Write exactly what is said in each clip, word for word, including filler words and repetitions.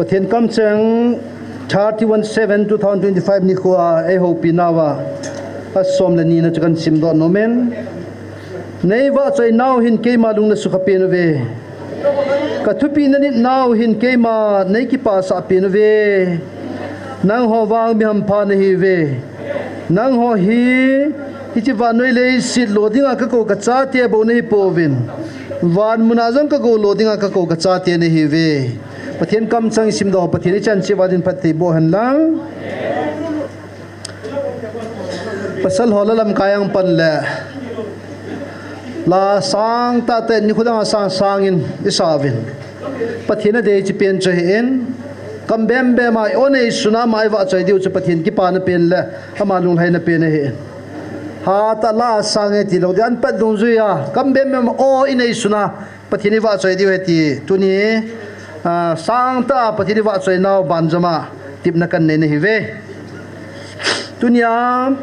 Pathen kamcheng thirty-one seven two thousand twenty-five nikhoa eihoupi nauva asom le nina chu kahin simdoh nomin. Nei vahchoinau hin keima lung nasukha pen uve. Kathupina nitnau hin keima nei kipasah pen uve. Nangho vang mi hampha nahiuve. Nangho hi hiche vannoi leiset lo dinga kakou kachate bou nahipouvin, van muna jong kakou lo dinga kakou kachate nahiuve. Pathen kamcheng isimdoh, Pathen ichan cheh uva dinphat thei boh hen lang. Pasal ho la lamkai a pan le la sangtah tah nikho dang a sang sangin isah uvin, Pathen adei chu pen chu ahin, kam bembem a i-o neisuna ama ivahchoi diu chu Pathen kipana pen le ama lunglhaina pen ahin. Hatah la sang e tilou ding, anpat dungjuia kam bembem a o ineisuna Pathen ivahchoi diu ahi ti tuni, ah, sangtah a Pathen ivahchoinau banjom a tepna kahin nei nahiuve. Tunia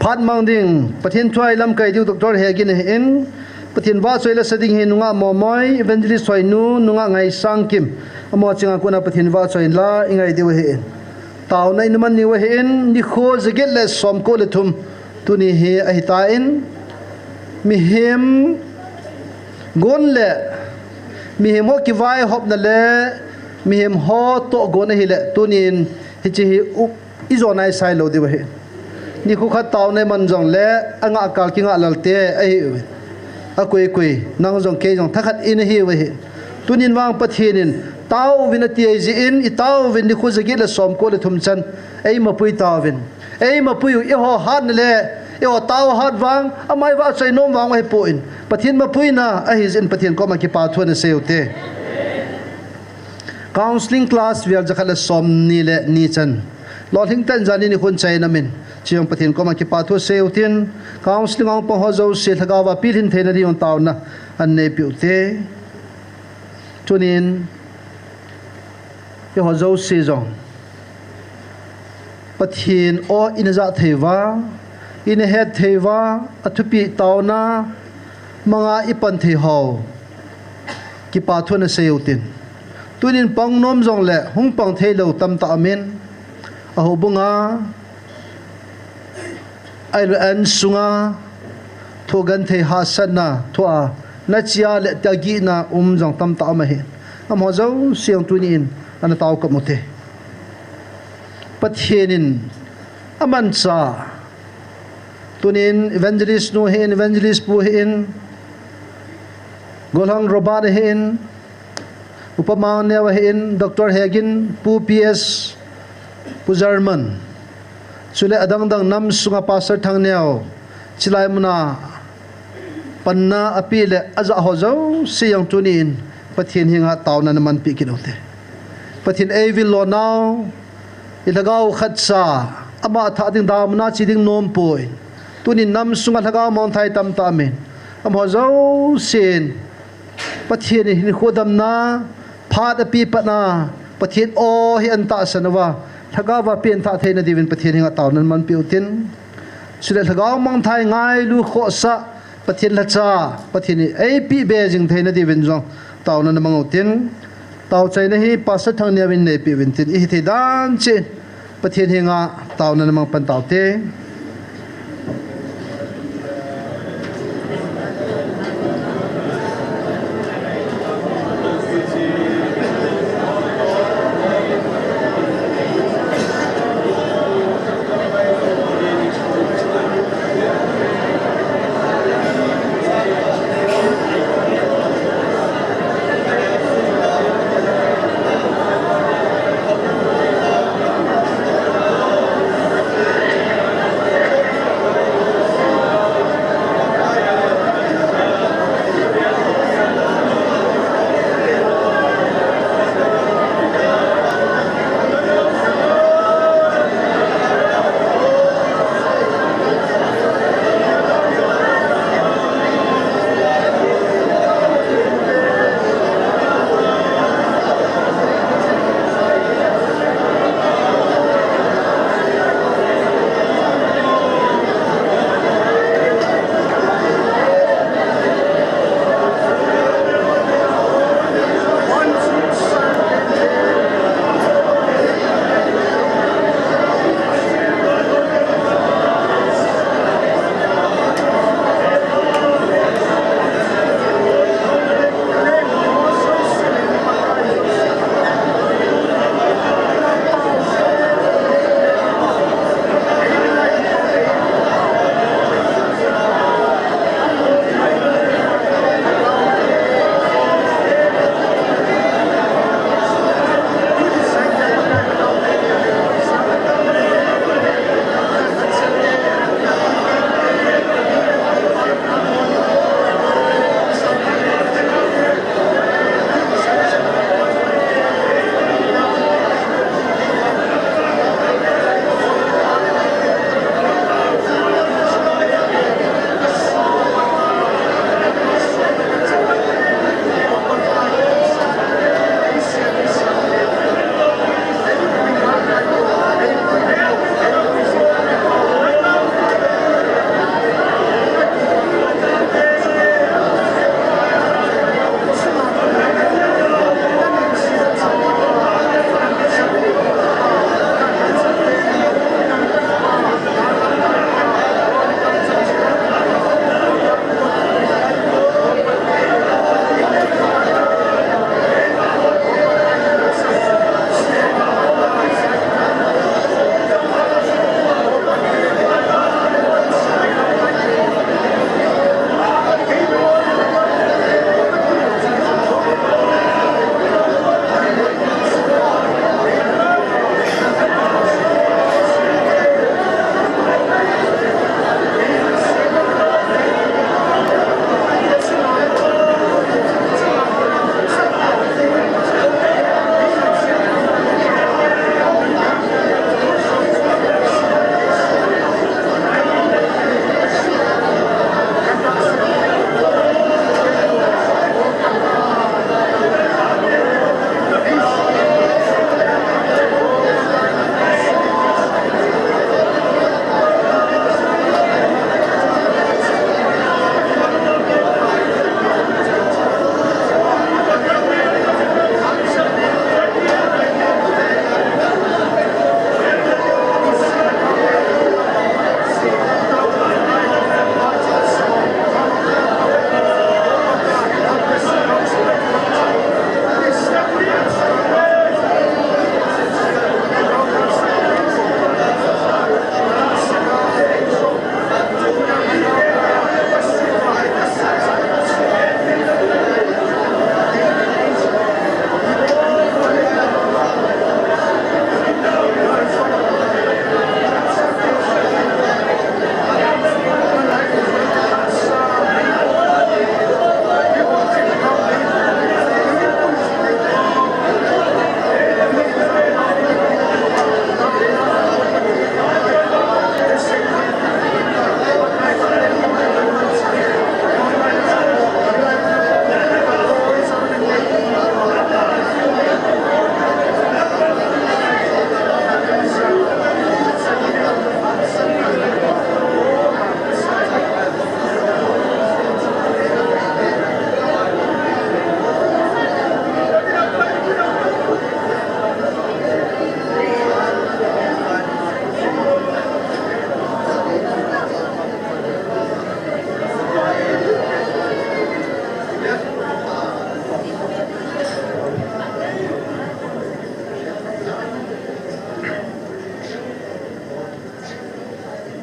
phat mang ding Pathen thu a ilamkai diu Doctor Hegin ahin, Pathen vahchoi la sa ding hi nungah Momoi, Evangelist Hoinu, nungah Ngaisangkim, amaho chenga kona Pathen vahchoi la ingai diu ahin. Taona ina man niu ahin, nikho jaget le somko le thum tuni hi ahitan, mihem gon le mihem ho kivaihopna le mihem ho tohgon ahile tunin hiche hi u-, ijo naisai lou diu ahi. Nikho khat taona iman jongle angah kal kingah lalte ahiuvin, akoi koi nang jong kei jong thakhat in ahiuve. Tunin vang Pathen in taovin ati ahijeh in, itaovin nikho jaget le somko le thum chan eimapui tauvin. Eimapui u eiho hatna le eiho tao hat vang, ama ivahchoi nom vang ahipon, Pathen mapuina ahijeh in Pathen koma kipathu ana sei ute. Counselling class vel jakhat le somni le ni chan lolhing tah in jani nikho chai in amin, chujong Pathen koma kipathu sei utin, counselling a hung pang ho jouse lhagao a pilhin theina ding jong taona aneipiu te. Tunin eiho jouse jong Pathen o ina jah thei uva, ina het thei uva, athupi taona manga ipan thei ho kipathu ana sei utin. Tunin pang nom jongle hung pang theilou tamtah aumin, ahoubunga, ahilou le an sunga, thoh genthei hahsatna thoa, nachea le tagihna um jong tamtah aum ahi. Amaho jouse jong tunin ana tao kap ute. Pathen in amanchah, tunin evangelist nu ahin, evangelist pu ahin, Golhang Robert ahin, Upa Mangneo ahin, Doctor Hegin, Pu P S, Pu German, chule adang dang nam sunga Pastor Thangneo, chulai muna panna apeh le ajah ho jouse jong tunin Pathen henga taona namanpeh kit ute. Pathen eivil lonau, ilhagao khatcha, ama athah ding, damna che ding nom poi. Tunin nam sunga lhagao mangthai tamtah aumin, amaho jousen Pathen in hinkho damna phat apeh patna, Pathen o hi ana tahsan uva, lhagao a pengthah theina diuvin Pathen henga taona namanpeh utin. Chule lhagao mangthai ngailu khohsah, Pathen lhacha, Pathen in eipeh be jing theina diuvin jong taona namang utin. Taochaina hi Pastor Thangneo in neipeh uvin tin, ihithei dan cheh in Pathen henga taona namang pan taute.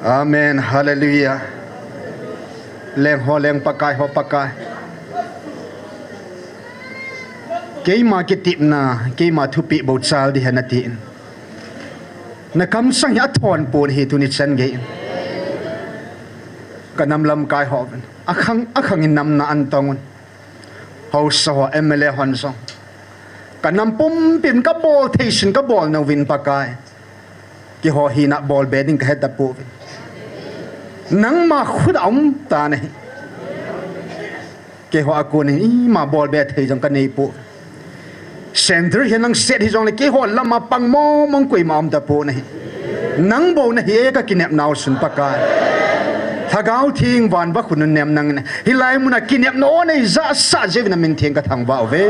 Amen. Hallelujah. Leng ho leng, Pakai ho Pakai. Keima kitepna, keima thupeh bou chal ding ahi nati. Na kamsang hi athon pon ahi tuni chan gei. Ka nam lamkai ho. Akhang, akhang in namna an tong un. Haosa ho, M L A hon jong. Ka nam pumpin ka bol thei sin ka bol nauvin Pakai. Keiho hina bol be ding ka he tapouvin. Nangma khut a um ta nahi. Keiho a kon in ima bol be thei jong ka nei pou. Center hi nang set hijongle keiho lama pang mong mong koima um tapou nahi. Nang bou nahi e ka kinepnau sun Pakai. Lhagao Theng van va khun un nem nangin. Hilai muna kinepna o nei jahsah jeh uvin na min theng ka thangvah uve.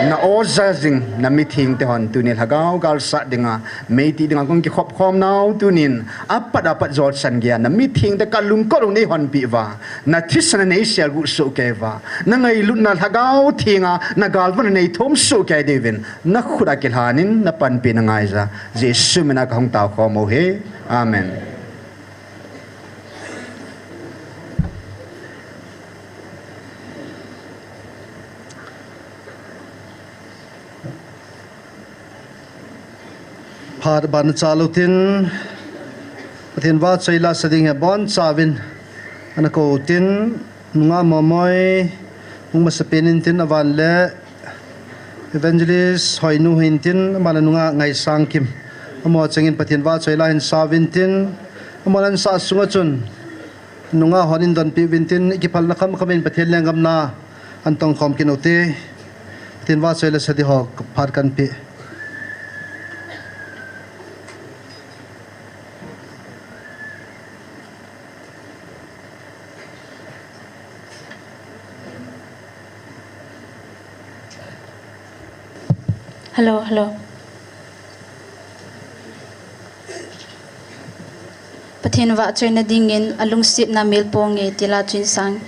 Na o ja jing na mithengte hon tuni lhagao galsat dinga, meiti dinga kong kikhop khom nau tunin, apat apat jolchan geiya na mithengte ka lungkot u nei honpeh uva, na thisan a nei selguh soh kei uva, na ngailutna Lhagao Thenga na galvon a nei thom soh kei diuvin, na khut a kilhan in na panpi na ngai ja, Jesu mina ka hung tao khom u ahi. Amen. Phat ban cha lou tin, Pathen vahchoi la sa ding hi abon chauvin ana kou tin, nungah Momoi, hung masapen in tin avan le Evangelist Hoinu hin tin, aman le nungah Ngaisangkim. Amaho chengin Pathen vahchoi la hin sauvin tin, amaho ansah sunga chun, nungah hon in donpeh uvin tin, i kiphalna khamkham in Pathen lenggam na an tongkhom kit u hite. Pathen vahchoi la sa ding ho phat kan pe. Hello, hello. Pathen vahchoina dingin alungsetna melpong nge ti la chun sang.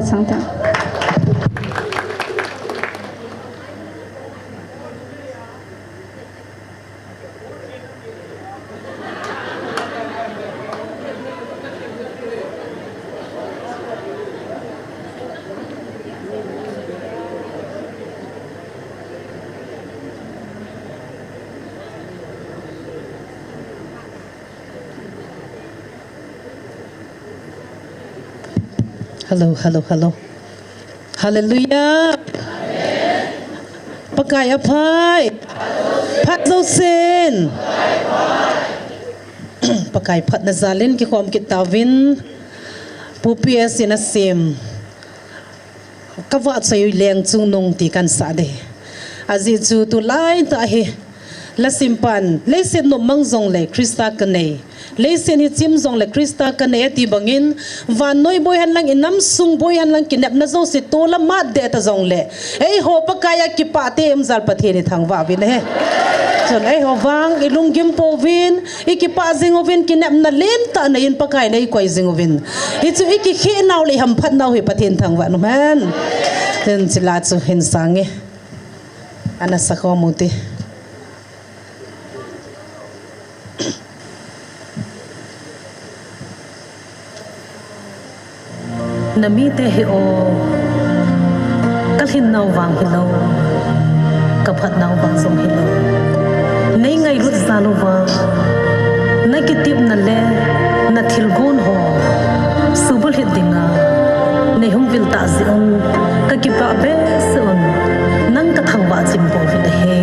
Sangta. Hello, hello, hello. Hallelujah. Pakai aphai. Phat jousen. Pakai phatna jalin kikhom kit tauvin. Pu P S in asem. Kavahchoi leng chungnung ti kansah ding. Ajeh chu tulai tah hi. Lasimpan, leiset nom mang jongle Christa kanei. Leiset hi chim jongle Christa kanei ati bangin, vannoi boi henlang, inam sung boi henlang, kinepna jouse tola mat deh ta jongle. Eiho Pakai a kipah te um jal Pathen ithangvah uvin ahi. Chun eiho vang, ilunggim pouvin, ikipah jing uvin, kinepna lentah neiyin Pakai in eikoi jing uvin. Hichu ikikheh nau le ihamphat nau hi Pathen thangvah in umhen. Hichea chu hin sang e. Ana sakhom ute. Namite hi o, kalhin nau vang hilou, kaphat nau vang jong hilou. Neingailut jal uva, nakitepna le nathilgon ho, subulhit dinga, neihung vil tah jeh un, kakipah behseh un, nang kathangvah jing pouvin ahi.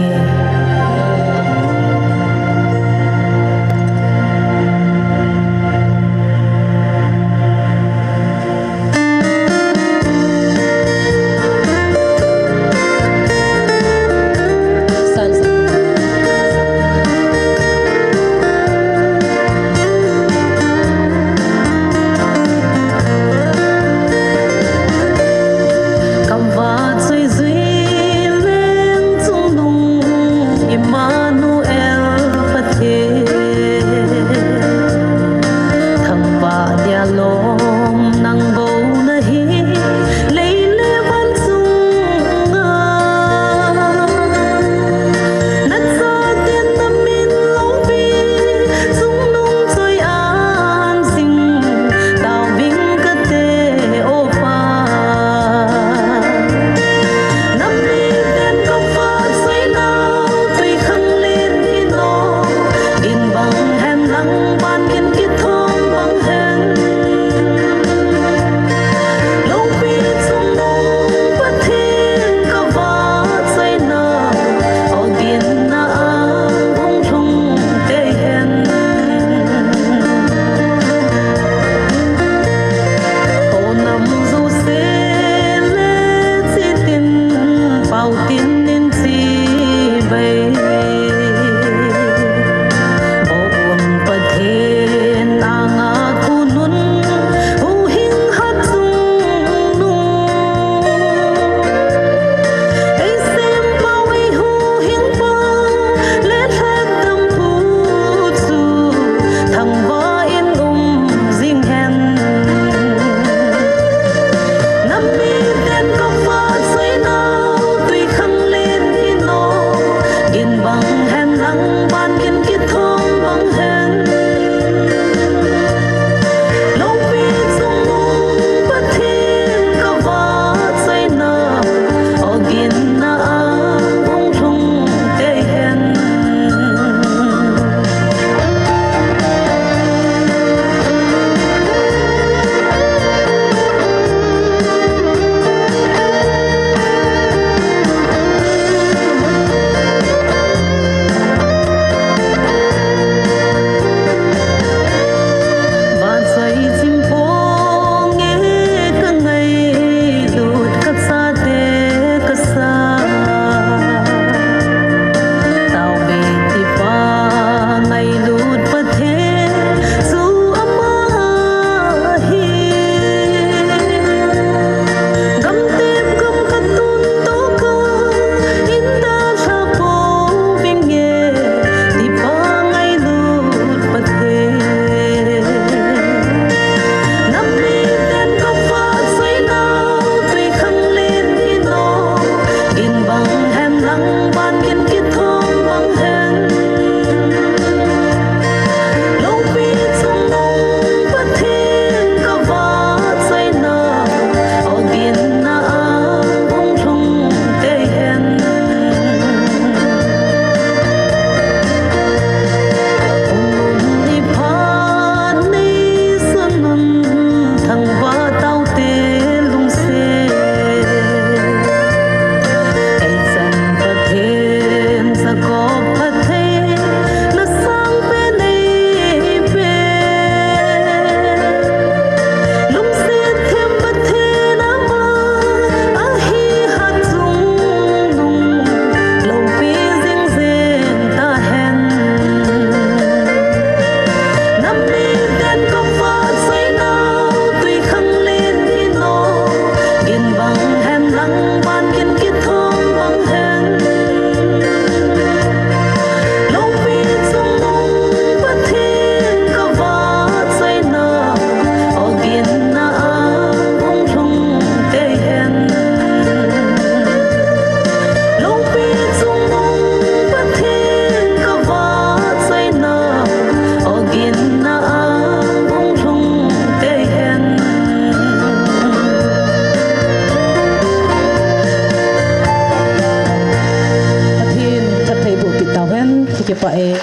Eh,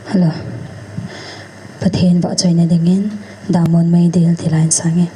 Hello. Pathen vahchoina dingin, Damon Meidil thilha in sang e.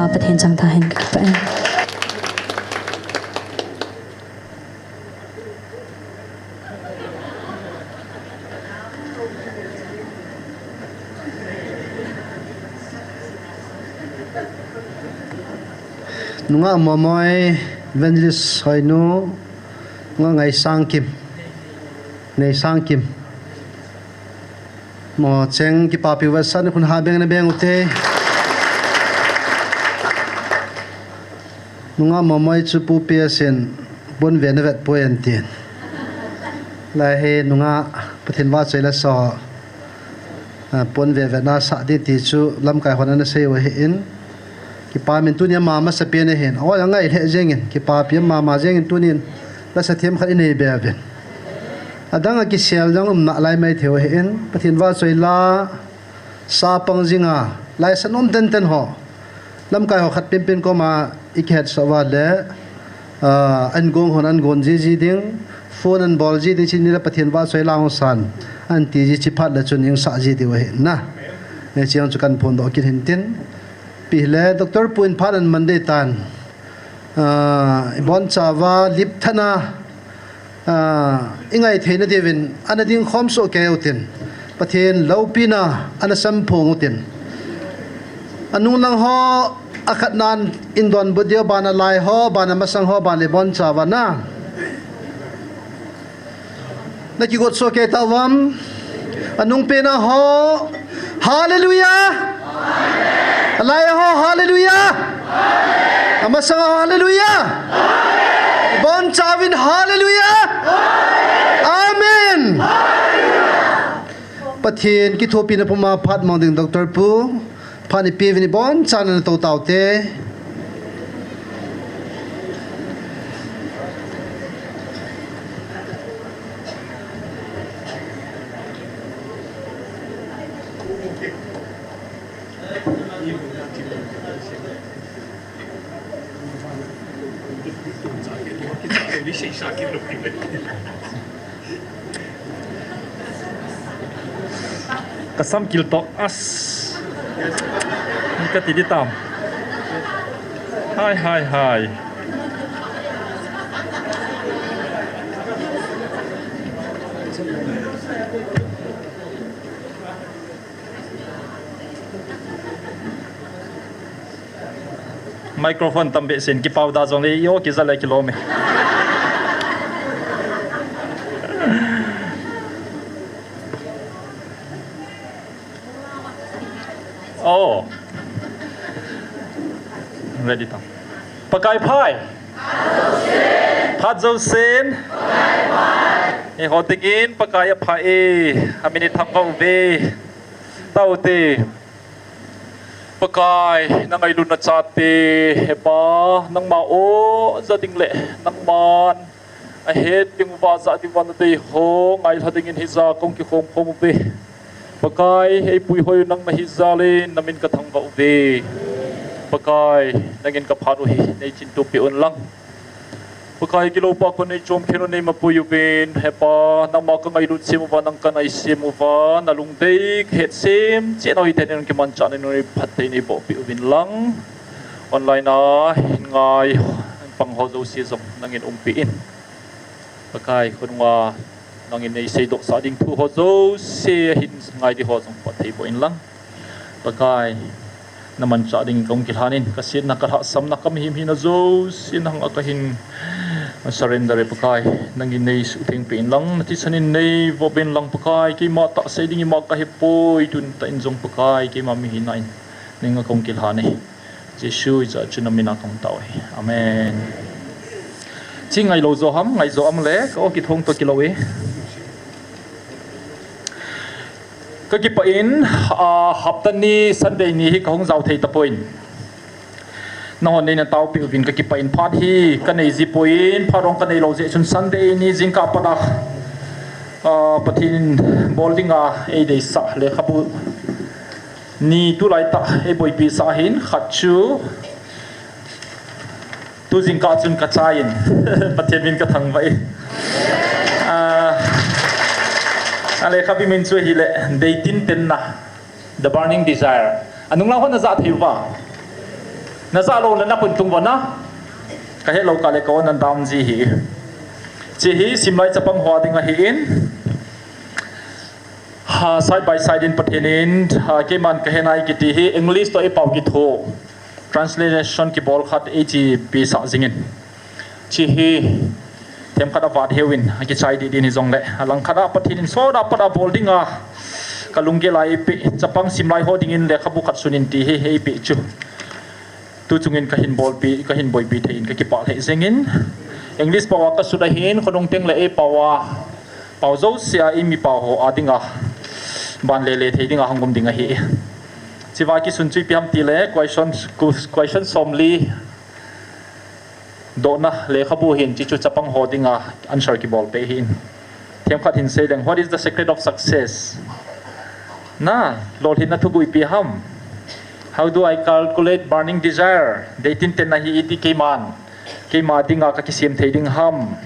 Pathen chang tha hen, ka kipah e. Nungah Momoi, Evangelist Hoinu, Nungah Ngaisangkim, Neisangkim. Mo cheng kipapi vetsahna khun ha beng na beng ute. Nungah Momoi chu Pu Pi asin, pon ve na vet poi antin. Lai hi nungah Pathen vahchoi la so, ah, pon ve ve na sah ding ti chu lamkai hon ana sei u ahin. Kipa min tunia mama sa pen ahin. Aw, angai lheh jengin. Kipapi mama jengin tunin. La sa thiam khat inei be uvin. Adang a kisel jong um nalai mai thei u ahin. Pathen vahchoi la sa pang jinga. Lai sa nom tenten ho. Lamkai ho khat penpen koma i kihet sa uva le, ah, an gong hon an gon ji ji ding, phone an bol ji ding, chini le Pathen vahchoi la hung san, an ti ji chi phat le chun ing sah ji diu ahi na. E, chiang chu kan phondoh kit hin tin. Pi le, Doctor Pu in phat an man dei tan. Ah, i bonchauva, lip thana, ah, i ngai theina diuvin, ana ding khom soh kei utin. Pathen loupina, ana samphong utin. Anung lang ho, akhat nan in donbut diu, bana lai ho, bana masang ho, bana i bonchauva na. Na kigot soh kei tauvam. Anung pena ho. Hallelujah. Alai ho. Hallelujah. Amasanga ho. Hallelujah. Bonchauvin. Hallelujah. Amen. Pathen kithopina puma phat mang ding Doctor Pu. Phat ni pi vin i bonchan na to taute. Ka sam kil toh as. Ka ti di tam. Hai, hai, hai. Microphone tam behseh in kipau da jongle, io, kija le kilom e. Oh. Ready tam. Pakai pha e. Phat jousen. Eiho dingin Pakai apha e. Amin i thangvah uve. Taute. Pakai, na ngailutna chate, he Pa, nangma o, ja ding le, nangman ahet ding uva, ja ding uva na dei ho ngailha dingin hija kong kikhom khom uve. Pakai, ei puihoi u nang nahi jal in, na min ka thangvah uve. Pakai, nangin ka phat u hi, nei chin tup peh un lang. Pakai, kilopa kon nei chom khen u, nei mapui uvin, he Pa, nangma ka ngailut sem uva, nang ka nai sem uva, na lungdei ka het sem cheh nau hi teni nang kimanchah nei, nang phatthei nei boh peh uvin lang. Online a hin ngai pang ho jouse jong nangin umpi in. Pakai, khonunga nangin nei seidoh sah ding thu ho jouse hin ngai di ho jong phatthei boh in lang. Pakai, na manchah ding kong kilhan in, ka sietna, ka lhahsamna, ka mihem hina jouse nang a ka hin surrender e Pakai, nangin nei suhtheng peh in lang, na thisan in nei vop in lang Pakai, keima tah sei ding ima ka hepoi, tun tah in jong Pakai, keima mi hina in, nang a kong kilhan e. Jesu i ja chu na min a kong tao e. Amen. Chi ngailou jo ham, ngai jo am le, ka o kithong toh kilou e. Ka kipah in, ah, hapta ni Sunday ni hi ka hung jao thei tapoi. Nahon neina taopeh uvin ka kipah in, phat hi ka nei ji poi, phat hung ka nei lou jeh chun Sunday ni jingkah pat a, ah, Pathen in bol dinga ei deisah lekhabu ni tulai tah ei boipi sah hin khat chu Tu jingkah chun ka chai in, Pathen min ka thangvah e. Ah, a lekhabi min chu ahile, Deitin Tenna, The Burning Desire. Anung lang hon na ja thei uva. Najah lou le nakhut tung vo na. Kahet lou kah le ka on nadam ji hi. Hiche hi simlai chapang ho dinga ahin. Ha, side by side in Pathen in, ha, keiman kahe nai kiti hi English toh eipao kitho. Translation kibol khat eichi pesah jingin. Hiche hi themkhat a vat heuvin, akichai dih din hijongle. Alangkhat a Pathen in sot a pat a bol dinga kalunggel a eipeh, chapang simlai ho dingin lekhabu khat sunin ti hi eipeh chu. Tu chungin kahin bolpi, kahin boipi thei in kakipah lheh jengin. English pao a kasut ahin, khonung teng le eipao a, pao jousea eimi pao ho a dinga ban lele thei dinga hung um ding ahi. Hichea kisun chu ipi ham tile, question, question somli dohna lekhabu ahin, hichu chapang ho dinga answer kibol peh ahin. Themkhat hin sei leng, what is the secret of success? Na, lolhinna thuguh ipi ham? How do I calculate burning desire? Deitinten na hi iti keiman, keima dinga kakisem thei ding ham?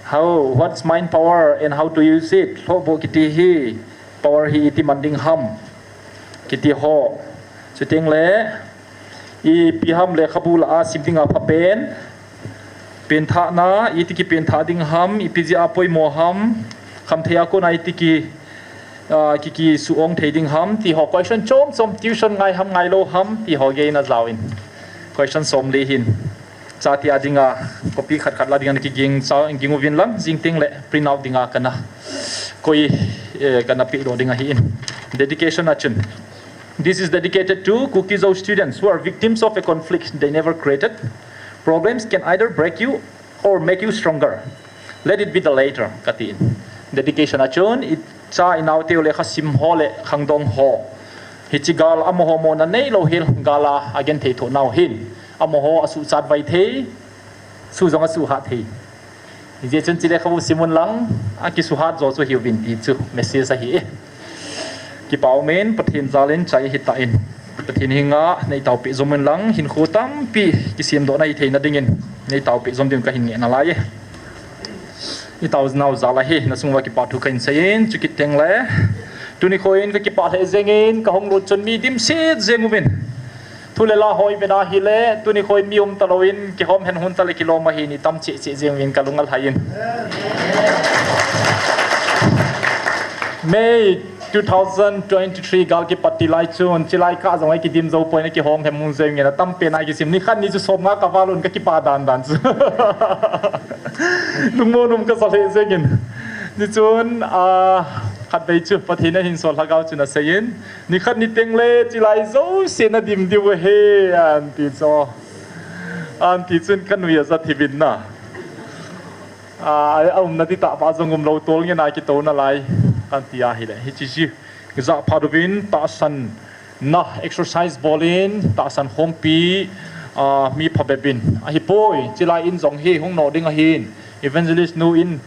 How, what's mind power and how to use it? Lhohboh kiti hi power hi iti man ding ham? Kiti ho. Chuteng le, ipi ham lekhabu lah a sim dinga phapen. Penthahna, iti kipenthah ding ham, ipi jeh a poimo ham, khamthei a kona iti ki, ah, ki, kisuong thei ding ham, ti ho question chom chom, tuition ngai ham, ngailou ham, ti ho gei najao in. Question somli hin. Chate a dinga, copy khat khat la dinga nakiging cha, ging uvin lang, jing teng le print out dinga kana koi, eh, kana pehdoh ding ahin. Dedication a chun. This is dedicated to Kuki-Zo students who are victims of a conflict they never created. Problems can either break you or make you stronger. Let it be the latter, katin. Dedication a chun, icha inaoteu lekha sim ho le khangdong ho. Hiche gal amaho mona neilou hel gal a agenthei thoh nau hin. Amaho asuhchat vai thei, suh jong asuhhat thei. Hijeh chun hiche lekhabu sim un lang, akisuhhat jo chu hiuvin ti chu message ahi e. Kipa umin, Pathen jal in chai hitan. Pathen henga neitaopeh jom un lang, hinkho tampi kisemdohna hitheina dingin neitaopeh jom ding kahin ngehna lai e. Itaonau jal ahi, nasung uva kipa thu kahin seiyin, chukit teng le. Tuni nikho in kakipah lheh jengin, kahung lut chun mi dimset jeng uvin. Thu le la ho ivet a hile, tuni nikho in mi umtalou in, kihom hen hon tale kilom ahin, itam cheh cheh jeng uvin kalung alhai in. May two thousand twenty-three gal kipat ti lai chun, chilai kah jong a kidim jou poi na kihong hem hung jeng in, atam pen a kisim, nikhat ni chu som nga kaval un kakipah dan dan chu. Lungmon um kasa lheh jengin. Hichun, ah, khatvei chu Pathen in ahinsol lhagao chun aseiyin, nikhat niteng le chilai jouse nadim diu ahi, anti chu. Anti chun kanui ajat hih in na. Ah, aumna ti tah pa jong umlou tol ngen a kitouna lai. Kanti ahile. Hiche chu. Kijah phat uvin tahsan na exercise bol in, tahsan khompi, ah, mi phabep in. Ahipoi, chilai in jong hi hung noh ding ahin. Evangelist nu in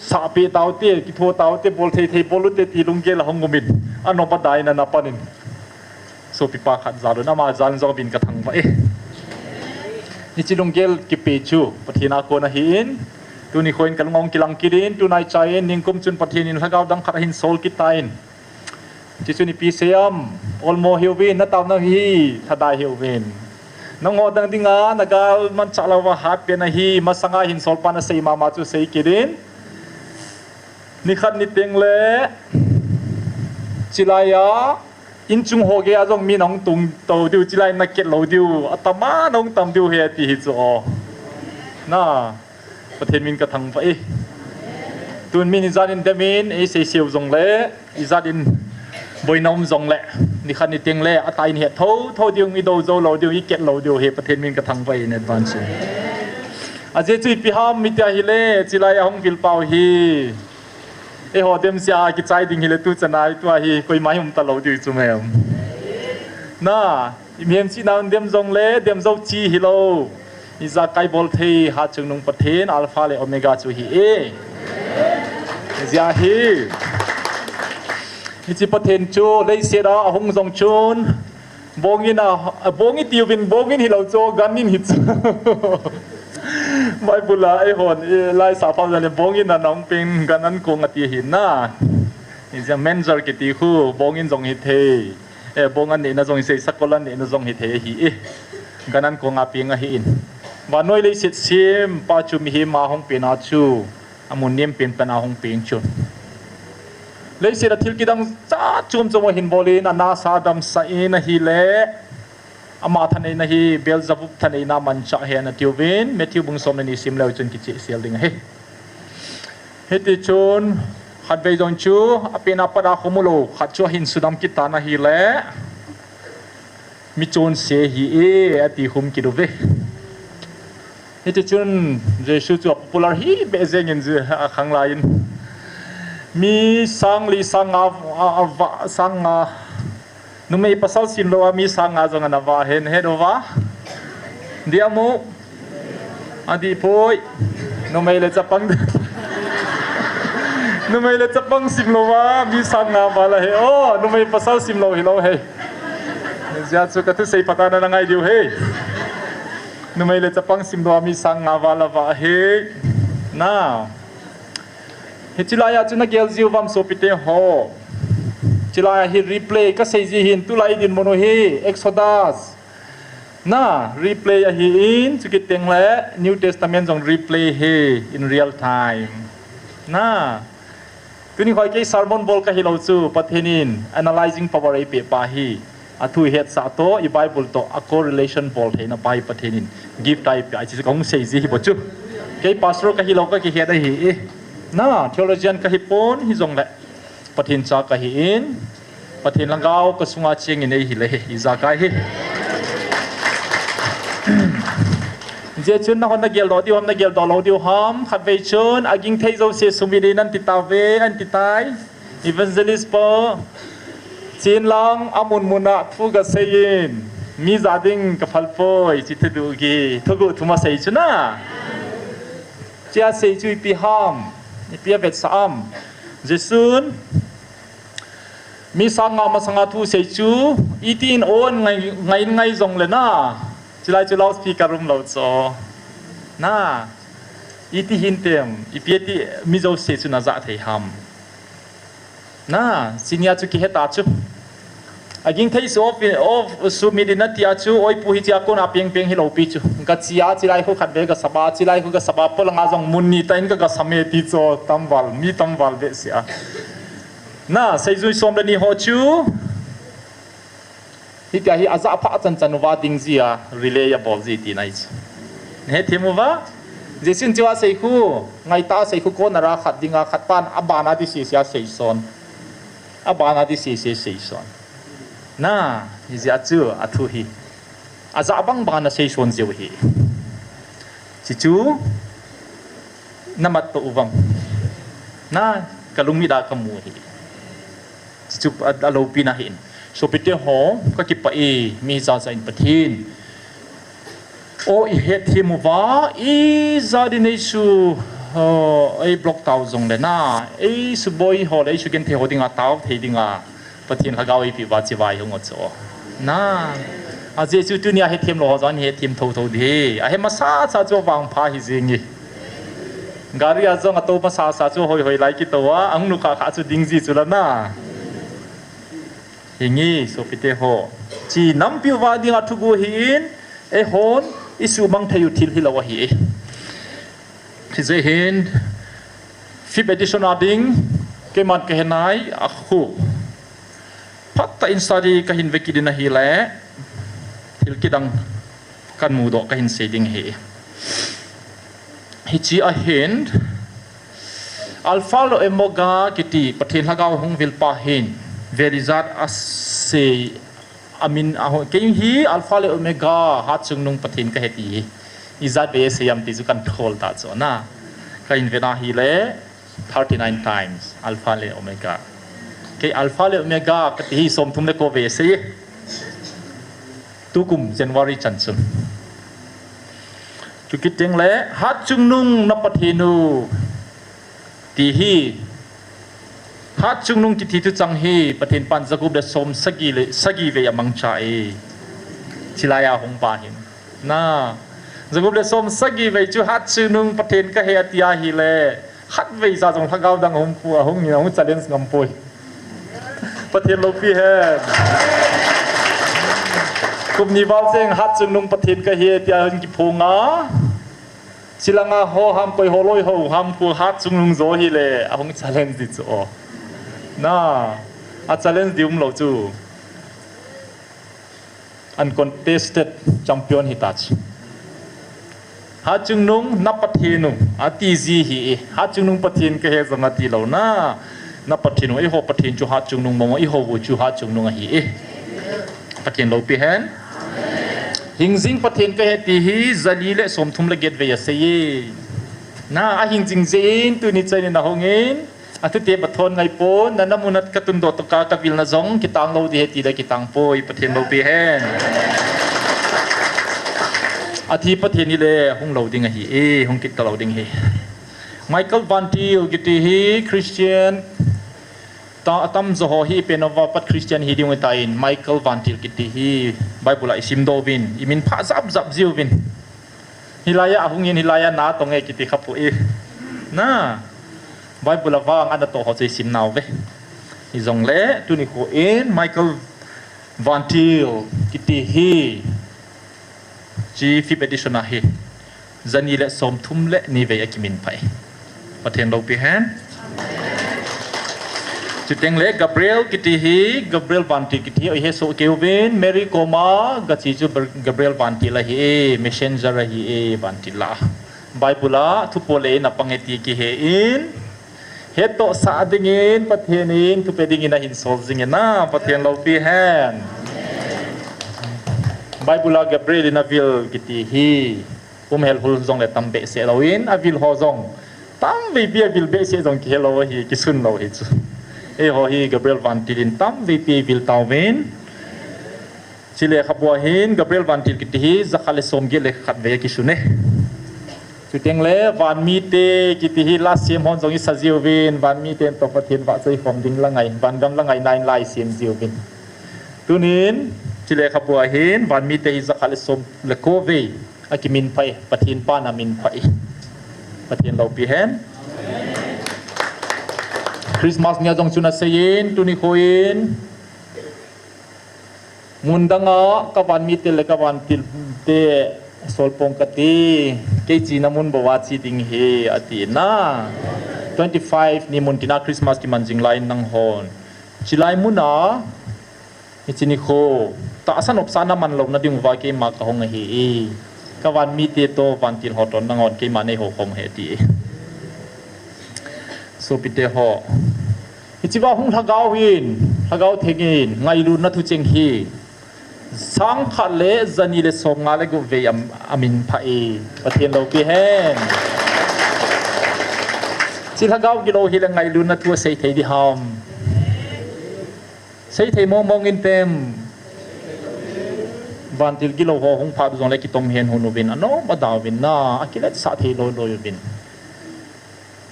sahpeh taute, kitho taute, bol thei thei bol ute ti lunggel ahung um in. Anop adai in ana pan in. Sopipa khat jal un, ama jal in jong vin kathangvah e. Hiche lunggel kipe chu, Pathen a kon ahin. Tuni nikho in kalung ahung kilang kit in, tunai chai in, nikum chun Pathen in lhagao dang khat ahinsol kit tan. Hiche chu ipi seiyam, olmo hiuvin, nataona hi, lhadai hiuvin. Nangho dang dinga, nagal manchah louva hatpen ahi, masanga hinsol pan asei mama chu sei kit in. Nikhat niteng le, chilai a, inchung ho gei a jong mi nahung tung tou diu, chilai in naket lou diu, atama nahung tam diu ahi ti hi chu o. Na. Pathen min kathangvah e. Tun min ijat in dem in, eisei seu jongle, ijat in boina um jongle, nikhat niteng le, atah in het tho, tho diu, idou jou lou diu, iket lou diu ahi, Pathen min kathangvah e in advance in. Ajeh chu ipi ham iti ahile, chilai ahung vil pau hi. Eiho dem sia kichai ding hile tuchan a, tua hi, koima hi umtalou diu chu mem. Na, Mihem chihna in dem jongle, dem jou chi hilou. Ijakai bol thei, Hatchungnung Pathen, Alpha le Omega chu ahi e. Hijeh hin. Hiche Pathen chu, leiset a ahung jong chun. Bongin a, bongin tiuvin, bongin hilou chu, ganin hi chu. Bible a, eihon, laisa pha jong le, bongin a nahung peng, gan ankong ati ahi na. Hijeh a manger kiti khu, bongin jong hithei. Eh, bong an nehna jong hithei, sakol an nehna jong hithei ahi e. Kanan kong a peng ahi in. Vannoi leiset sempa chu mihem a hung pen a chu, amun nem penpen a hung peng chu. Leiset a thil kidang cha chom chom ahin bol in, anasa damsah in ahile, ama thaneina hi Beelzebub thaneina manchah ahi atiuvin, Matthew bung som le ni sim leu chun kichehsel ding ahi. Hiti chun, khatvei jong chu, apen a pat a khomu lou khat chu ahin sudam kit tan ahile, mi chonse ahi e, ati khum kit uve. Hiti chun, Jesu chu a popular hi beh jeng in, a khang lai in. Mi sang li sang nga, a, a va, sang nga. Numei pasal sim lou a mi sang nga jong ana va hen, het uva. Dia mu. Adih poi. Numei le chapang. Numei le chapang sim lou a mi sang nga val ahi. Oh, numei pasal sim lou hilou hi. Hijeh chun ka thusei phat a na ngai diu hi. Numei le chapang sim lou a mi sang nga val ava ahi. Na. Hiche lai a chu na gel jiu vam sopite ho. Hiche lai a hi replay ka sei ji hin tulai dinmun u hi Exodus. Na, replay ahi in, chukit teng le New Testament jong replay hi in real time. Na, tuni khoi kei sermon bol ka hilou chu, Pathen in analyzing power eipeh pa hi. Athu ihetsah toh, i Bible toh, a correlation bol theina pa hi Pathen in gift a eipeh a, hiche chu kahung sei ji hi bou chu. Kei pastor ka hilou ka kihet ahi e. Na, theologian ka hi pon hijongle. Pathen cha ka hi in, Pathen lhagao ka sunga cheng in eihil e, ijakai hi. Hijeh chun nahon na geldoh diu ham, na geldoh lou diu ham, khatvei chun, aging thei jouse sumit in nan ti tauve, nan ti tai. Evangelist pa, chen lang, amun mun a thu ka sei in, mi ja ding ka phal poi, ti thugu ki, thugu thum asei chu na. Chia sei chu ipi ham, ipi avetsah am. Jesun, mi sang nga masanga thu sei chu, iti in on ngai, ngai, ngai jongle na. Chulai chu loudspeaker um lou chu. Na, iti hin tem, ipi ati mi jouse chu na ja thei ham. Na, chunia chu kihe ta chu. Aging thei su of, of sumit in nati a chu, oi pu hichea kona peng peng hilou pi chu. Ka chia, chulai khu khatvei ka sap a, chulai khu ka sap a, polanga jong mun ni tah in ka, ka sam e ti chu, tamval, mi tamval behseh a. Na, seijui som le ni ho chu. Hitia hi ajah pha chan chan uva ding jia, relay abol ji tina ahi chu. Nahethem uva, Jesun chua sei khu, ngaita sei khu, kona ra khat dinga, khat pan, abana di sese a sei son. Abana di sese sei son. Na, hijeh a chu, athu hi. Ajah bang bang na sei son jiu hi. Chuchu, na mat to uvang. Na, ka lungmit a ka mu hi. Chuchu a, a loupina hin. Sopite ho, ka kipah e, mi jaja in Pathen. O i hetthem uva, i ja din ei su, o, ei block tau jongle na, ei suboi ho le, ei sugenthei ho dinga, tau thei dinga, Pathen lhagao eipeh uva chibai hung o chu. Na, ajeh chu tunia hetthem lou ho jong hetthem thotho di. Ahe masa sa chu vangpha hi jing e. Gari a jong atou masa sa chu hoi hoi lai kitou a, ahung nukha kha chu ding ji chu la na. Hinge, sopite ho. Chi nampi uva dinga thugu hi in, eihon, i sumang thei u thil hilou ahi e. Hijeh hin, fifth edition a ding, keiman kahe nai, akhu. Phatah in study kahin ve kit in ahile, thil kidang kahin mudoh kahin sei ding ahi. Hiche ahin, Alpha le Omega kiti Pathen lhagao hung vil pa hin, vel ijat asei, amin a ho, kei hi Alpha le Omega, hatchungnung Pathen kahi ti hi. Ijat vei asei am ti chu kahin thol ta chu na. Kahin ve na hile, thirty-nine times, Alpha le Omega. Kei Alpha le Omega kati hi somthum le ko vei asei. Tukum January chan chun. Chukit teng le, hatchungnung na Pathen u. Ti hi. Hatchungnung kiti thuchang hi, Pathen pan jagup le som sagi le, sagi vei amangcha e. Chilai a hung pa hin. Na. Jagup le som sagi vei chu hatchungnung Pathen kahi ati ahile. Khatvei ja jong lhagao dang hung pu, ahung in, ahung challenge ngam poi. Pathen loupi hen. Kum ni val cheng Hatchungnung Pathen kahi tia hung kiphong a. Chilanga ho ham koi ho loi ho ham khu Hatchungnung jo hile ahung challenge di chu o. Na, a challenge di umlou chu. Uncontested champion hita chu. Hatchungnung na Pathen u, ati ji hi e. Hatchungnung Pathen kahe jong atilou na. Na Pathen u, eiho Pathen chu Hatchungnung mong, eiho u chu Hatchungnung ahi e. Pathen loupi hen. Hingjing Pathen kahe ti hi, jali le somthum le get vei asei e. Na, ahingjing jeh in tuni chan in ahung in. Atute bathon ngai pon, nana mun a katundoh toh ka, kavilna jong kitang lou di ahi ti le kitang poi, Pathen loupi hen. Athi Pathen hile, hung lou ding ahi e, hung kit talou ding ahi. Michael Van Til kiti hi Christian, ta, atam jo ho hi ipen uva pat Christian hi ding u ahitan, Michael Van Til kiti hi Bible a isimdoh uvin, imin pha jap jap jiuvin. Hilai a ahung in, hilai a natong e kiti khapoi. Na, Bible a vang anatoh ho chu isim nauve. Hijongle, tuni kho in Michael Van Til kiti hi, chi fifth edition ahi. Jani le somthum le ni vei akimin phah e. Pathen loupi hen. Chuteng le Gabriel kiti hi, Gabriel Van Til kiti hi, oihe soh kei uvin, Mary koma, gachi chu Ber-, Gabriel Van Til ahi e, messenger ahi e, Van Til la. Bible a, thupo le in apang e ti kihe in, hettohsah dingin, Pathen in, thupe dingin ahin sol jing in na, Pathen loupi hen. Bible a Gabriel in avil kiti hi, umhel hul jongle tam behseh louvin, avil ho jong. Tam veipi avil behseh jong kihelou ahi, kisun lou hi chu. Eiho hi Gabriel Van Til in tam veipi vil tauvin. Chule khabua hin Gabriel Van Til kiti hi jakhat le somget le khat vei akisun e. Chuteng le Vanmite kiti hi la sem hon jong isa jiuvin, Vanmite toh Pathen vahchoi khom ding la ngai, vangam la ngai nan la isem jiuvin. Tunin, chule khabua hin Vanmite hi jakhat le som le ko vei akimin phah e, Pathen pan amin phah e. Pathen loupi hen. Christmas nia jong chun asei in, tuni kho in, mun danga ka Vanmite le ka Vantilte solpong kati, kei china mun bou a che ding ahi, ati na. Twenty five ni mun tina Christmas kiman jing lai in nanghon. Chilai muna, Hiche nikho, tahsa nopsahna manlouna diuva keima kahung ahi e. Ka Vanmite toh Vantil ho toh nanghon keima neihoukhom ahi ati e. Sopite ho. Hichea hung Lhagao hin, Lhagao Theng in, ngailutna thucheng hi. Sangkhat le jani le somnga le gup vei am, amin phah e. Pathen loupi hen. Hiche Lhagao gilou hile ngailutna thu asei thei diham. Seithei mongmong intem. Vantil gilou ho hung phat jongle kitom hen hon uvin, anom ada uvin na, akiletsah thei loiloi uvin.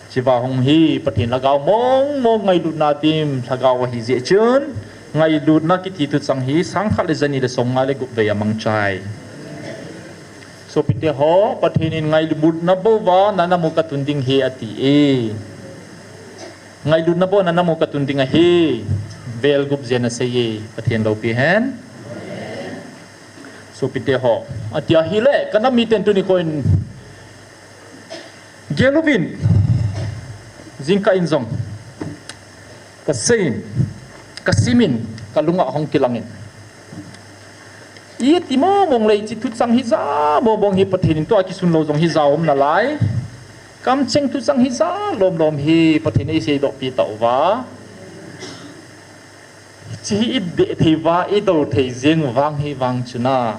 Hichea hung hi Pathen Lhagao mongmong ngailutna dim Lhagao ahi jeh chun, ngailutna kiti thucheng hi sangkhat le jani le somnga le gup vei amangchai. Sopite ho, Pathen in ngailutna bou va nana mu katun ding ahi ati e. Ngailutna bou nana mu katun ding ahi. Vel gup jen asei e, Pathen loupi hen. Sopite ho. Ati ahile, kanam miten tuni kho in. Gel uvin. Jingkah in jong. Kasei in. Kasimin. Kalunga hung kilang in. Iti mongmong le hiche thucheng hija mongmong hi Pathen in tua kisun lou jong hija um nalai. Kamcheng thucheng hija lomlom hi Pathen in eiseidoh pi tauva. Hiche hi idei thei uva, idou thei jeng vang hi vang chuna.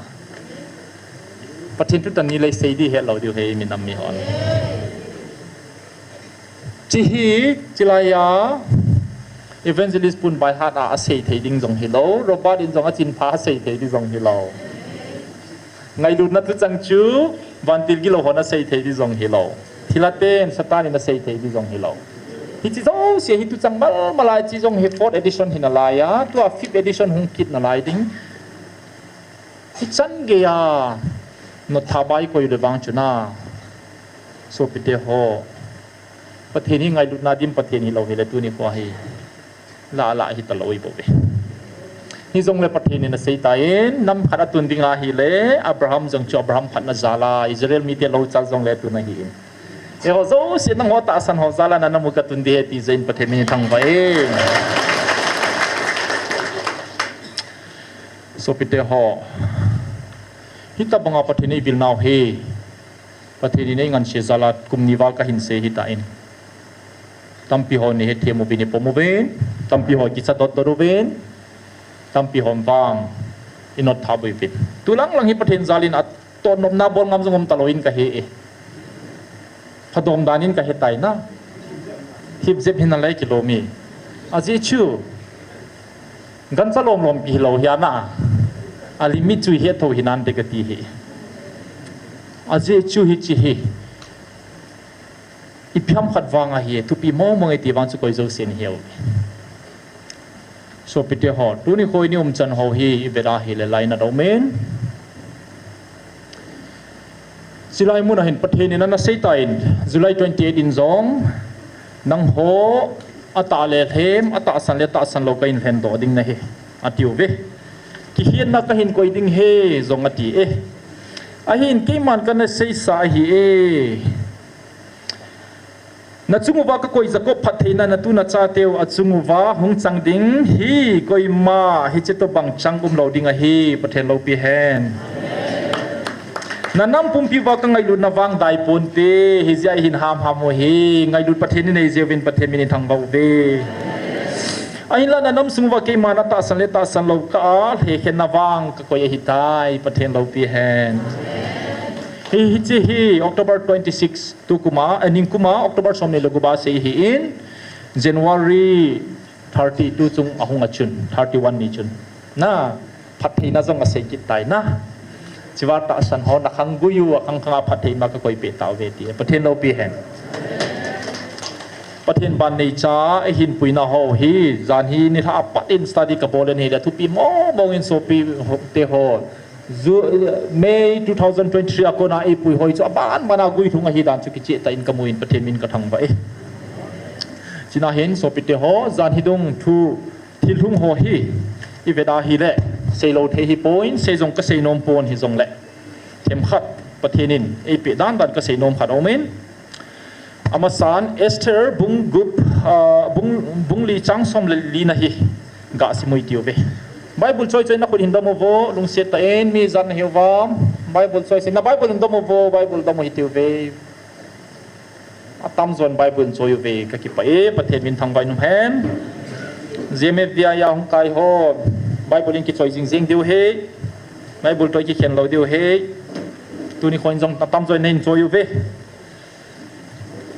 Pathen thutan ni le sei di helou diu ahi minam mihon. Hiche hi, chilai a, Evangelist pun by heart a asei thei ding jong hilou, Robert in jong achinpha asei thei ding jong hilou. Ngailutna thucheng chu, Vantil gilou hon asei thei ding jong hilou. Thilha ten, Satan in asei thei ding jong hilou. Hiche jouse hi thucheng malmal a hiche jong hi fourth edition hi nalai a, tua fifth edition hung kit nalai ding. Hichan geiya, notha bai koi le vang chuna. Sopite ho. Pathen hi ngailutna dim Pathen hilou hile tuni kho hi. La la hi talou ibou ve. Hijongle Pathen in asei tan, nam khat atun ding ahile, Abraham jong chu Abraham phatna jal a, Israel mite lou chal jongle tun ahi. Eiho jouse nangho tahsan ho jal a na nam u katun ding ahi ti jeh in Pathen min thangvah e. Sopite ho, hitobanga Pathen in eivilnau hi, Pathen in eingansei jal a kum ni val kahin sei ahitan. Tampi hon neihethem uvin neipom uvin, tampi hon kicha dotdot uvin, tampi hon vang inot thap uvin. Tulang lang hi Pathen jal in atoh nopna bol ngam jong um talou in kahe e. Phadom dan in kahe tai na. Hip jep hinalai kilom e. Ajeh chu, gancha lomlom pi hilou hi ana. A limit chu ihet thou hinante kati hi. Ajeh chu hiche hi, ipi ham khat vang ahi, thupi mong mong e ti vang chu koi jousen iheu. Sopite ho, tuni kho i umchan ho hi ivet ahile lainat aumin. Chulai mun a hin Pathen in ana sei tan, July twenty-eight in jong, nangho atah le alhem, atahsan le tahsan lou kahin lhendoh ding nahi, atiuve. Kihetna kahin koi ding ahi jong ati e. Ahin keiman kana seisa ahi e. Nachung uva kakoi Jacob phattheina, natu nachateu achung uva hung chang ding hi koima hiche tobang chang umlou ding ahi, Pathen loupi hen. Nanam pumpi uva kangailutna vang daiponte, hijeh a ihin hamham u ahi, ngailut Pathen inei jeh uvin Pathen min ithangvah uve. Ahinla nanam sung uva keiman atahsan le tahsan lou kah a lhekhenna vang kakoi ahitai, Pathen loupi hen. Hi, hiche hi October twenty-six, tukuma, eh, ningkuma October somni le gup a sei ahin, January thirty-two chung ahung a chun, thirty-one ni chun, na, phattheina jong asei kit tai na. Chuva tahsan ho nakhang gui u, akhang khang a phattheina kakoipeh tauve ti, Pathen loupi hen. Pathen ban neicha eihin puina ho hi, jan hi nilhah a pat in study kabol in ahile thupi mong mong in sopite ho, May two thousand twenty-three a kona eipui hoi chu aban ban a guilhung ahi dan chu kicheh tah in kamu in Pathen min kathangvah e. Chuna hin sopite ho, jan hi dung thu thil hung ho hi ivet ahile, seilou thei hipon, sei jong kasei nom pon hijongle, themkhat Pathen in eipeh dan dan kasei nom khat aumin. Amasan Esther bung gup, ah, bung, bung li chang som le li na hi gasim u hitiuve. Bible choi choi in nakhut hin dom uvo, lungset tah in, mi ijat nahiuva Bible choi choi in, na Bible hin dom uvo, Bible dom u hitiuve. Atamjon Bible choi uve, kakipah e, Pathen min thangvah in um hen. G M F V I a hung kai ho, Bible in kichoi jing jing diu ahi, Bible toh kikhen lou diu ahi. Tuni khon jong atamjon in choi uve.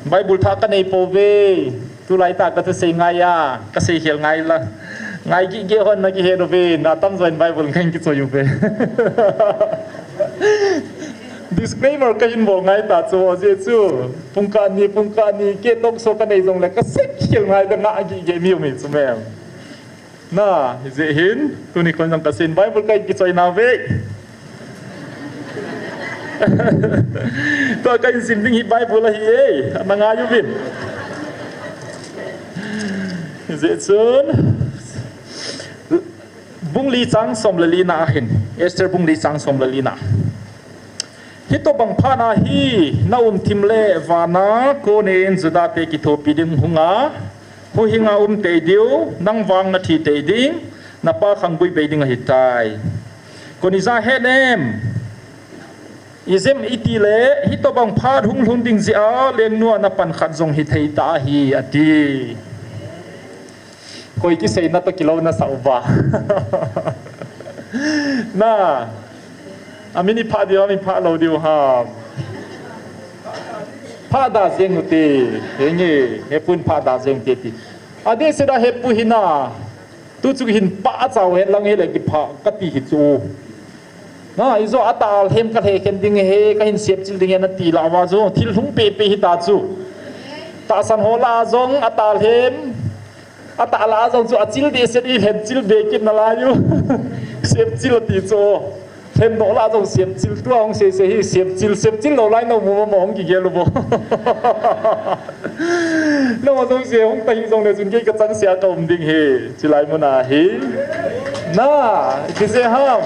Bible thah kanei pouve. Tulai tah kathusei ngai a, kasei khel ngai la. Ngai gige hon nakihet uve, na atamjon Bible kahin kichoi uve. Disclaimer kahin bol ngai tah chu, ajeh chu pungkah ni, pungkah ni kei talk show kanei jongle kasei khel ngai tah, ngai gige mi um hi chu mem. Na, hijeh hin, tuni khon jong kasei in Bible kahin kichoi nauve. Tua kahin sim ding hi Bible ahi e, ana ngai uvin. Hijeh chun, bung li chang som le li na ahin, Esther bung li chang som le li na. Hitobang phat a hi, naum thim le vana konin Juda te kithopi ding hunga, huhhinga um tei diu, nang vang nathi tei ding, napa khang gui bei ding ahitai. Koni ja het em? Ijeh iti le, hitobang phat hung lhung ding jeh a, lengnu a napan khat jong hithei tah ahi, ati. Koi kiseina toh kilou nasah uva. Na, amin iphah diu ham, iphah lou diu ham. Phah da jeng ute, henge, hepu in phah da jeng ute ti. Adeh seh da hepu hina, tu chu hin pah achau hen lang hile kiphah kati hi chu. Na, ijo atah alhem kalhekhen ding ahi, kahin sepchil ding ahi nati lah uva chu, thil lhung pepe hita chu. Tahsan ho lah a jong atah alhem, atah lah a jong chu achil dehset in lhenchil be kit nalai u. Sepchil ati chu. Lhendoh lah a jong sepchil, tua hung seisei hi sepchil, sepchil lou lai namu mama hung kigel uvo. Nangho jouse hung tahih jongle chun kei kachangseh a kaum ding ahi, chulai mun a hi. Na, ipi jeh ham.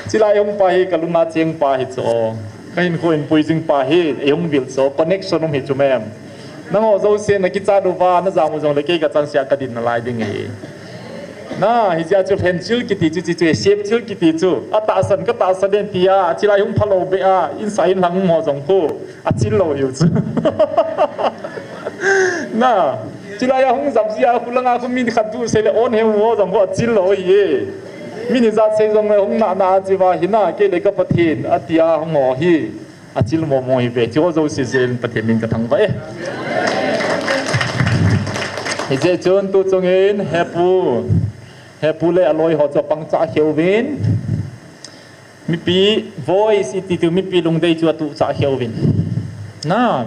Chilai hung pa hi kalunga cheng pa hi chu. Kahinkho in puijing pa hi, eihung vil chu, connection um hi chu mem. Nangho jouse nakichat uva, najam u jongle kei kachan sea kadin nalai ding ahi. Na, hijeh chun lhenchil kiti chu, chi chu, sepchil kiti chu. Atahsan, katahsan den tia, chilai hung phalou beh a, insa inlang ho jong khu. Achil lou hiu chu. Na, chilai a hung jam jia, khulanga khu min khat du seile on he mo jong khu achil lou hi. Min ijat sei jongle hung nana chiva hi na, kei le ka Pathen, atia hung ho hi. Achil momo hi ve, chu jouse jeh in Pathen min kathangvah e. Hijeh chun tuchung in, hepu, hepu le aloi ho chu pangcha kheuvin. Mipi voice iti chu mipi lungdei chu atuhcha kheuvin. Na,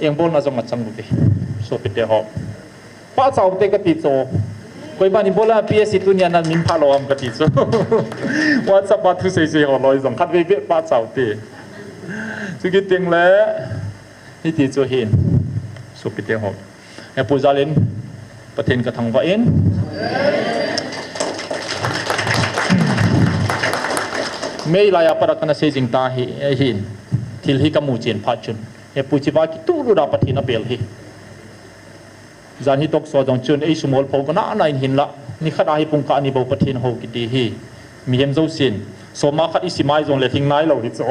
engbolna jong achang uve. Sopite ho. Pahcha ute kati chu. Koiman ibola P S C tunia namin phalou ham kati chu. WhatsApp a thusei sei ho loi jong khatvei beh pahcha ute. Chukit tengle, hiti chu hin. Sopite ho. Hepu jal in, Pathen kathangvah in. May laiya pat a kana sei jing ta hi, ahin. Thil hi kamu chen phat chun. Hepu chiva kituh lut a Pathen abel hi. Jan hi talk show jong chun, eisumol pho kana na in hinla. Nikhat a hi pungkah ni bou Pathen hou kiti hi. Mihem jousen. Soma khat isimai jongle lhing nailou hi chu.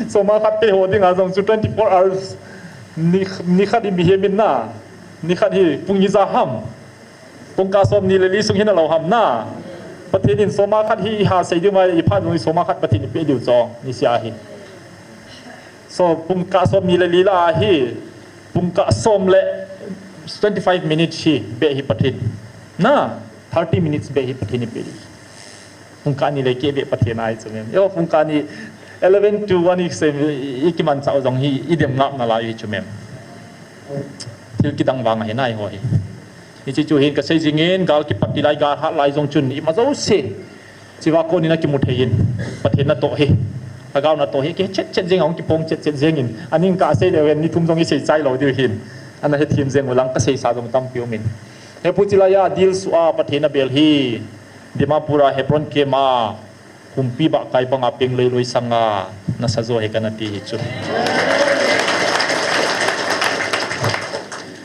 Soma khat pe ho dinga jong chu twenty-four hours. Ni, nikhat hi mihem in na. Nikhat hi pung ija ham. Pungkah somni le li sung hi nalou ham na. Pathen in soma khat hi iha sei diu mai iphat jong soma khat Pathen ipe diu chu. Nisea hi. So, pungkah somni le li lah a hi, pungkah som le twenty-five minutes hi beh hi Pathen. Na, thirty minutes beh hi Pathen ipe. Pungkah ni le keh beh Pathen ahi chu mem. Yo, pungkah ni eleven to one i sei, i kimanchah u jong hi, idem ngap nalai hi chu mem. Thil kidang vang ahi nai ho hi. Hiche chu hin kasei jingin, gal kipat lai, gal hat lai jong chun, ima jouse. Chiva konin akimu thei in, Pathen natoh hi. Lhagao natoh hi, kichet chet jeng, ahung kipong chet chet jengin. Aning kasei leu hen, ni thum jong isei chai lou diu hin. Ana hethem jeng ulang kaseisa jong tampi umin. Hepu chilai a dilsu a Pathen abel hi. Dimapur a Hebron kema. Kumpi bahkai banga peng loi loi sanga. Nasa jo hi kana ti hi chu.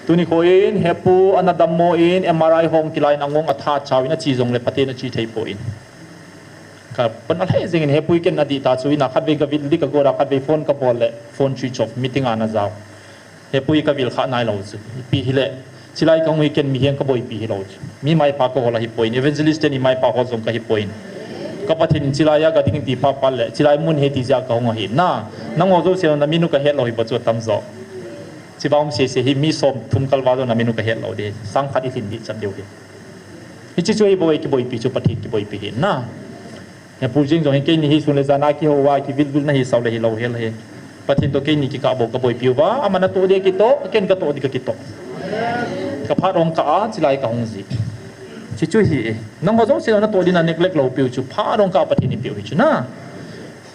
Tuni khoin, hepu ana dammo in, M R I hong kilai in angong atha chauvin achi jongle Pathen achi thei poi. Ka pan alhai jengin hepu ken adih ta chu ina khatvei kavil ding kagot a khatvei phone kabol le phone switch off meeting a najao. Hepu kavil kha nailou chu. Ipi hile. Chilai kahung hi ken mihem kaboipi hilou chu. Mi maipa kahol ahi poi. Evangelist teni maipa hol jong kahi poi. Ka Pathen in chilai a kading ti pha pha le. Chilai mun hi ti jeh a kahung ahi. Na, nangho jouse namin u kahet lou hi pa chu atam jo. Chiva um sese hi mi som thum kalval jong namin u kahet lou ding. Sang khat ilhin ding chat diu hi. Hiche chu hi bou kiboipi chu Pathen kiboipi hi na. Hepu jeng jong hi keini hi sun le jan a kihou a kivil vil nahi sao le hilou hel hi. Pathen toh keini kikah bou kaboipi uva, aman atoh ding kitoh, ken katoh ding kakitoh. Kaphat ong kah a, chilai kahung ji. Hiche chu hi e. Nangho jouse natoh ding na neglect lou piu chu, phat ong kah a Pathen in piu hi chu na.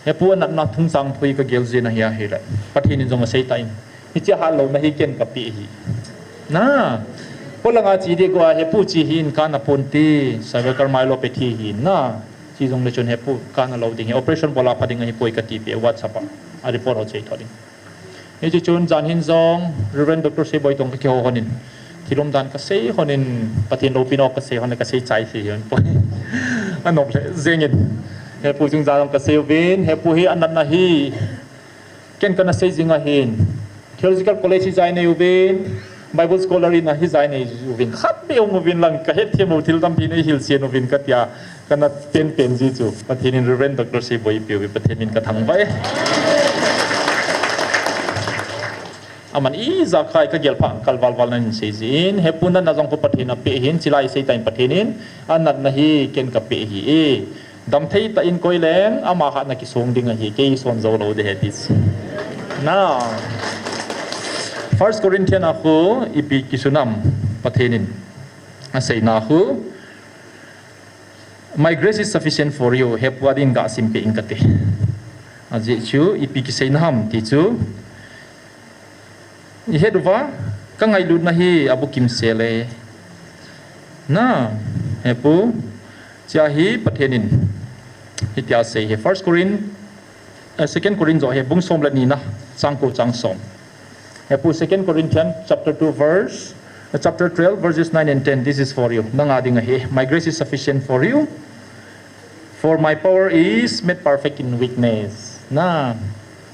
Hepu anatna thungsang thu hi kagel jin ahi ahile. Pathen in jong asei tan. Hiche hatlouna hi ken kapeh hi. Na. Kolanga chi ding go a hepu chi hin kana ponte. Cervical myelopathy hi na. Chi jongle chun hepu kana lou ding hi. Operation bol a pha ding ahi poi kati peh WhatsApp a. A report ho chei tho ding. Hiche chun jan hin jong Reverend Doctor Seiboi toh kakihou lhonin. Thil umdan kasei lhonin. Pathen loupina kasei lhon le kasei chai lhi lhon poi. Anop lheh jengin. Hepu jung jan jong kasei uvin. Hepu hi anatna hi. Ken kana sei jing ahin. Theological College hi jai nei uvin, Bible Scholar in a hi jai nei uvin. Khat beh hung uvin lang, kahet them lou thil tampi nei hilchen uvin katia, kana pen pen ji chu. Pathen in Reverend Doctor Seiboi piu hi Pathen min kathangvah e. Aman ijakai kagel pha, kal val val nan sei jin. Hepu natna jong khu Pathen apeh hin, chilai sei tan Pathen in, anatna hi ken kapeh hi e. Damthei tah in koi leng, ama hatna kisong ding ahi, kei son jou lou ding ahi ti. Na. First Corinthian a khu, ipi kisun ham, Pathen in. Aseina khu, "My grace is sufficient for you," hepu adin gah simpeh in kati. Ajeh chu, ipi kiseina ham, ti chu. Ihet uva, kangailutna hi abukim sel e. Na, hepu, chia hi Pathen in hitia asei hi, First Corinth, uh, Second Corinth joh hi bung som le ni na, chang ko chang som. Hepu, Second Corinthians chapter two verse, uh, chapter twelve verses nine and ten. This is for you. Nanga ding ahi. My grace is sufficient for you. For my power is made perfect in weakness. Na,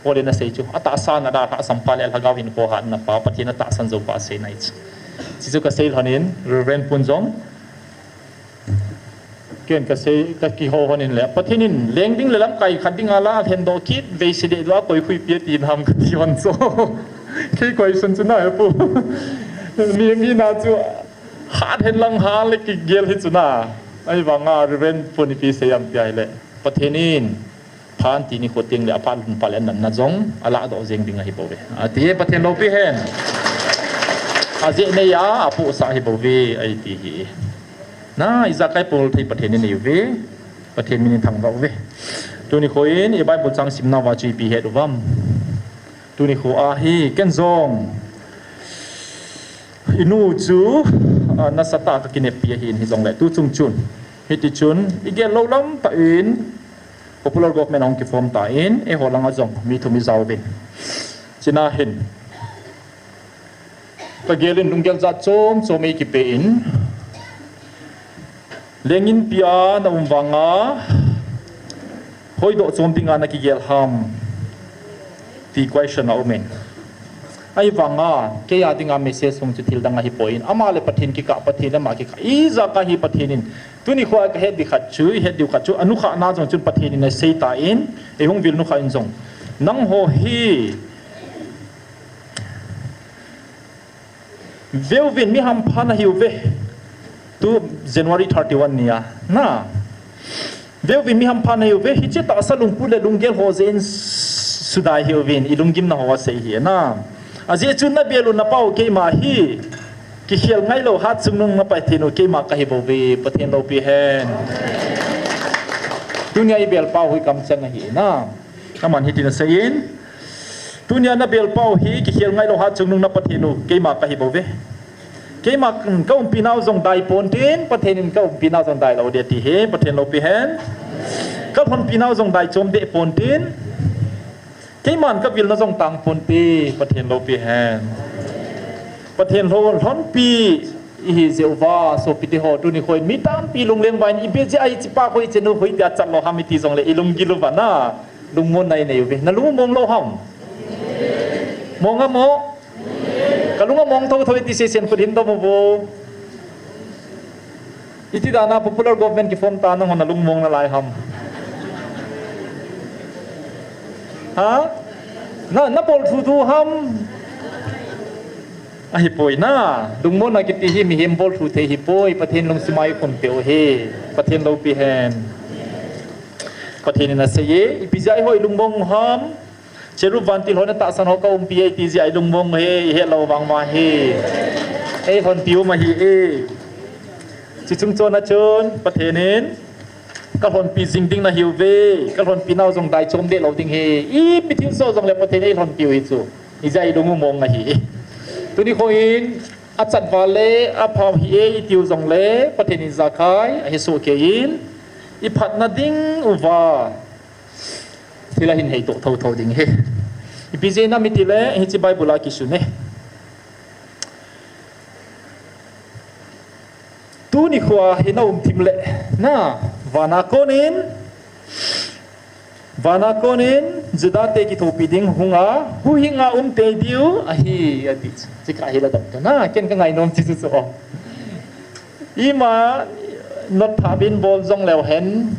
Paul in asei chu. Atahsan a dalhah sampha le lhagao hin khohatna pa, Pathen atahsan jou pa asei nai chu. Chuchu kasei lhonin, Reverend Pun jong. Ken kasei, kakihou lhonin le. Pathen in leng ding le lamkai khat ding a la, lhen doh kit, vei se deh doh a, koi khui pia tin ham kati lhon chu. Kei koi sun chu na hepu. Mi, mi na chu. Hat hen lang hal le kigel hi chu na. Ahivanga Reverend Pun ipi sei am tia hile. Pathen in phat ti nikho teng le aphat lhun phat le anatna jong alah doh jeng ding ahi bouve. Ati e, Pathen loupi hen. Ajeh nei a, apohsah ahi bouve, ahi ti hi. Na, ijakai pol thei Pathen inei uve. Pathen min in thangvah uve. Tuni kho in, i Bible chang simna uva chu ipi het uvam. Tuni kho a hi, ken jong. Inu chu, ah, nasatah a kakineppi ahin hijongle, tu chung chun. Hiti chun, igel lou lam tah in, popular government ahung kiform tan, eiho langa jong, mi thum ijao uvin. China hin. Kagel in lunggel jat chom chom eikipe in. Leng inpi a na um vanga, hoidoh chom dinga na kigel ham, ti question a um in. Ahivanga, kei a dinga message hung chu thil dang ahipoi in. Ama le Pathen kikah, Pathen le ama kikah. Ijakai hi Pathen in. Tuni kho a kahet ding khat chu, ihet diu khat chu, anukhah na jong chun Pathen in asei tan, eihung vil nukhah in jong. Nangho hi, Veuvin, mi hampha nahiuve. Tu January thirty-one nia. Na. Veuvin, mi hampha nahiuve. Hiche tahsa lungput le lunggel ho jeh in sudai hiuvin. I lunggimna ho asei hi na. Ajeh chu nabel u napau keima hi. Kikhel ngailou hat chungnung na Pathen u keima kahi bouve. Pathen loupi hen. Tunia ibel pau hi kamcheng ahi na. Aman hitin asei in. Tunia nabel pau hi kikhel ngailou hat chungnung na Pathen u keima kahi bouve. Keima kaumpi nau jong dai pontin, Pathen in kaumpi nau jong dai lou ding ati hi, Pathen loupi hen. Kalhonpi nau jong dai chom deh pontin. Keiman kavilna jong tang ponte, Pathen loupi hen. Pathen lhon, lhonpi ihi jeh uva, sopite ho, tuni kho in mi tampi lungleng uva in, ipi jeh a hichepa kho hichenu hoitia chat lou ham iti jongle, ilunggil uva na. Lungmonna inei uve. Nalung mong lou ham? Mong a mo? Kalung among thotho iti sesen khut hin dom uvo. Iti dana popular government kiform ta nangho nalung mong nalai ham? Ha? Na, nabol thu thu ham? Ahipoi na. Lungmonna kiti hi mihem bol thu thei hipoi. Pathen lungsim a ikhum peh u hi. Pathen loupi hen. Pathen in asei e, ipi jeh a eiho ilungmong u ham? Cherub vantil hon atahsan ho kaumpi e, iti jeh a ilungmong u hi, ihet lou vang uva hi. Eilhonpi u ahi e. Chuche chung chon a chun, Pathen in, kalhonpi jing ding nahiuve, kalhonpi nau jong dai chom deh lou ding hi. Ipi thilsoh jongle Pathen in eilhonpi u hi chu. Ijeh a ilung umong ahi. Tuni kho in, achat val le, apha hih e, itiu jongle, Pathen in ijakai, ahesoh kei in, iphatna ding uva. Thil ahin heitoh thotho ding hi. Ipi jeh inem itile, hiche Bible a kisun e. Tuni khoa hi naum thim le, na, vana konin, vana konin, Juda te kithopi ding hunga, huhhinga um tei diu ahi, ati. Chika hi la dam ta na, ken ka ngainom chi chu chu o. Ima, not phabin bol jong leu hen,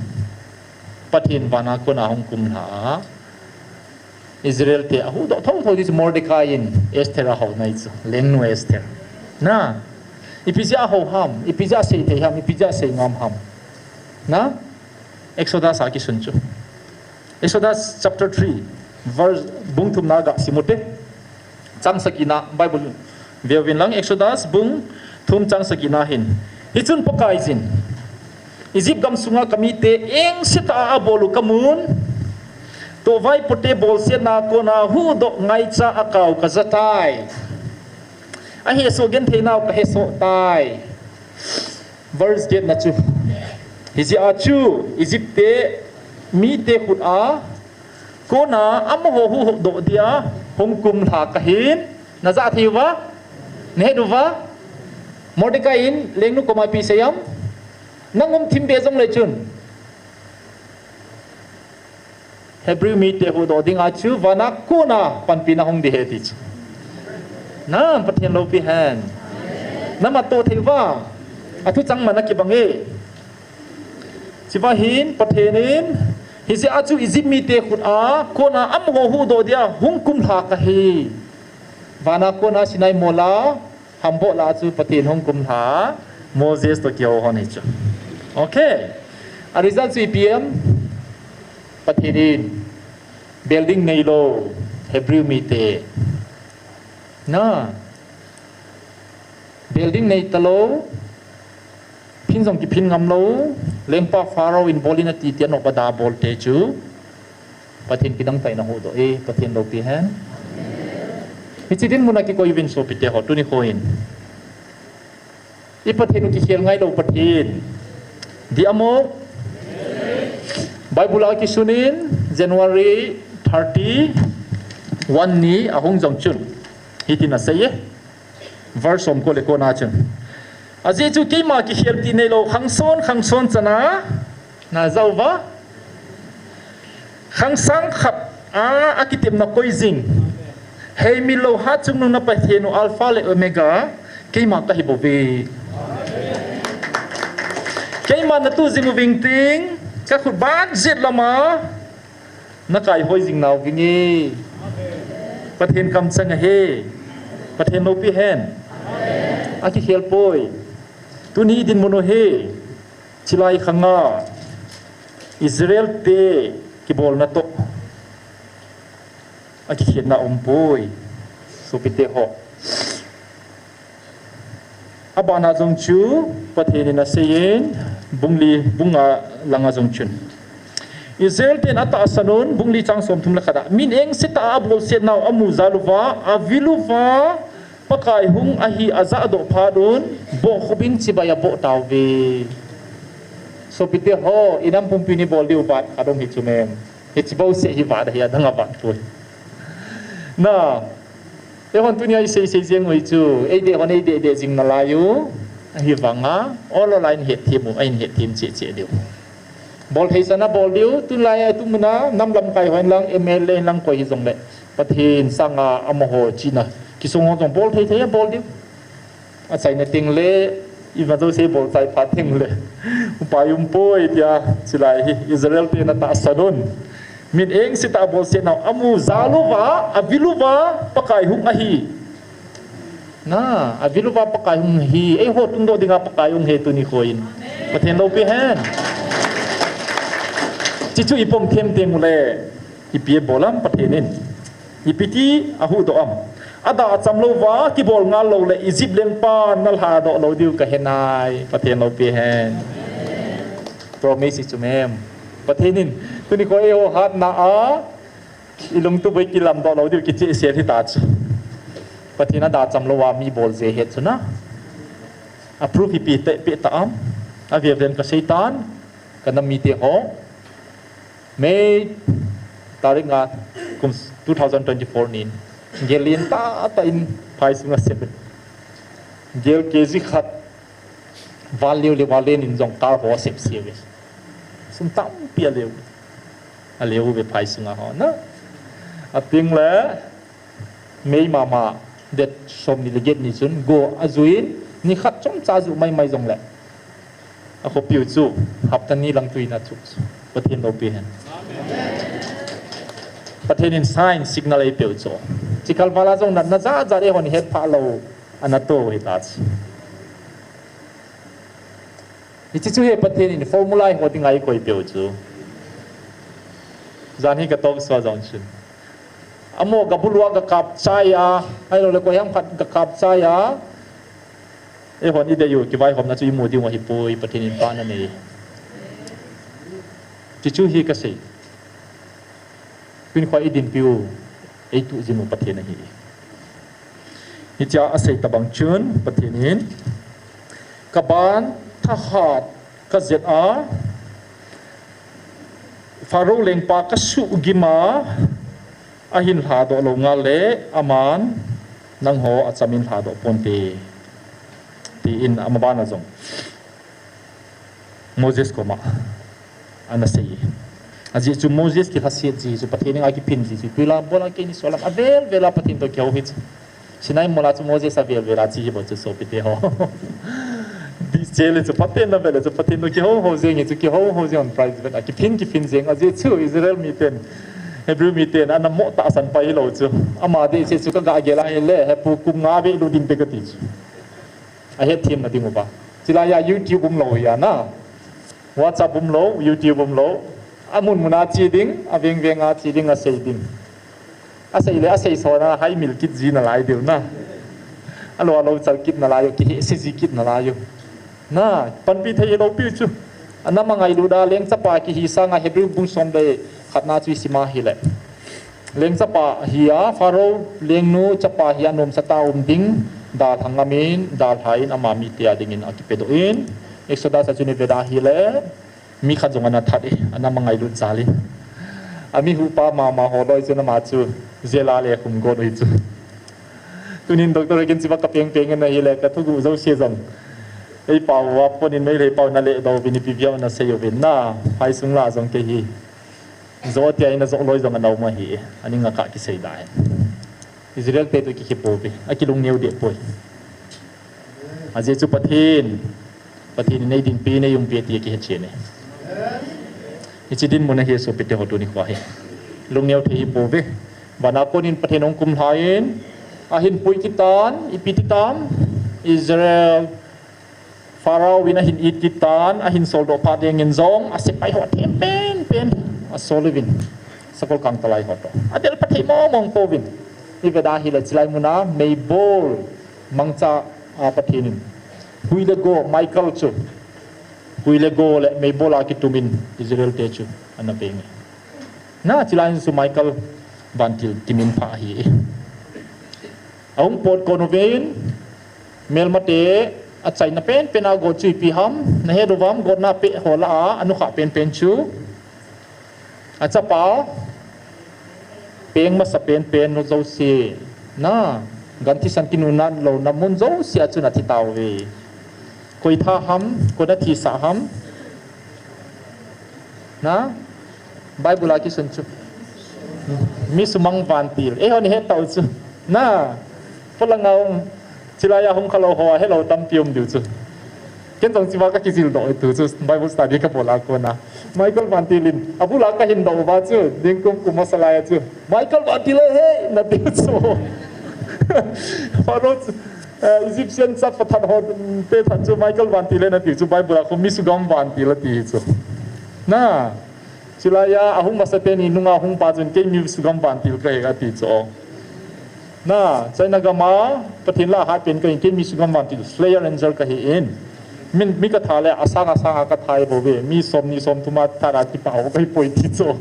Pathen vana kona hung kum lha a. Israel te ahuhdoh thotho ding chu Mordecai in Esther ahou nai chu. Lengnu Esther. Na. Ipi jeh a ahou ham. Ipi jeh a sei thei ham. Ipi jeh a sei ngam ham. Na. Exodus a kisun chu. Exodus chapter three. Verse bung thum na ga sim u te. Chang sagi na Bible veuvin lang Exodus bung thum chang sagi na hin. Hichun Pakaiyin. Egypt gam sunga kamite engse tah a abol u kamun. Tua vaipote bolsetna kona huhdoh ngaicha a kau kaja tai. Ahesoh genthei nau kahesoh tai. Verse get na chu. Hijeh a chu Egypt te mite khut a kona amaho huhdoh dia hung kumlha kahin. Na ja thei uva? Na het uva? Mordecai in lengnu koma ipi asei em? Nang um thim be jongle chun Hebrew mite huhdoh dinga chu vana kona panpina hung ding ahi ti chu. Na, Pathen loupi hen. Na matoh thei uva? Athu chang man akibang e. Chuva hin Pathen in, hijeh a chu Egypt mite khut a kona amaho huhdoh dia hung kumlha kahi. Vana kona Sinai mol a Hamboh lah a chu Pathen hung kumlha, Moses toh kihou hon hi chu. Okay. A result chu ipi em? Pathen in building neilou Hebrew mite. Na. Building nei talou. Phin jong kiphin ngam lou. Lengpa Pharaoh in bol in ati tia nop a da bol te chu. Pathen kidang tah in ahuhdoh e, Pathen loupi hen. Hiche dinmun a kikoi uvin sopite ho, tuni kho in. I Pathen u kikhel ngai lou Pathen. Dia mo? Bible a kisun in January thirty, one ni ahung jong chun. Hitin asei e. Verse som ko le kona chun. Ajeh chu keima kikhel ti neilou, khangson, khangson chana, na ja uva. Khangsang khat a, akitepna koi jing. Heimil lou hatchungnung na Pathen u Alpha le Omega, keima kahi bouve. Keima na tu jing uving ting, ka khut ban jet lama, na kaihoi jing nau vinge. Pathen kamchang ahi. Pathen loupi hen. Akikhel poi. Tuni dinmun u hi. Chilai khanga. Israel te kibolna toh. Akikhetna um poi. Sopite ho. Abana jong chu, Pathen in aseiyin, bung li, bung nga langa jong chun. Israel ten atahsan un, bung li chang som thum le khat a. Min engse tah a abolset nau amu jal uva, avil uva, Pakai hung ahi ajahdoh phat un, bohkhup in chibai aboh tauve. Sopite ho, inam pumpi ni bol diu vat, adong hi chu mem. Hiche bouseh hi vat ahi, adang avat poi. Na, eihon tunia isei sei jeng u hi chu, eideh hon eideh deh jing nalai u, ahivanga, ol ol a in hetthem u, a in hetthem cheh cheh diu. Bol thei chan a bol diu, tulai a tumuna, nam lamkai hon lang, M L A in lang koi hijongle, Pathen sanga amaho chihna, kisung ho jong bol thei thei a bol diu. Achaina teng le, ima jouse bolchai phat teng le. Upai um poi tia, chulai hi Israel ten atahsan un. Min engse tah a bolset nau amu jal uva, avil uva, Pakai hung ahi. Na, avil uva Pakai hung ahi. Eiho tungdoh dinga Pakai hung ahi tuni kho in. Pathen loupi hen. Chuchu ipom them teng ule. Ipi abol am Pathen in. Ipi ti ahuhdoh am. Adah acham louva, kibol ngal lou le, Egypt lengpa nalhadoh lou diu kahe nai, Pathen loupi hen. Promise chu mem. Pathen in, tuni kho eiho hatna a, ilungtup u kilamdoh lou diu kichehsel hita chu. Pathen adah acham louva, mi bol je het chu na. Approve ipi ti pe ta am. Avel vel in kasei tan, kanam mite ho. May tarik nga kum two thousand twenty-four nin. Gel lentah tah in phai sunga sep. Gel K G khat val leu le val len in jong car ho sep sep ve. Sum tampi aleu. Aleu ve phai sunga ho na. Ating le May mama, date somni le get ni chun, go ajuiyin, nikhat chomcha aju maimai jongle. Akhopiu chu, hapta ni lang tui na chu, Pathen loupi hen. Pathen in sign signal eipeu chu. Chikhal vala jong natna jat jat eihon hetphah lou, ana to hita chu. Hiche chu hi Pathen in formula eiho dinga eikoipeu chu. Jan hi ka talk show jong chun. Amaho gabulu a gakap chai a, ahilou le koiham khat gakap chai a. Eihon idei u, kivaihomna chu imu diu ahipoi, Pathen in pan anei. Chuchu hi kasei. Tuni kho idinpiu, eituh jing u Pathen ahi. Hichea asei tabang chun, Pathen in, kaban, Thahat ka zet a, Pharaoh lengpa ka suhgim a, ahin lhadoh lou ngal le, aman nangho achamin lhadoh ponte, tiin ama bana jong Moses koma ana sei. Ajeh chu Moses kilhaset ji chu, Pathen henga kiphin ji chu, tuilam bola keini solam avel vela Pathen toh kihou hi chu. Sinai mola chu Moses avel vela che hi bou chu sopite ho. Dihcheh le chu Pathen na vel le chu Pathen toh kihou hou jeng hi chu, kihou hou jeng on private a kiphin kiphin jeng. Ajeh chu Israel miten, Hebrew miten ana mo tahsan pai hilou chu. Ama dihcheh chu ka ga gel a hile, hepu kum nga vei lut ding te kati chu. Ahetthemna ding uva. Chulaiya YouTube umlou hi a na. WhatsApp umlou, YouTube umlou. Amun mun a che ding, aveng veng a che ding, asei ding. Asei le, asei sona, haimil kit ji nalai diu na. Alou, alou chal kit nalai u, kihehse ji kit nalai u. Na, panpi thei lou piu chu. Anam angailut a leng chapa kihi sanga Hebrew bung som le khatna chu isim a hile. Leng chapa hi a, Pharaoh lengnu chapa hi a nomsa tah a um ding, dalha ngamin, dalha in ama mite a dingin akipedoh in, Exodus a chun ivet a hile, mi khat jong ana that e, anam angailut jal in. Ami huhpa mama ho loi chun ama chu jail a le khum got u hi chu. Tunin Doctor Regan chiva ka peng peng in ahile, ka thuguh jouse jong. Ei pao uva pon in Meitei pao na le doh uvin ipi viau na sei uvin na, phai sung la jong kei hi. Jo tia ina jo loi jong ana um ahi, aning a ka kisei da hen. Israel te toh kikhe pouve, akilungneo deh poi. Ajeh chu Pathen, Pathen in eidinpi, eiumpi ati akihe chen e. Hiche dinmun ahi sopite ho tuni kho hi. Lungneo thei hi pouve. Vana kon in Pathen hung kum lhai in, ahin pui kit tan, ipi ti tam, Israel Pharaoh in ahin it kit tan, ahin soldoh phat ding in jong, asepai ho athem pen pen, asol uvin. Sakol kangtalai ho toh. Adel pha thei mong mong pouvin. Ivet a hile chulai mun a, meibol mangcha a Pathen in. Hui le go, Michael chu. Hui le go le meibol a kitum in Israel te chu ana veng e. Na, chulai in chu Michael vantil kiminpha ahi. Ahung pot kon uvin, melmate achaina pen pen a got chu ipi ham, nahet uvam, gotna peh ho lah a, anukha pen pen chu. Achapa, peng masa pen pen nu jouse. Na, gan thisan kinuna louna mun jouse a chun athi tauve. Koi tha ham, koi na thisah ham. Na, Bible a kisun chu. Mi sumang vantil. Eiho ni het tau chu. Na, polanga um, chulai a hung khalou ho, helou tampi um diu chu. Ken jong chiva ka kijil doh tu chu, Bible study ka bol a kona. Michael vantil in, abul a ka hin doh uva chu, ningkum kum masa lai a chu. Michael vantil e he, na tiu chu. Pharaoh chu, eh, Egyptian chapa that ho, te that chu Michael vantil e na tiu chu, Bible a khu mi sugam vantil ati chu. Na, chulai a, ahung masa teni nunga hung pa chun, kei mi sugam vantil kahi ati chu. Na, China gam a, Pathen lah a hat pen kahin, kei mi sugam vantil, Slayer Angel kahi in. Min, mi ka tha le, asang asang a ka tha e bou ve, mi som ni som thum a tha ra ti pa ho kahi poi ti chu.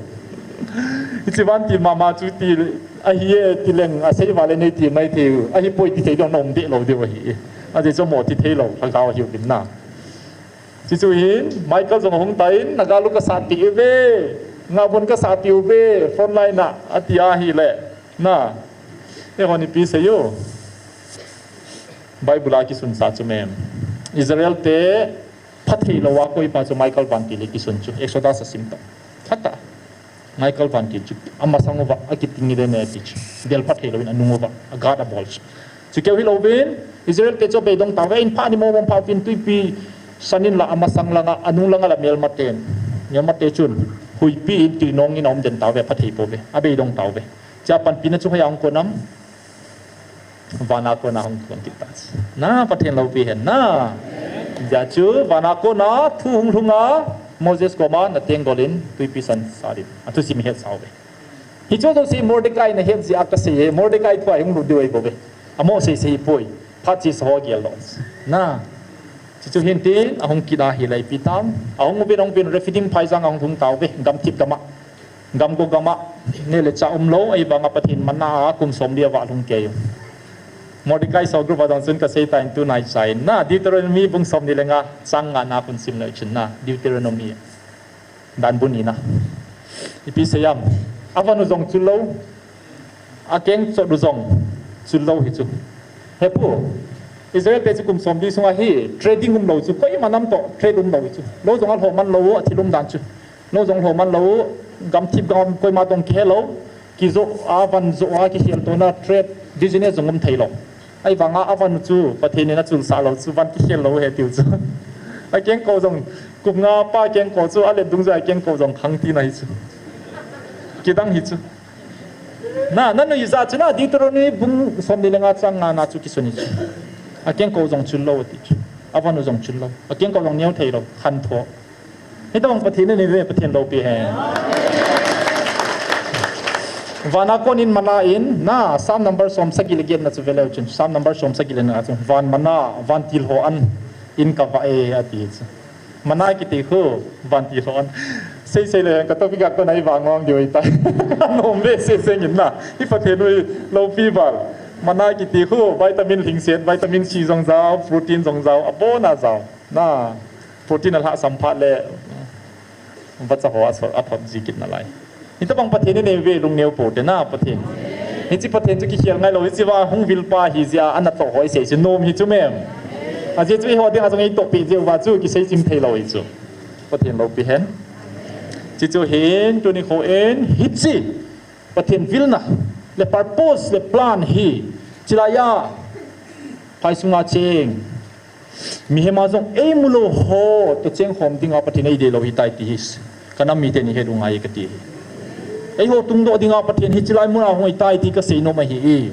Hiche vantil mama chu ti, ahi e ti leng, asei vale nei ti mai thei u, ahi poi ti thei ding nom deh lou diu ahi. Ajeh chu mo ti thei lou, lhagao ahiuvin na. Chuchu hin, Michael jong ahung tan, na gal u ka sat peh uve, ngabon ka sat peh uve, front line a, ati ahile. Na, eihon ipi sei u. Bible a kisunsa chu mem. Israel te pha thei lou a koi pa chu Michael vantil in kisun chu. Exodus a sim tah. Pha tah. Michael vantil chu. Amasang uva, akiting le ne ti chu. Del pha thei lou in anung uva. A guard abol chu. Chu keu hilou vin, Israel te chu abeidong tauve, in pha ni mong mong pha vin tuipi san in la amasang langa, anung langa la melmaten. Melmate chun, huipi in tuinong in aum den tauve, pha thei pouve, abeidong tauve. Chua panpina chu hoiya hung kon am, vana kona hung kon kit ta. Na, Pathen loupi hen na. Hijeh chun, vana kona thu hung lhunga, Moses koma na tenggol in, tuipi san sat in. Athusim het sauve. Hiche jouse Mordecai na het jeh a kasei e, Mordecai thu a hung lut diu ahi bouve. Amo sei sei poi. Phat chesa ho gel doh. Na. Chuchu hin tin, ahung kit ahile ipi tam. Ahung uvin, ahung uvin, Rephidim phaijang ahung lhung tauve. Gamthip gam a. Gamgo gam a. Neh le chah umlou, ahivanga Pathen manna a kum somli avah lhung kei u. Mordecai soul group a jong chun kasei tan, tu naicha in na, Deuteronomy bung som ni le nga chang nga na khun sim leu chun na, Deuteronomy dan bu ni na. Ipi seiyam? Avan u jong chul lou, akeng chot u jong chul lou hi chu. Hepu, Israel te chu kum som li sunga hi trading um lou chu, koima nam toh trade um lou chu. Lou jong alhoh man lou, athil um dan chu. Lou jong lhoh man lou, gamthip gam koima toh kihe lou, kijoh a van joh a kikhel tona trade business jong um thei lou. Ahivanga avan u chu Pathen in achulsah lou chu van kikhel lou ahi tiu chu. Akengkou jong kum nga pa kengkou chu alet dung jeh a kengkou jong khang tina hi chu. Kidang hi chu. Na, na nui jeh chu na Deuteronomy bung som ni le nga chang nga na chu kisun hi chu. Akengkou jong chul lou ati chu. Avan u jong chul lou. Akengkou jong neo thei lou. Khan tho. Hitobang Pathen in eive, Pathen loupi hen. Vana kon in mana in, na, Psalm number som sagi le get na chu ve leu chun, Psalm number som sagi le nga chun, van mana, van tilhoh an in kavah e, ati chu. Mana kiti khu, van tilhoh an. Sei sei le, ka topic a kona ivah ngong diu ahitai. Nom ve sei sei ngin na. I Pathen u hi loupi val. Mana kiti khu, vitamin lhingset, vitamin C jong jao, protein jong jao, abon a jao. Na, protein alhahsam phat le, vacha ho a sot, athot ji kit nalai. Hitobang Pathen in eive lungneo pou te na Pathen. Hiche Pathen chu kikhel ngai lou, hiche va hung vil pa hi jeh a, ana toh ho isei chu nom hi chu mem. Ajeh chu eiho dinga jong eitoh peh jeh uva chu kisei chim thei lou hi chu. Pathen loupi hen. Hiche chu hin, tuni kho in, hiche Pathen vilna, le purpose, le plan hi, chilai a, phai sunga cheng mihem a jong eimu lou ho toh cheng khom dinga Pathen eidei lou hitai ti hi, ka nam mite ni het u ngai kati hi. Eiho tungdoh dinga Pathen hi chilai mun a hung hitai ti kasei nom ahi e.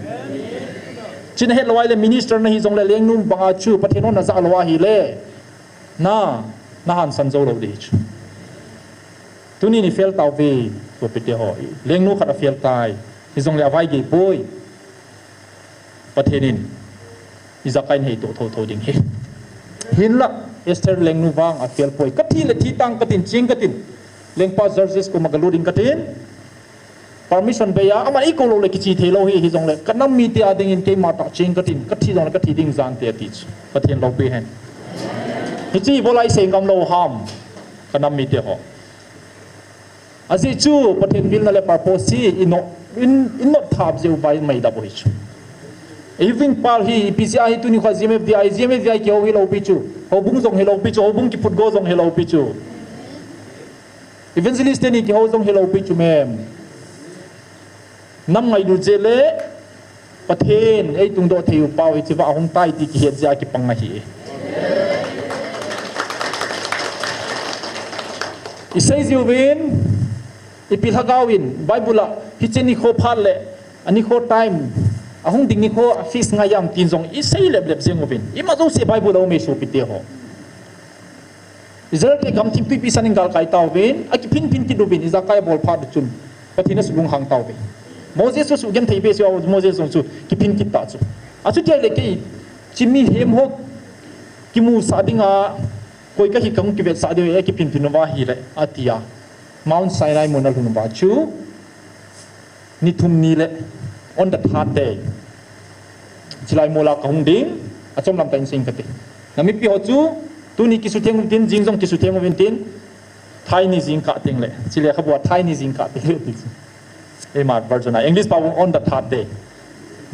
China het lou ahile minister nahi jongle lengnu banga chu Pathen hon najah lou ahile, na, na hansan jou lou ding hi chu. Tuni ni fail tauve, sopite ho. Lengnu khat a fail tai. Hijongle avai gei poi. Pathen in ijakai in heitoh thotho ding ahi. Hinla, Esther lengnu vang a fail poi. Kathi le thi tang katin, cheng katin. Lengpa Xerxes koma galut ding katin. Permission bei a, aman eikou lou le kiche thei lou hi, hijongle, ka nam mite a dingin keima tah cheng katin, kathi jongle kathi ding jante ati chu. Pathen loupi hen. Hiche ibola isei ngam lou ham, ka nam mite ho. Ajeh chu Pathen vilna le purpose hi ino, in, ino thap jeh uva imai dap u hi chu. Eiving pal hi, ipi jeh a hi tuni kho GMFDI, GMFDI kihou hilou pi chu. Houbung jong hilou pi chu, houbung kiphut go jong hilou pi chu. Evangelist teni kihou jong hilou pi chu mem. Nam ngailut jeh le, Pathen eitungdoh thei u pau hiche va ahung tai ti kihet jeh a kipang ahi. Isei jiuvin, ipi lhagao in, Bible a, hiche nikho phat le, anikho time, ahung ding nikho a fix ngai am tin jong isei lep lep jeng uvin. Ima jouse Bible a um e sopite ho. Israel te gamthip tuipi san in galkai tauvin, akiphin phin kit uvin, ijakai abol phat u chun, Pathen in asuh lunghang tauve. Moses chu asuh genthei behseh a, Moses jong chu kiphin kit ta chu. Achuti ahile kei, hiche mihem ho kimusah dinga, koi kahi kahung kivetsah diu, akiphin phin uva ahile, ati a. Mount Sinai mun alhun uva chu, ni thum ni le, on the third day, chilai mol a kahung ding, achom lam tah in sei inge kati. Na mipi ho chu, tuni kisutheng uvin tin, jing jong kisutheng uvin tin, thai ni jingkah teng le, chule khabua thai ni jingkah teng le, ti chu. Eima version a, English pao on the third day.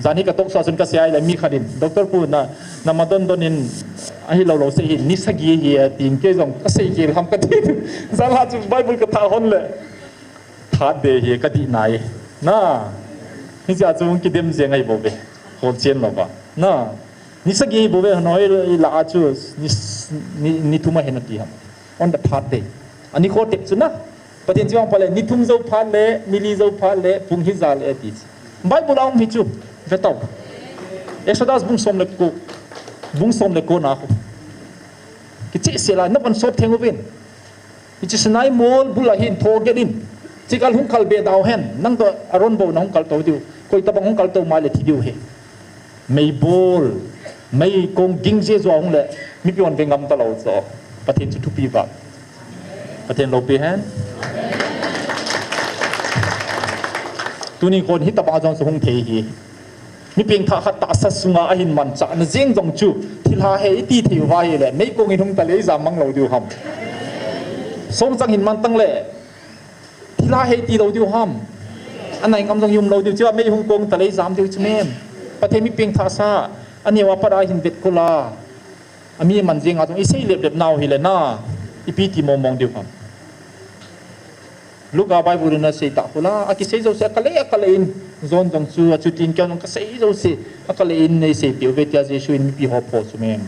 Jan hi ka talk show a chun kasei ahile mi khat in, Doctor pu na, na madon don in, ahilou lou sei hi, ni sagi ahi, atin kei jong kasei kel ham kati. Jan la chu Bible kathah hon le. Third day hi kadih nai. Na. Hijeh a chu kidem jeng ahi bouve. Holchen louva. Na. Ni sagi ahi bouve, hanoi la a chu ni, ni, ni thum ahi nati ham. On the third day. Anikho tep chu na. Pathen chevang phat le, ni thum jou phat le, ni li jou phat le, pung hija le ati chu. Bible a um hi chu. Ve tau. Exodus bung som le ko. Bung som le ko na khu. Kicheh sel a, na van sot theng uvin. Hiche Sinai mol bul a hin tho get in. Chikal hung kal be dau hen. Nang toh Aaron bou na hung kal tou diu. Koi tabang hung kal tou mai le thi diu ahi. Meibol. Mei kong ging jeh joh a hung le. Mipi hon ve ngam talou joh. Pathen chu thupi va. Pathen loupi hen. Tuni khon hitabang a jong chu hung thei ahi. Mi pengthah khat tahsa sunga ahin manchah na jeng jong chu, thilha he iti thei uva ahile, meikong in hung tale ijam mang lou diu ham. Songchang hin man tang le, thilha he iti lou diu ham. Anai ngam jong i um lou diu, chua mei hung kong tale ijam diu chu mem. Pathen mi pengthahsa, aneo a pat a hin vetkol a, ami man jeng a jong isei lep lep nau hile na, ipi ti mong mong diu ham. Luka Bible in asei tah hula, akisei jouse akale, akale in, John jong chu, achutin kei jong kasei jouse akale in, nei seipeh uve tia Jesu in mipi ho pho chu mem.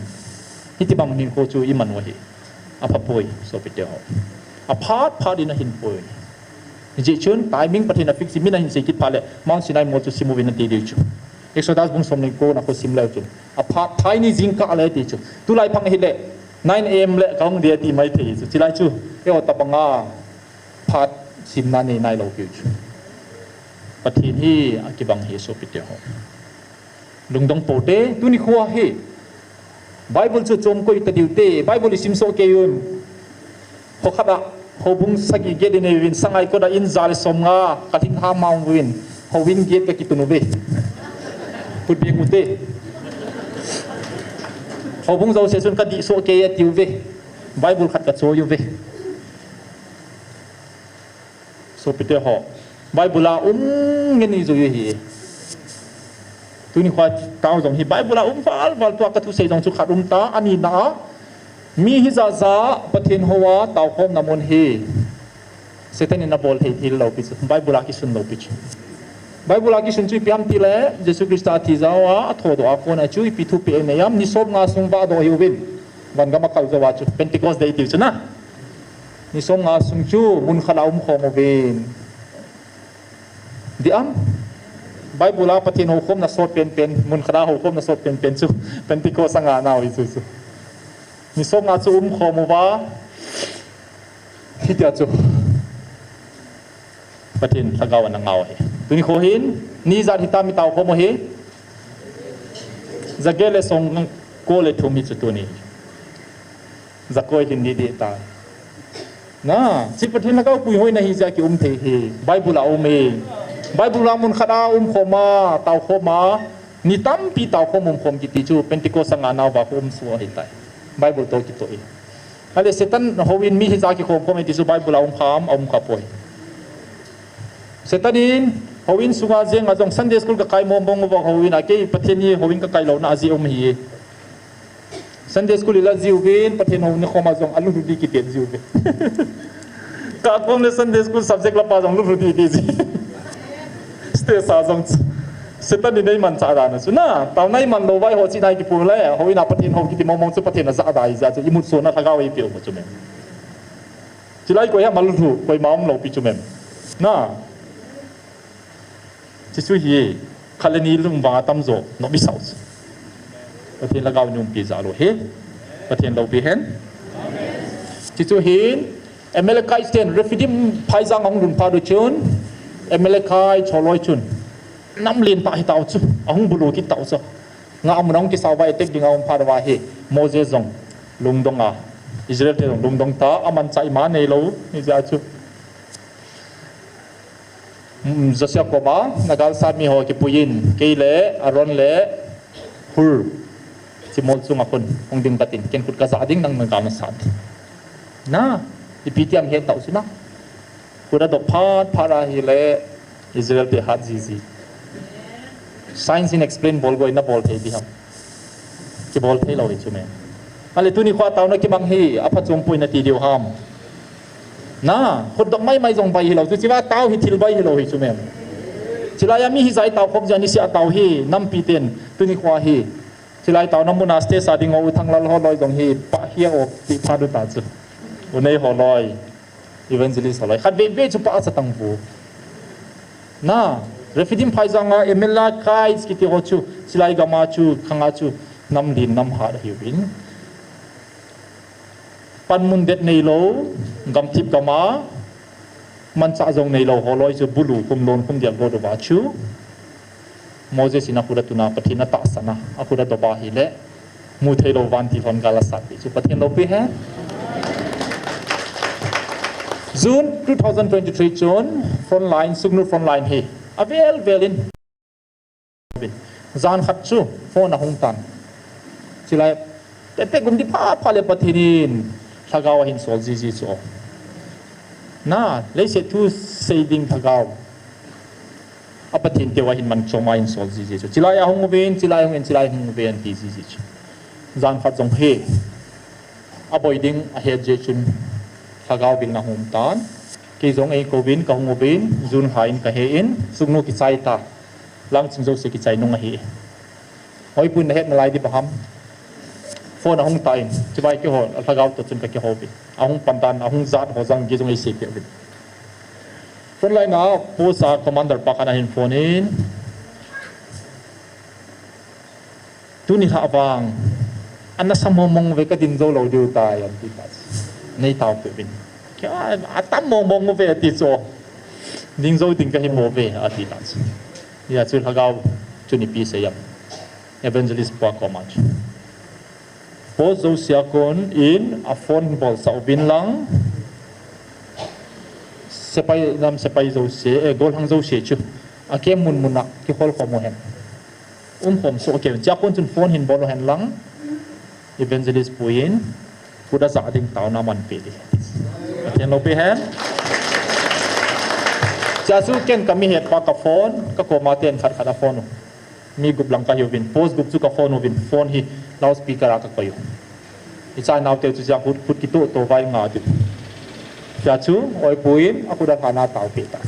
Hiti bang hinkho chu iman u ahi. Apha poi, sopite ho. Aphat phat in ahin poi. Hijeh chun, timing Pathen a fix in min ahin sei kit phat le, Mount Sinai mol chu sim uvin ati diu chu. Exodus bung som le ko na ko sim leu chun. Aphat thai ni jingkah le ti chu. Tulai phang hile, nine A M le kahung dia ti mai thei chu. Chilai chu, eiho tabang a phat simna nei nai lou piu chu. Pathen hi akibang hi sopite ho. Lungdong pou te, tuni khoa hi. Bible chu chom koi ta diu te, Bible i sim soh kei un. Kho khat a, houbung sagi gate i nei uvin, Sangaikot a in ja le som nga, ka lhing ha ma uvin, houin gate ka kitun uve. Put beng u te. Houbung jouse chun ka dih soh kei ati uve. Bible khat ka choi uve. Sopite ho, Bible a um nge ni jui hi. Tuni khoa tao jong hi Bible a um val val, tua ka thusei jong chu khat um ta, ani na a. Mi hijat ja Pathen hou a taokhomna mun hi Satan in abol thei thil lou pi chu, Bible a kisun lou pi chu. Bible a kisun chu ipi ham tile, Jesu Christa athi jao a, athodoh a kona chu ipi thupeh anei am, ni som nga sung vahdoh hiuvin. Vangam a kal jou a chu, Pentecost day tiu chu na. Ni som nga sung chu mun khat a um khom uvin. Di am? Bible a Pathen houkhomna sot penpen, mun khat a houkhomna sot penpen chu Pentecost a nga nau hi chu chu. Ni som nga chu um khom uva. Hitia chu Pathen lhagao ana ngau hi. Tuni kho hin, ni ijat hitam i taokhom u hi. Jaget le song ko le thum hi chu tuni. Jakoi hin ni dih ta. Na, chi Pathen lhagao puihoina hi jeh a kium thei hi. Bible a um e. Bible a mun khat a um khom a, taokhom a, ni tampi taokhom um khom kiti chu Pentecost a nga nauva khu um soh ahi tai. Bible toh kitoh e. Ahile Satan houin mi hijat a kikhom khom e ti chu Bible a um kham, a um kha poi. Satan in houin sunga jeng a jong Sunday school ka kai mong mong uva houin a, kei Pathen ni houin ka kai louna a jeh um hi. Sunday school i la jiuvin, Pathen hou ni khom a jong a lulhu di kitet jiuve. Ka kom le Sunday school subject la pa jong lulhu di di ji. Stage a jong chu. Satan in nei manchah dan a chu na. Taona i man lou vai ho chi nai kipu le, houin a Pathen hou kiti mong mong chu Pathen a jah dai jeh a chu, i mut sona lhagao i peh u chu mem. Chilai koi ham a lulhu, koima um lou pi chu mem. Na. Chi chu hi, khat le ni lung vang a tamjo, nop i sao chu. Pathen lhagao in umpi jal u hi. Pathen loupi hen. Chi chu hin, Amalekite ten Rephidim phaijang a hung lhun phat u chun, Amalekite holoi chun, nam lentah hi tau chu, a hung bulu kit tau chu. Nga amun a hung kisao va attack ding a um phat uva hi, Moses jong lungdong a, Israel te jong lungdong ta, amanchah ima neilou, hijeh a chu. Mm, Joshua koma, na galsat mi ho kipuiyin, kei le Aaron le Hur, chimol chunga khun, hung ding katin, ken khut kajah ding nang na gal nasat ding. Na, ipi ti ham het tau chu na. Khut adop phat phat ahile, Israel te hat jiji. Science in explain bol goi na bol thei di ham. Kibol thei lou hi chu me. Ahile tuni khoa taona kimang hi, aphachom poi nati diu ham. Na, khut dop mai mai jong bai hilou, chu chiva tao hi thil bai hilou hi chu mem. Chilai a mi hijat a i taokhom jeh a niseh a tao hi, nampi ten, tuni khoa hi. Chilai taona mun a stage a ding u Thanglal holoi jong hi, pah hia o, ti phat u ta chu. U Nei holoi, Evangelist holoi. Khat vei vei chu pah a cha tang vu. Na, Rephidim phaijang a, Amalekites kiti ho chu, chilai gam a chu, khang a chu, nam len nam hat ahiuvin. Panmun det neilou, gamthip gam a, manchah jong neilou, holoi chu bulu khum lon khum dial go dova chu. Moses in akhut atun a, Pathen atahsan a, akhut adop ahile, mu theilou vantil hon gal asat pi chu, Pathen loupi hen. June two thousand twenty-three chun, frontline, Sugnu frontline hi, avel vel in. Jan khat chu phone ahung tan. Chulai, tete gum di pha pha le Pathen in lhagao ahin sol jiji chu. Na, leiset thu sei ding lhagao. A Pathen teu ahin man chom ahin sol jiji chu. Chulai ahung uvin, chulai ahung in, chulai ahung uvin ti jiji chu. Jan khat jong hi. Aboi ding ahet jeh chun lhagao vilna hung um tan. Kei jong eikou vin, kahung uvin, June lha in kahe in, Sugnu kichai ta. Langching jouse kichai nung ahi. Hoipu in nahet nalai di baham. Phone ahung tan, chibai keiho, lhagao toh chun kakihou vin. Ahung pan tan, ahung jat ho jong kei jong eiseipeh uvin. Frontline a, post a commander pa khat ahin phone in. Tuni lha vang, ana sa mong mong uve, kading jou lou diu tai, ati ta. Nei taopeh uvin. Kei a, atam mong mong uve, ati chu. Ding jou ding kahi mo ve, ati ta. Hijeh chun lhagao chun ipi sei em. Evangelist pa koma chu. Post jouse a kon in a phone bolsah uvin lang. Sepai, nam sepai jouse, eh, gollhang jouse chu. A camp mun mun a kihol khom uhen. Um khom soh kei un. Chua kon chun phone hin bol uhen lang. Evangelist pu in, kut a jah ding taona manpeh ding. Pathen loupi hen. Chua chu ken kami hetpa ka phone, kakoma ten khat khat a phone u. Mi gup lang kahiuvin, post gup chu ka phone uvin, phone hi loudspeaker a kakoi u. Icha naote chu chang khut, khut kitoh toh vai nga diu. Chua chu, oipu in, akut a lhana taopeh ta.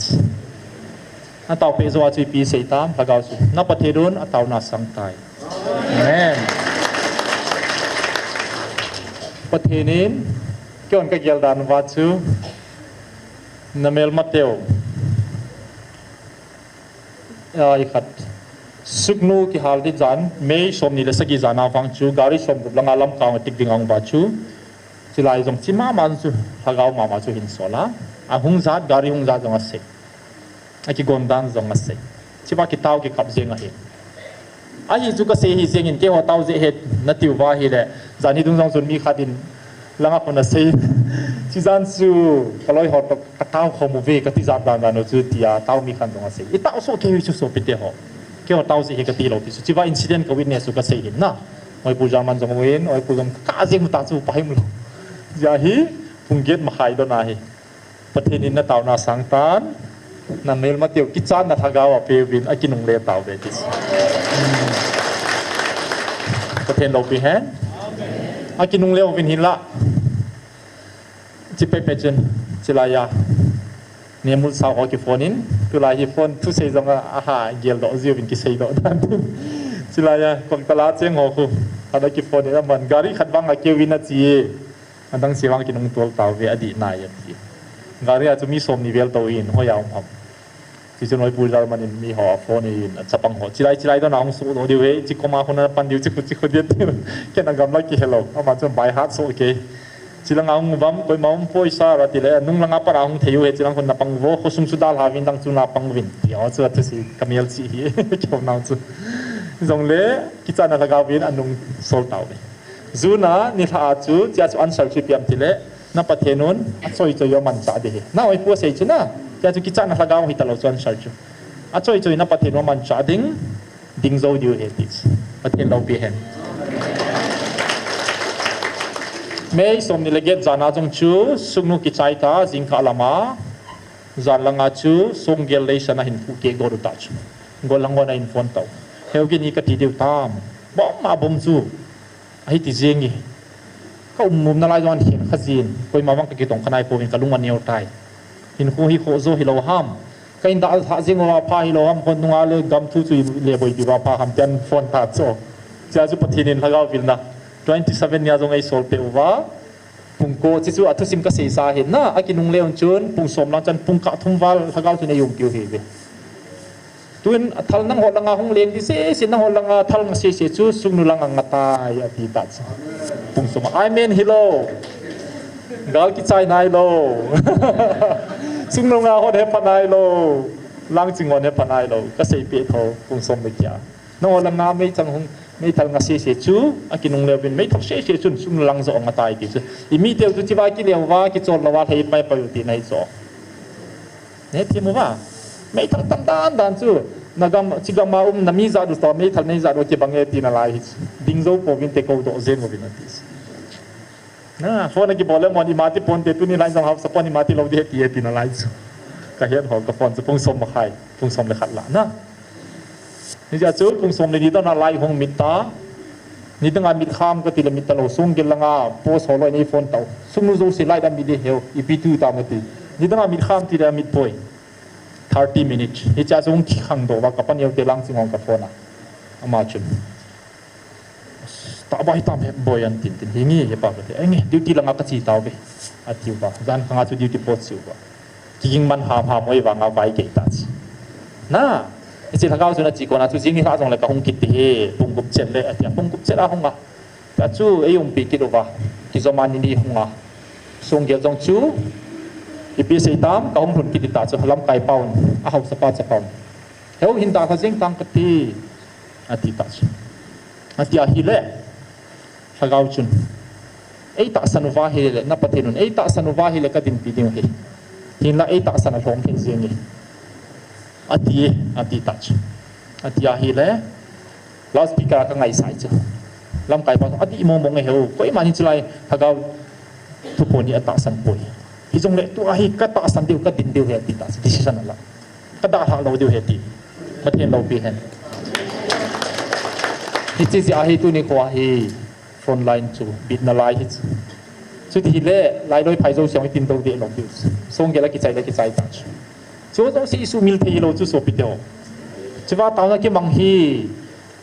Ataopeh jou a chu ipi sei tam, lhagao chu. Na Pathen un, ataona sang tai. Amen. Pathen in, keihon kagel dan uva chu, na melmateu. A, ikhat. Sugnu kihal di jan, May somni le sagi jan a vang chu, gari somgup langa Lamka a tik ding ahung uva chu. Chulai jong chi mama chu, lhagao mama chu hin sol a. Ahung jat, gari hung jat jong asei. Akigon dan jong asei. Chiva kitao kikap jeng ahi. Ahi chu kasei hi jeng in keiho tao jeh ahi nati uva ahile. Jan hi dung jong chun mi khat in langa kon asei. Chi jan chu kaloi ho toh katao khom uve kati jat dan dan u chu tia tao mi khat jong asei. Itao soh kei u chu sopite ho. Keiho tao jeh ahi kati lou ti chu. Chiva incident ka witness u kasei hin na. Oipu German jong uvin, oipu jong ka jeng u ta chu pa him lou. Hijeh hin, pung get makhai don ahi. Pathen in nataona sang tan, na melmateu kichatna lhagao apeh uvin, akinungle tauve ti. Pathen loupi hen. Akinungle uvin hinla. Chi pepe chun, chilai a. Nemul sao ho kiphone in, tulai hi phone thusei jong a, aha, geldoh jiuvin kiseidoh dan. Chilai a, Kwangtala cheng ho khu, ana kiphone in, aman gari khat vang akeu in achi. Adang se vang kinungtol tauve adih nai ati. Gari a chu mi somni vel tou in, hoiya um ham. Chuchun oipu German in mi ho a phone in, achapang ho. Chilai, chilai dona hung sohdoh diu ve, chi koma hung na pan diu, chi khu, chi khu dia diu. Ken agamla kihelou. Ama chun by heart soh kei. Chilanga hung uvam, koima um poi sir ati le, nung langa pat a hung thei u ve, chilang khu napang uvo, khosung chu dalha uvin dang chu napang uvin. Ti ho chu athusi, kamel chi hi, kihou nau chu. Jongle, kichatna lhagao vin anung sol tauve. June a nilhah a chu, chea chu answer chu ipi ham tile, na Pathen un, achoi choi u amanchah ding ahi. Na oipu asei chu na, chea chu kichatna lhagao hitalou chu answer chu. Achoi choi na Pathen u amanchah ding, ding jou diu ahi ti chu. Pathen loupi hen. May somni le get jan a jong chu, Sugnu kichai ta, jingkah lama, jan langa chu, Songgel Leishan a hin phuh keh got u ta chu. Gollhang hon ahin phone tau. Heu kini kati diu tam. Bom a bom chu. Ahi ti jeng e. Ka um um nalai jong ahin khen kha jin. Koima vang kakitong kha nai pouvin kalung aneo tai. Hinkho hi khoh jo hilou ham. Ka in dah thah jeng uva pha hilou ham. Khonunga le gam thu chu le boi diuva pha ham tin phone ta chu. Chea chu Pathen in lhagao vilna. Twenty seven nia jong eisol peh uva. Pung ko, chi chu athusim kasei sa hin na, akinungle un chun, pung som lang chan, pung kah thum val, lhagao chun eium piu hi ve. Tun, athal nangho langa hung leng di se, se nangho langa thal nga se se chu, Sugnu langa nga tai, ati ta chu. Pung som, amen hilou. Gal kichai nailou. Sugnu nga hon hepha nailou. Langching hon hepha nailou. Kasei peh tho, pung som le kia. Nangho langa meichang hung, meithal nga se se chu, akinungle uvin, meithal se se chun, Sugnu lang jo nga tai ti chu. Imiteu chu chiva kile uva, kichol louva, lhei pai pai u ti nahi chu. Nei thim uva. Meithal tam dan dan chu. Nagam, chigam a um nami jat u toh, meithal nei jat u kibang e tina lai hi. Ding jou pouvin te kou doh jeng uvin ati. Na, phone a kibol le mon ima ti ponte tuni lai jong hausa pon ima ti lou ding ahi ti e tina lai chu. Ka het ho ka phone chu pung som makhai, pung som le khat lah na. Hijeh chun pung som le ni dana lai hung mit ta. Nidang a mit kham kati le mit talou, sung gel langa post ho loi nei phone tau. Sung nu jouse lai da mit le heu, ipi tu tam ati. Nidang a mit kham ti le mit poi. Thirty minutes. Hichea chu hung kikhang doh uva, ka paneo te lang ching hong ka phone a. Ama chun, "Tahbeh hitam he boi an tin tin, hinge he pa kati. Enge, duty langa kache tauve," ati uva. Jan khanga chu duty post chu uva. Kiging man ham ham oi vanga vai kei ta chu. Na, hiche lhagao chu na che kona chu jing nilhah jongle ka hung kit ding ahi, pung gup chet le, atia, pung gup chet a hung a. Tia chu ei umpi kit uva, kijom a ni ni hung a. Sung gel jong chu, ipi sei tam, ka hung lhun kit ding ta chu, lamkai pa'n, a hausapa chapa un. Heu hin dalha jeng tang kati, ati ta chu. Ati ahile, lhagao chun, "Ei tahsan uva ahile, na Pathen un, ei tahsan uva ahile ka dinpi ding ahi. Hinla ei tahsan a lhom thei jeng e," ati, ati ta chu. Ati ahile, loudspeaker a ka ngaisah chu. Lamkai pa, "Adih mong mong e heu, koiman hiche lai lhagao thuphon hi atahsan poi. Hijongle tua hi ka tahsan diu, ka din diu ahi," ati ta chu, decision ala. "Ka dalha lou diu ahi," ati. Pathen loupi hen. Hiche jeh ahi tuni khoa hi frontline chu bitna lai hi chu. Chuti hile, lailoi phai jouse hung itin tou deh lou diu. Sung gel a kichai le kichai ta chu. Chu jouse isuhmil thei hilou chu sopite ho. Chuva taona kimang hi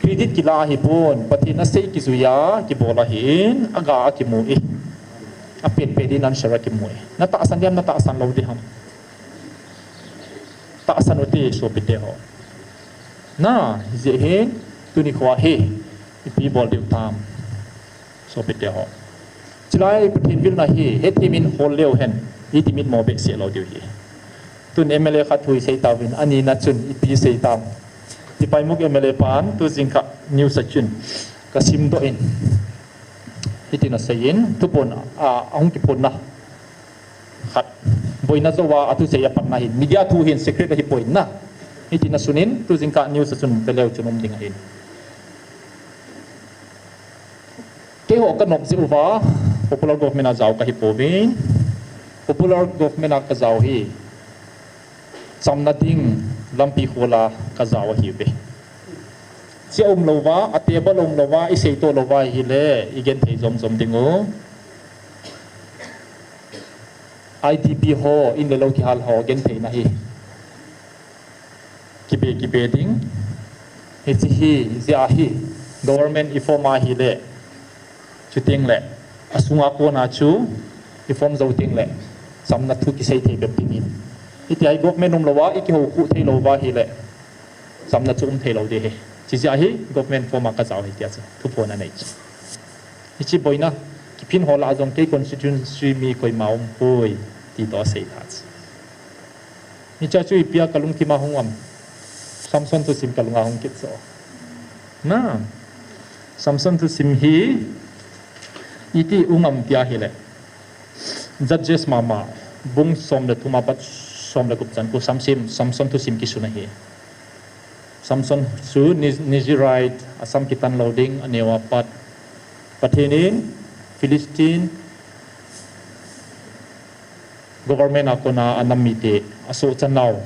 credit kila ahipon, Pathen in asei kijui a kibol ahin, aga a kimu e. Apet pet in answer a kimu e. Na tahsan ding ham, na tahsan lou ding ham. Tahsan u hite sopite ho. Na, hijeh hin, tuni khoa hi, ipi bol diu tam. Sopite ho. Chulai Pathen vilna hi, hethem in hol leu hen, iti mitmo behseh lou diu ahi. Tun M L A khat thu isei tauvin, anina chun ipi sei tam. Tipaimukh M L A pan, tu jingkah news a chun, ka simdoh in. Hitin asei in, thuphon, a, ahung kiphonna khat. Boina jouva, athusei apatna hin, media thu hin, secret ahipoi na. Hitin asun in, tu jingkah news a chun, veleu chun um ding ahin. Keiho ka nop jeh uva, popular government a jao kahi pouvin. Popular government a kajao hi, chamna ding lampi khola kajao ahiuve. Chia umlouva, a table umlouva, isei toh louva ahile, igenthei jom jom diu. I D P ho, in le lou kihal ho, gentheina hi kibe, kibe ding. Hiche hi, jeh a hi, government iform ahile, chuteng le, asunga kona chu, iform jou teng le, chamna thu kisei thei bep ding ahi. Hitia hi government umlouva, ikihou khu thei louva ahile, chamna chu um thei lou ding ahi. Chijeh a hi, government form a kajao ahi tia chu, thuphon anei chu. Hiche boina, kiphin ho lah a jong kei constituency mi koima umpoi, ti toh asei tha chu. Hichea chu ipi a kalungthim a hung um. Samson thusim kalunga hung kit chu. Na, Samson thusim hi iti hung um tia ahile, Judges mama, bung som le thum apat som le gup chan khu Samson, Samson thusim kisun ahi. Samson chu Ni-, Nazirite, asam kitan lou ding, aneo apat. Pathen in Philistine government a kona anam mite asohchan nau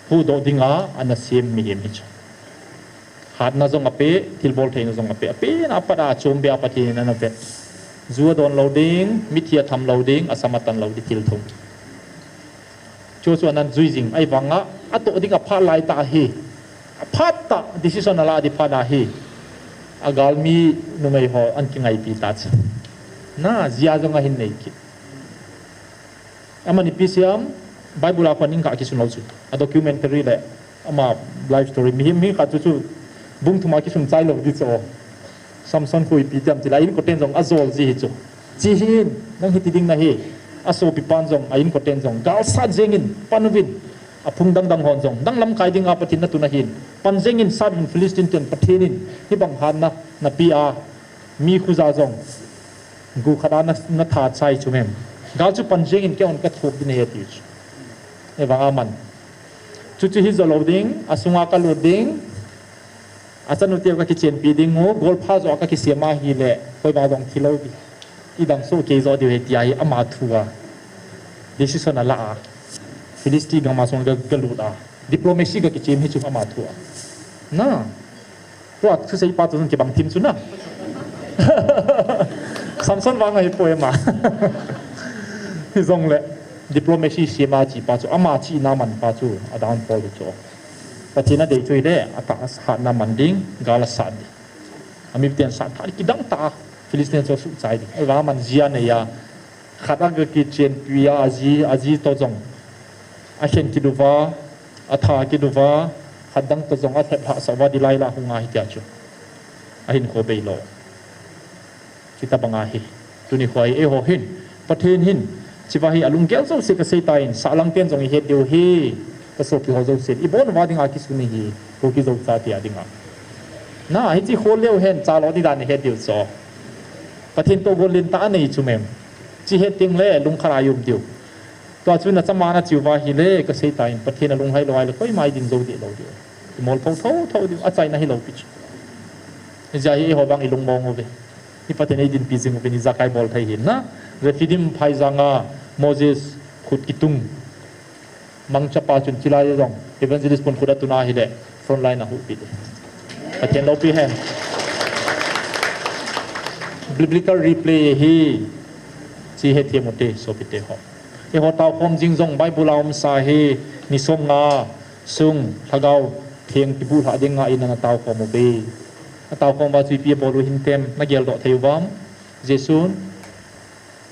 huhdoh dinga ana sem mihem hichu. Hatna jong ape, thilbol theina jong ape, apen apat a achom beh a Pathen in ana vet. Ju adon lou ding, mithi atham lou ding, asam atan lou ding, thil thum. Chu chu anan jui jing, ahivanga, atoh ding aphat lai tah ahi. Aphat tah, decision ala ding phat ahi. Agalmi numei ho ana kingaipi ta chu. Na, jia jong ahin nei kit. Aman ipi seiyem, Bible a kon in kha kisun lou chu. A documentary le, ama life story. Mihem, mi khat chu chu, bung thum a kisun chai lou ding chu. Samson khu ipi tiam tile, a inkoten jong ajol ji hi chu. Chi hin, nang hiti ding nahi. Asopipan jong, a inkoten jong. Gal sat jeng in, pan uvin. Aphung dang dang hon jong. Danglam kai dinga Pathen natun ahin. Pan jeng in, sat uvin Philistine ten Pathen in. Hibang hatna, napeh a. Mi khuja jong. Gu khat a na, natha chai chu mem. Gal chu pan jeng in, keihon kathup ding ahi ati chu. Ahivanga aman. Chuchu hi jolou ding, asunga kalut ding, achanu teu kakichenpi ding u, golpha jo a kakisem ahile, koima jong thilou ding. Idang soh kei jo diu ahi tia hi ama thu a. Decision ala a. Philistine gam a sunga ga, galut a. Diplomacy kakichem hi chu ama thu a. Na. Tua thusei pa chu kibang thim chu na. Samson vang ahipoi ama. Hijongle, diplomacy sem a chi pa chu, ama chihna man pa chu, a downfall chu. Pathen adei chu ahile, atahhatna man ding, gal asat ding. Amiten sat tha ding, kidang tah a, Philistine chu asuhchai ding. Ahivang aman ji anei a, khat a gakichenpi a, aji, aji toh jong akhen kit uva, atha kit uva, khat dang toh jong alhep lhahsah uva, Delilah hung ahi tia chu. Ahinkho beilou. Chuti banga hi. Tuni khoa hi eiho hin, Pathen hin, hicheva hi alunggel jouse kasei tan, sahlang ten jong ihet diu ahi, kasopi ho jousen, ibon uva dinga kisun ahi, Kuki Zo chate a dinga. Na, hiche khol leu hen, chalo ding dan ihet diu chu. Pathen toh gol lentah anei chu mem. Hiche het tengle, lungkhat a i um diu. Tua chu nachama nache uva ahile, kasei tan, Pathen alunglhai lou ahile, koima idin jou deh lou diu. Imol thotho diu, achaina hilou pi chu. Hijeh a hi eiho vang ilungmong uve. Hi Pathen eidinpi jing uvin ijakai bol thei hin na. Rephidim phaijang a Moses khut kitung. Mangchapa chun chulai jong Evangelist pun khut atun ahile front line a ahuhpi ding. Pathen loupi hen. Biblical replay hi hiche hethem ute sopite ho. Eiho taokhom jing jong Bible a umsa hi ni somnga sung Lhagao Theng kibuhlhah dinga in ana taokhom uve. Ataokhom uva chu ipi abol u hintem, nageldoh thei uvam? Jesun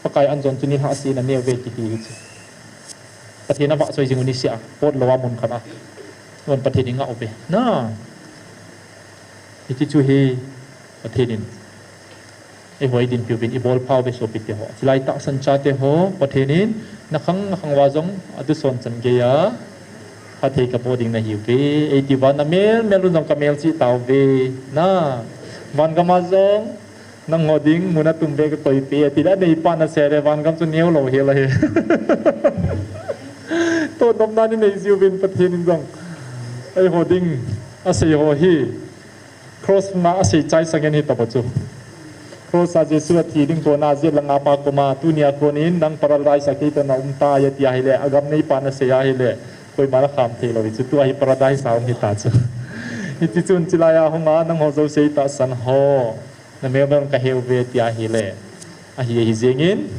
Pakai anjon chu nilhah seh in aneuve kiti hiche. Pathen avahchoi jing u niseh a, potlou a mun khat a. Ahin Pathen ingah uve. Na. Hiti chu hi Pathen in eiho eidinpi uvin ibolpha uve sopite ho. Chulai tahsan chate ho, Pathen in nakhang nakhang uva jong atuson chan geiya phatthei kaboh ding nahiuve. Eiti uva namel mel un jong kamelchih tauve. Na, vangam a jong nangho ding mun atum beh kakoipeh e, tile aneipa nasei le vangam chu neolou hel ahi. Toh nopna in inei jiuvin Pathen in jong eiho ding asei ho hi. Cross sunga asei chai sangin hitobang chu. Cross a Jesu athi ding kona jet langa pa koma, tunia konin nang paradise a keitoh naum tai ati ahile, agam neipa nasei ahile, koima nakham theilou hi chu, tua hi paradise a um hita chu. Hiti chun chulai a hunga nangho jouse tahsan ho, namel mel un kaheuve ati ahile, ahi ahi jengin.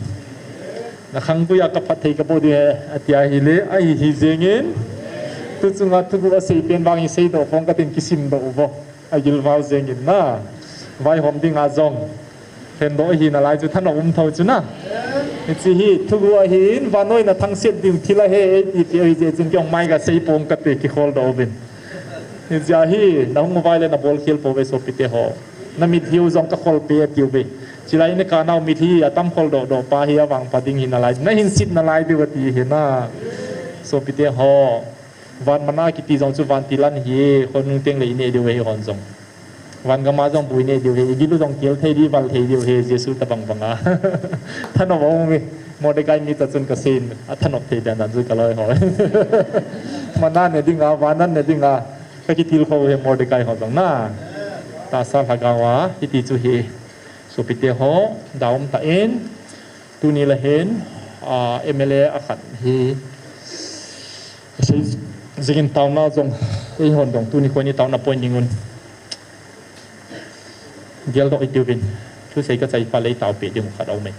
Nakhang puiya kaphatthei kaboh ding ahi ati ahile, ahi ahi jengin. Tu chunga thuguh asei pen vang hi seidoh phong katin kisimdoh uvo. Agilval jengin na. Vaihom dinga jong lhendoh ahi nalai chu thanop um tho chu na. Hiche hi thuguh ahin, vannoi nathangset ding thil ahi, eiti peh u ahijeh chun kei jong mai kasei pong kate kikholdoh uvin. Hijeh a hi, nahung uva ahile nabolkhel pouve sopite ho. Namitlhi u jong kakholpeh atiuve. Chulai in kanao mitlhi atam kholdoh doh pa hi avangpha ding hi nalai. Nahin set nalai diu ati hi na. Sopite ho. Van manna kiti jong chu vantil an ahi, khonung tengle ineh diu ahi eihon jong. Vangam a jong bu ineh diu ahi, igil u jong kel thei diu, val thei diu ahi, Jesu tobang banga. Thanop aum e, Mordecai mitah chun kaseiyin, athanop thei dan dan chu kaloi ho. Manna ne dinga, van an ne dinga, kakitilkhou ahi Mordecai ho jong na. Tahsa lhagao a, hiti chu ahi. Sopite ho, daum tah in, tuni le hin, ah, M L A akhat hi, kasei jingin taona jong, eihon jong, tuni khoa hi taona point dingun. Geldoh itiuvin, thusei kachai phat le itaopeh diu khat aume.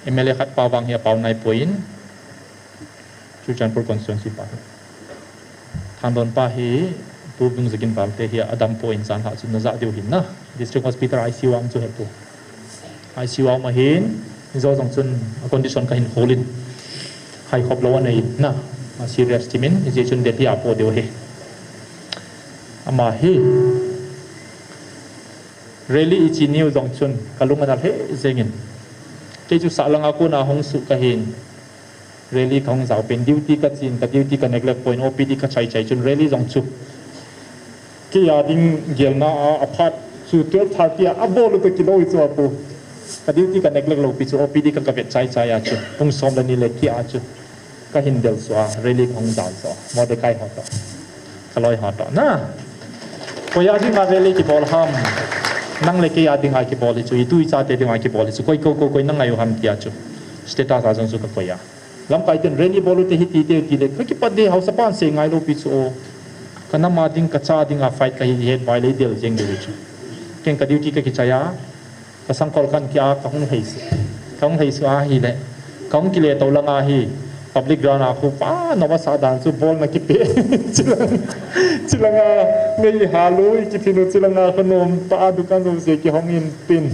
M L A khat pa vang hi apao naipoi in, Churachandpur constituency pa hi. Thangdon pa hi, Pu Vungzakin Valte hi adam poi in janhi chu najah diu hin na. District Hospital I C U a um chu hepu. I C U a um ahin, hijo jong chun a condition kahin hol in. Haikhop lou anei in na. A serious timin, hijeh chun Delhi a po diu ahi. Ama hi, rally ichi niu jong chun, kalung ana lheh jengin. Kei chu sahlang a kona hung suh kahin. Rally kahung jao pen, duty kachen, ka duty ka neglect poi in, O P D kachai chai chun rally jong chu. Kei a ding gelna a, aphat chu twelve thirty a, abol u toh kilou hi chu apu. Ka duty ka neglect lou pi chu, O P D ka, kavet chai chai a chu. Pung som le ni le keh a chu. Kahin del sua, rally kahung dan sua, Mordecai ho toh, kaloi ho toh na. Koi a dinga rally kibol ham? Nang le kei a dinga kibol hi chu, itu ichate dinga kibol hi chu, koi ko ko koi na ngai u ham tia chu status a jong chu kakoi a. Lamkai ten rally bol u te hiti te ti le, kakipat de, haosapan sei ngailou pi chu o. Kanam a ding, kacha dinga fight kahi het vai le del jeng de chu. Ken ka duty kakichai a, kasangkhol khat kia kahung lhei sua, kahung lhei sua ahile, kahung kile tou langa hi public ground a khu pa nova sa dan chu bol na kipe. Chilang, chilanga mei halui kiphin u, chilanga khanom pa dukan jouse kihong in pin.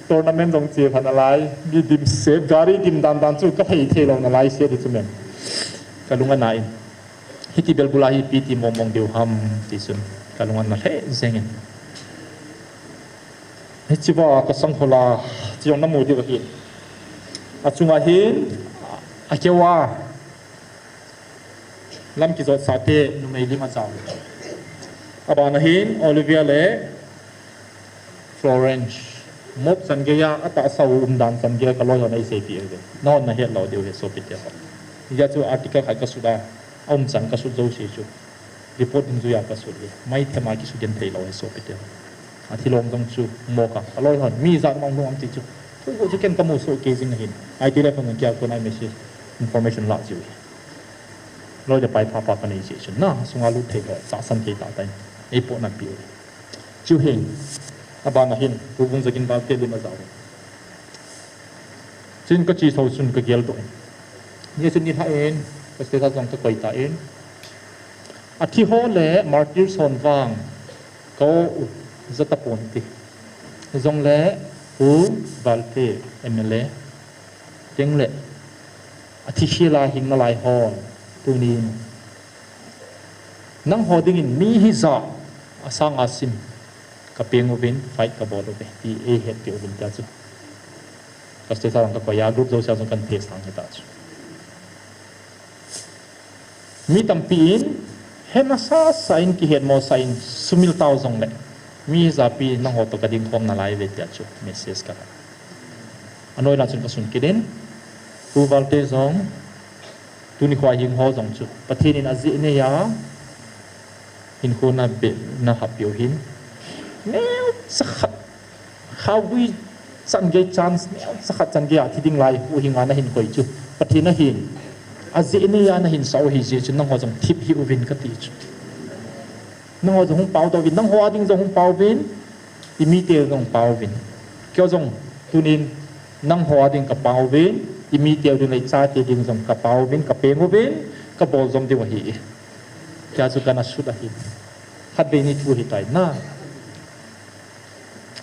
Tournament jong che pha nalai, mi dimset, gari dim dan dan chu kalhei thei lou nalai se ti chu mem. Kalung ana in. Hiti bel bula hi ipi ti mong mong diu ham ti chun kalung ana lheh jeng in. Hiche va kasangkhol a, chi jong namu diu ahi. Achunga hin, akeu a, lam kijot sate numei lim ajao. Abana hin Olivia le Florence. Mop chan geiya, atahsa u um dan chan geiya kaloi hon eiseipeh uve. Nahon nahet lou diu ahi sopite ho. Hijeh chun article khat kasut a, aum chan kasut jouse chu report dungjuiya kasut hi. Mai thema kisugin thei lou ahi sopite ho. Athilong jong chu mop a, kaloi hon mi ijat mong lung am ti chu. Thu chu ken kamu soh kei jing ahin. Ahi tile phone kia kona message information la jiu hi. Loi le pai pha pha kanei jeh chun na, sunga lut thei lou, tahsan thei tah tah in eipoh napi u. Chu hin, abana hin, Pu Vungzagin Valte lim ajao. Chun kache thou chun kageldoh in. Hijeh chun nilhah in, ka status jong kakoi tan. Athi ho le martyrs hon vang, ka-o u ja tapon te. Hijongle Pu Valte M L A teng le athi khel a hing nalai hon tunin nangho dingin mi hijat a sanga sim kapeng uvin, fight kabol uve ti eihetpeh uvin tia chu. Ka status jong kakoi a, group jousea jong kahin thesang hita chu. Mi tampi in, hena sasa in, kihetmo sa in, sumil tau jongle, mi hijat pi nangho toh kading khom nalai uve tia chu message kala. Anoi lang chun kasun kit in, Pu Valte jong, tuni khoa hing ho jong chu Pathen in ajeh neiya hinkho nabeh nahap peh u hin, neocha khat, khaogui chan gei chance neocha khat chan geiya thi ding lai huhhinga nahin koi chu Pathen ahin, ajeh neiya nahin sah u ahijeh chun nangho jong thip hih uvin kati chu. Nangho jong hung paodoh uvin, nangho a ding jong hung pao uvin, imite jong pao uvin. Keiho jong tunin nangho a ding kapao uvin, imiteu ding le ichate ding jong kapao uvin, kapeng uvin, kabol jom diu ahi. Tia chu kana sut ahi. Khatvei ni thu hitai na.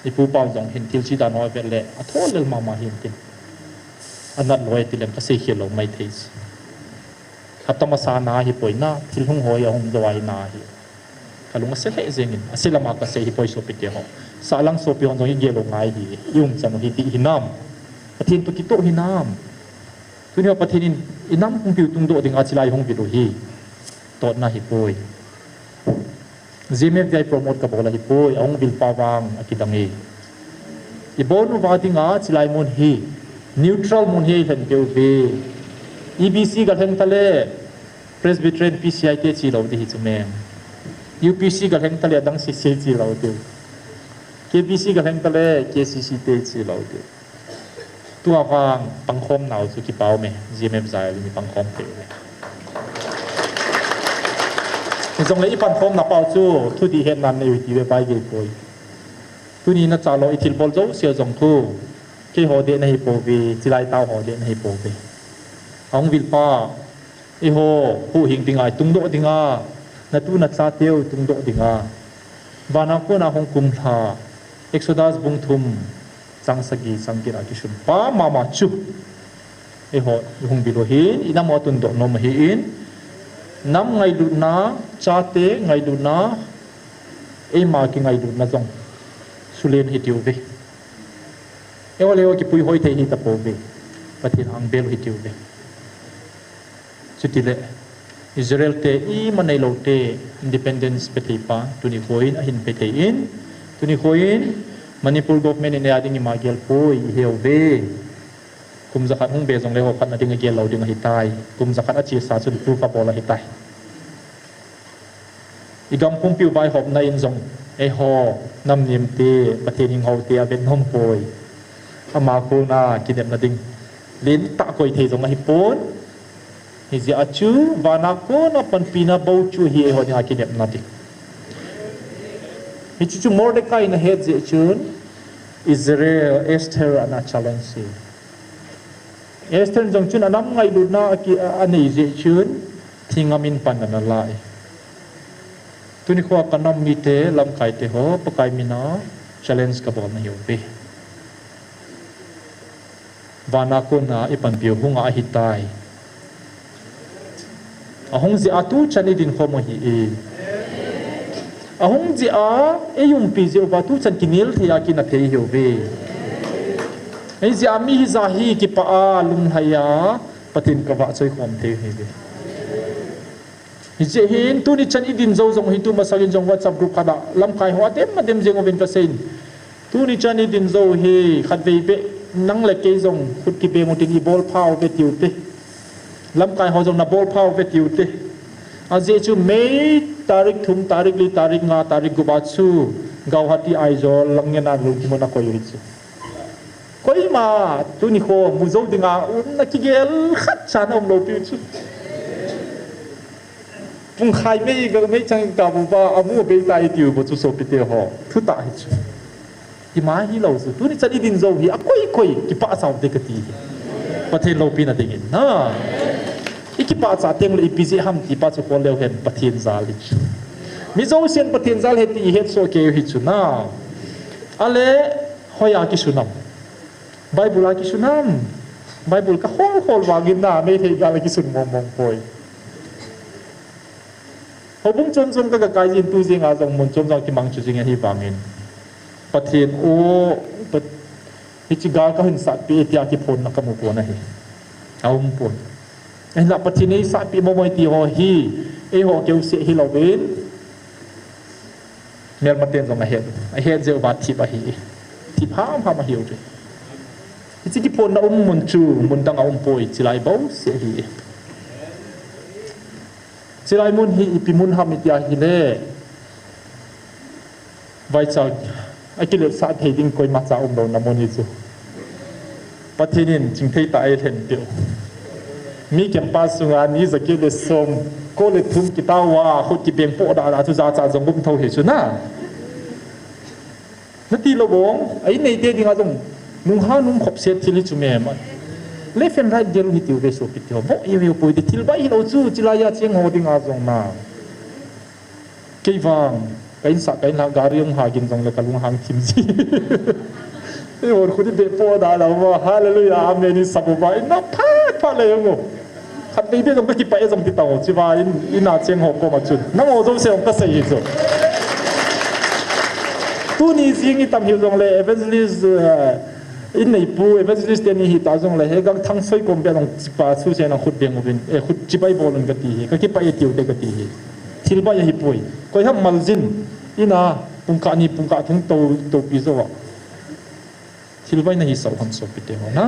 Ipu pau jong hin thil chi dan ho avet le atho lel mama hin tin. Anat lou e tilem kasei khel lou maithei chu. Hapta masa na ahipoi na, thil hung ho hi ahung jou ahi na ahi. Kalung ase lheh jengin, ase lama kasei hipoi sopite ho. Sahlang sopi hon jong igel u ngai hi, iumchan u hi dih hinam? Pathen toh kitoh hinam? Tuni ho Pathen in inam pumpiu tungdoh dinga chilai hung vil u hi totna ahipoi. G M F V I promote kabol ahipoi, ahung vilpa vang akidang e. Ibon uva dinga chilai mun hi neutral mun hi eilhen peh uve. E B C galheng tale Presbyterian P C I te chi lou ding hi chu mem. U P C galheng tale adang C C I chi lou diu. K B C galheng tale K C C te chi lou diu. Tua vang pangkhom nau chu kipah ume, G M F V I le ipangkhom thei uve. Hijongle ipangkhomna pau chu thudih hetnan nei u hite, pai gei poi. Tuni nachalo ithilbol jouse jong chu keiho deh nahipouve, chilai tao ho deh nahipouve. Ahung vilpa, eiho huhhing dinga itungdoh dinga, natu nachateu itungdoh dinga, vana kona hung kumlha, Exodus bung thum, chang sagi, chang get a kisunpa mama chu eiho ihung vil u ahin, inam u atundoh nom ahin, nam ngailutna, chate ngailutna, eima kingailutna jong sulen hitiuve. Eiho le eiho kipuihoi thei hitapouve. Pathen angbel hitiuve. Chutile Israel te ima neilou te independence pethei pa tuni khoin ahin pethei in, tuni khoin Manipur government in eia ding ima gelpoi iheuve. Kum jakhat hung be jongle ho khat na ding a gel lou ding ahitai. Kum jakhat a chesa chun proof a bol ahitai. I gam pumpiu vaihopna in jong, eiho, nam nemte, Pathen hing hote a vet nom poi. Ama kona kinepna ding. Len tah koi thei jong ahipon. Hijeh a chu, vana kona panpina bou chu hi eiho dinga kinepna ding. Hichu chu Mordecai in ahet jeh chun, Israel, Esther ana challenge e. Esther jong chun anam ngailutna aki, a, anei jeh chun, thingam in pan ana la e. Tuni khoa ka nam mite, lamkaite ho, Pakai mina challenge ka bol nahiuve. Vana kona i panpiu hung ahitai. Ahung jeh a tuchan i dinkhom u ahi e. Ahung jeh a, eiumpi jeh uva tuchan kinel thei a kina thei hiuve. Ahijeh a mi hija hi kipah a lunglhai a, Pathen ka vahchoi khom thei u ahiuve. Hijeh hin, tuni chan i din jou jong hi tu masangin jong WhatsApp group khat a, lamkai ho adem, adem jeng uvin ka seiyin. Tuni chan i din jou hi, khatvei beh, nang le kei jong, khut kibeng utin i bol pha uve tiu te. Lamkai ho jong na bol pha uve tiu te. Ajeh chu May tarik thum, tarik li, tarik nga, tarik gup a chu, Guwahati Aizawl, lang ngen a lungthim u na koi u hi chu. Koima, tuni kho, mu jou dinga, umna kigel khat cha na um lou piu chu. Pungkhai mei ga mei chang ka bu ba, amu bei ta i tiu bo chu sopite ho. Thutah hi chu. Ima hilou chu. Tuni chan i din jou hi, akoi koi, kipah chau te ka ti hi. Pathen loupina dingin. Na. I kipah cha teng le ipi jeh ham ti pa chu khol leu hen Pathen jal hi chu. Mi jousen Pathen jal hi ti i het soh kei u hi chu na. Ale, hoiya kisun ham. Bible a kisun ham. Bible ka khol khol vangin na, Meitei gal a kisun mong mong poi. Houbung chom chom ka, ka kai jin tu jing a jong mun chom jong kimang chu jing ahi vangin. Pathen o, Pat-, hichi gal ka hin satpi tia kiphonna ka mu pon ahi. Aum pon. Ahinla Pathen ei satpi mo mo ti ho hi, eiho keu se hi louvin. Melmaten jong ahet, ahet jeh uva thip ahi. Thip ham ham ahiu ve. Hichi kiphonna um mun chu, mun dang a um poi, chilai bou se ahi. Chilai mun hi ipi mun ham i tia hile. Vaicha, akiletsah thei ding koima cha um lou na mun hi chu. Pathen in chingthei tah a eilhen peh u. Mi campus sunga ni jakhat le som, ko le thum kitao a, khut kibeng poh dah dah chu jacha jong um tho hi chu na. Nati lou bong, a in neite dinga jong, nungha nung khop set thil hi chu mem. Left and right del hi tiu ve sopite ho, vo i ve poi ti thil bai hilou chu, chilai a cheng ho dinga jong na. Kei vang, ka insah, ka inlhah gari hung ha gin jongle ka lunghang thim ji. Ei, hon khut i beh poh dah dah uva, hallelujah, amen, i sap uva, i na phat phat le hung u. Khatvei beh jong ka kipah e jong ti tao, chiva in, i na cheng ho koma chun. Nangho jouse jong ka sei hi chu. Tuni jing i tam hiu jongle, evangelist, eh, in neipu, evangelist teni hita jongle, he gang thang soi kom beh jong chipa chu se nang khut beng uvin, eh, khut chibai bol un ka ti hi, ka kipah e tiu te ka ti hi. Thil bai ahi poi. Koi ham maljin, ina, pungkah ni, pungkah thum to, topi jou a. Thil bai na hi sah u ham sopite ho na.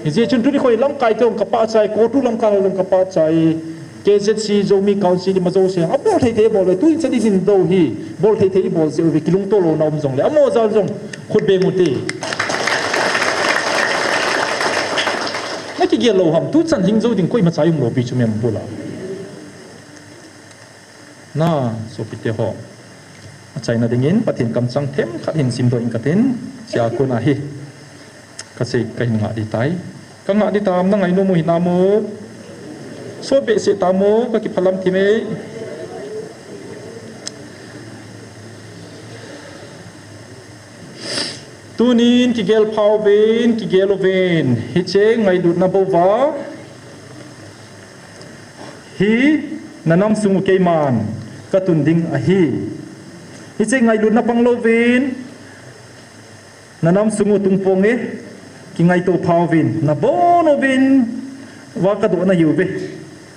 Hijeh chun tuni khoi lamkai te jong ka pah chai, CoTU lamkai ho jong ka pah chai. K Z C, Zomi Council, ima jouse, abol thei thei bol ve, tu in chan i din jou hi, bol thei thei bol jeh uve, kilungto louna um jongle, amo jal jong, khut beng u te. Na kigel lou ham, tu chan hing jou ding koima cha um lou pi chu mem bula. Na, sopite ho. Achaina dingin, Pathen kamchang themkhat hin simdoh ing katin, chia kona hi. Ka sei, ka hin ngah ding tai. Ka ngah ding tam, na ngainom u hinam u. Sot behseh tam u, ka kiphalam thim e. Tunin kigel pha uvin, kigel uvin. Hiche ngailutna bou va. Hi, na nam sung u keiman ka tun ding ahi. Hiche ngailutna pang louvin, na nam sung u tung pong e, kingaito pha uvin, na bon uvin, va ka doh nahiuve.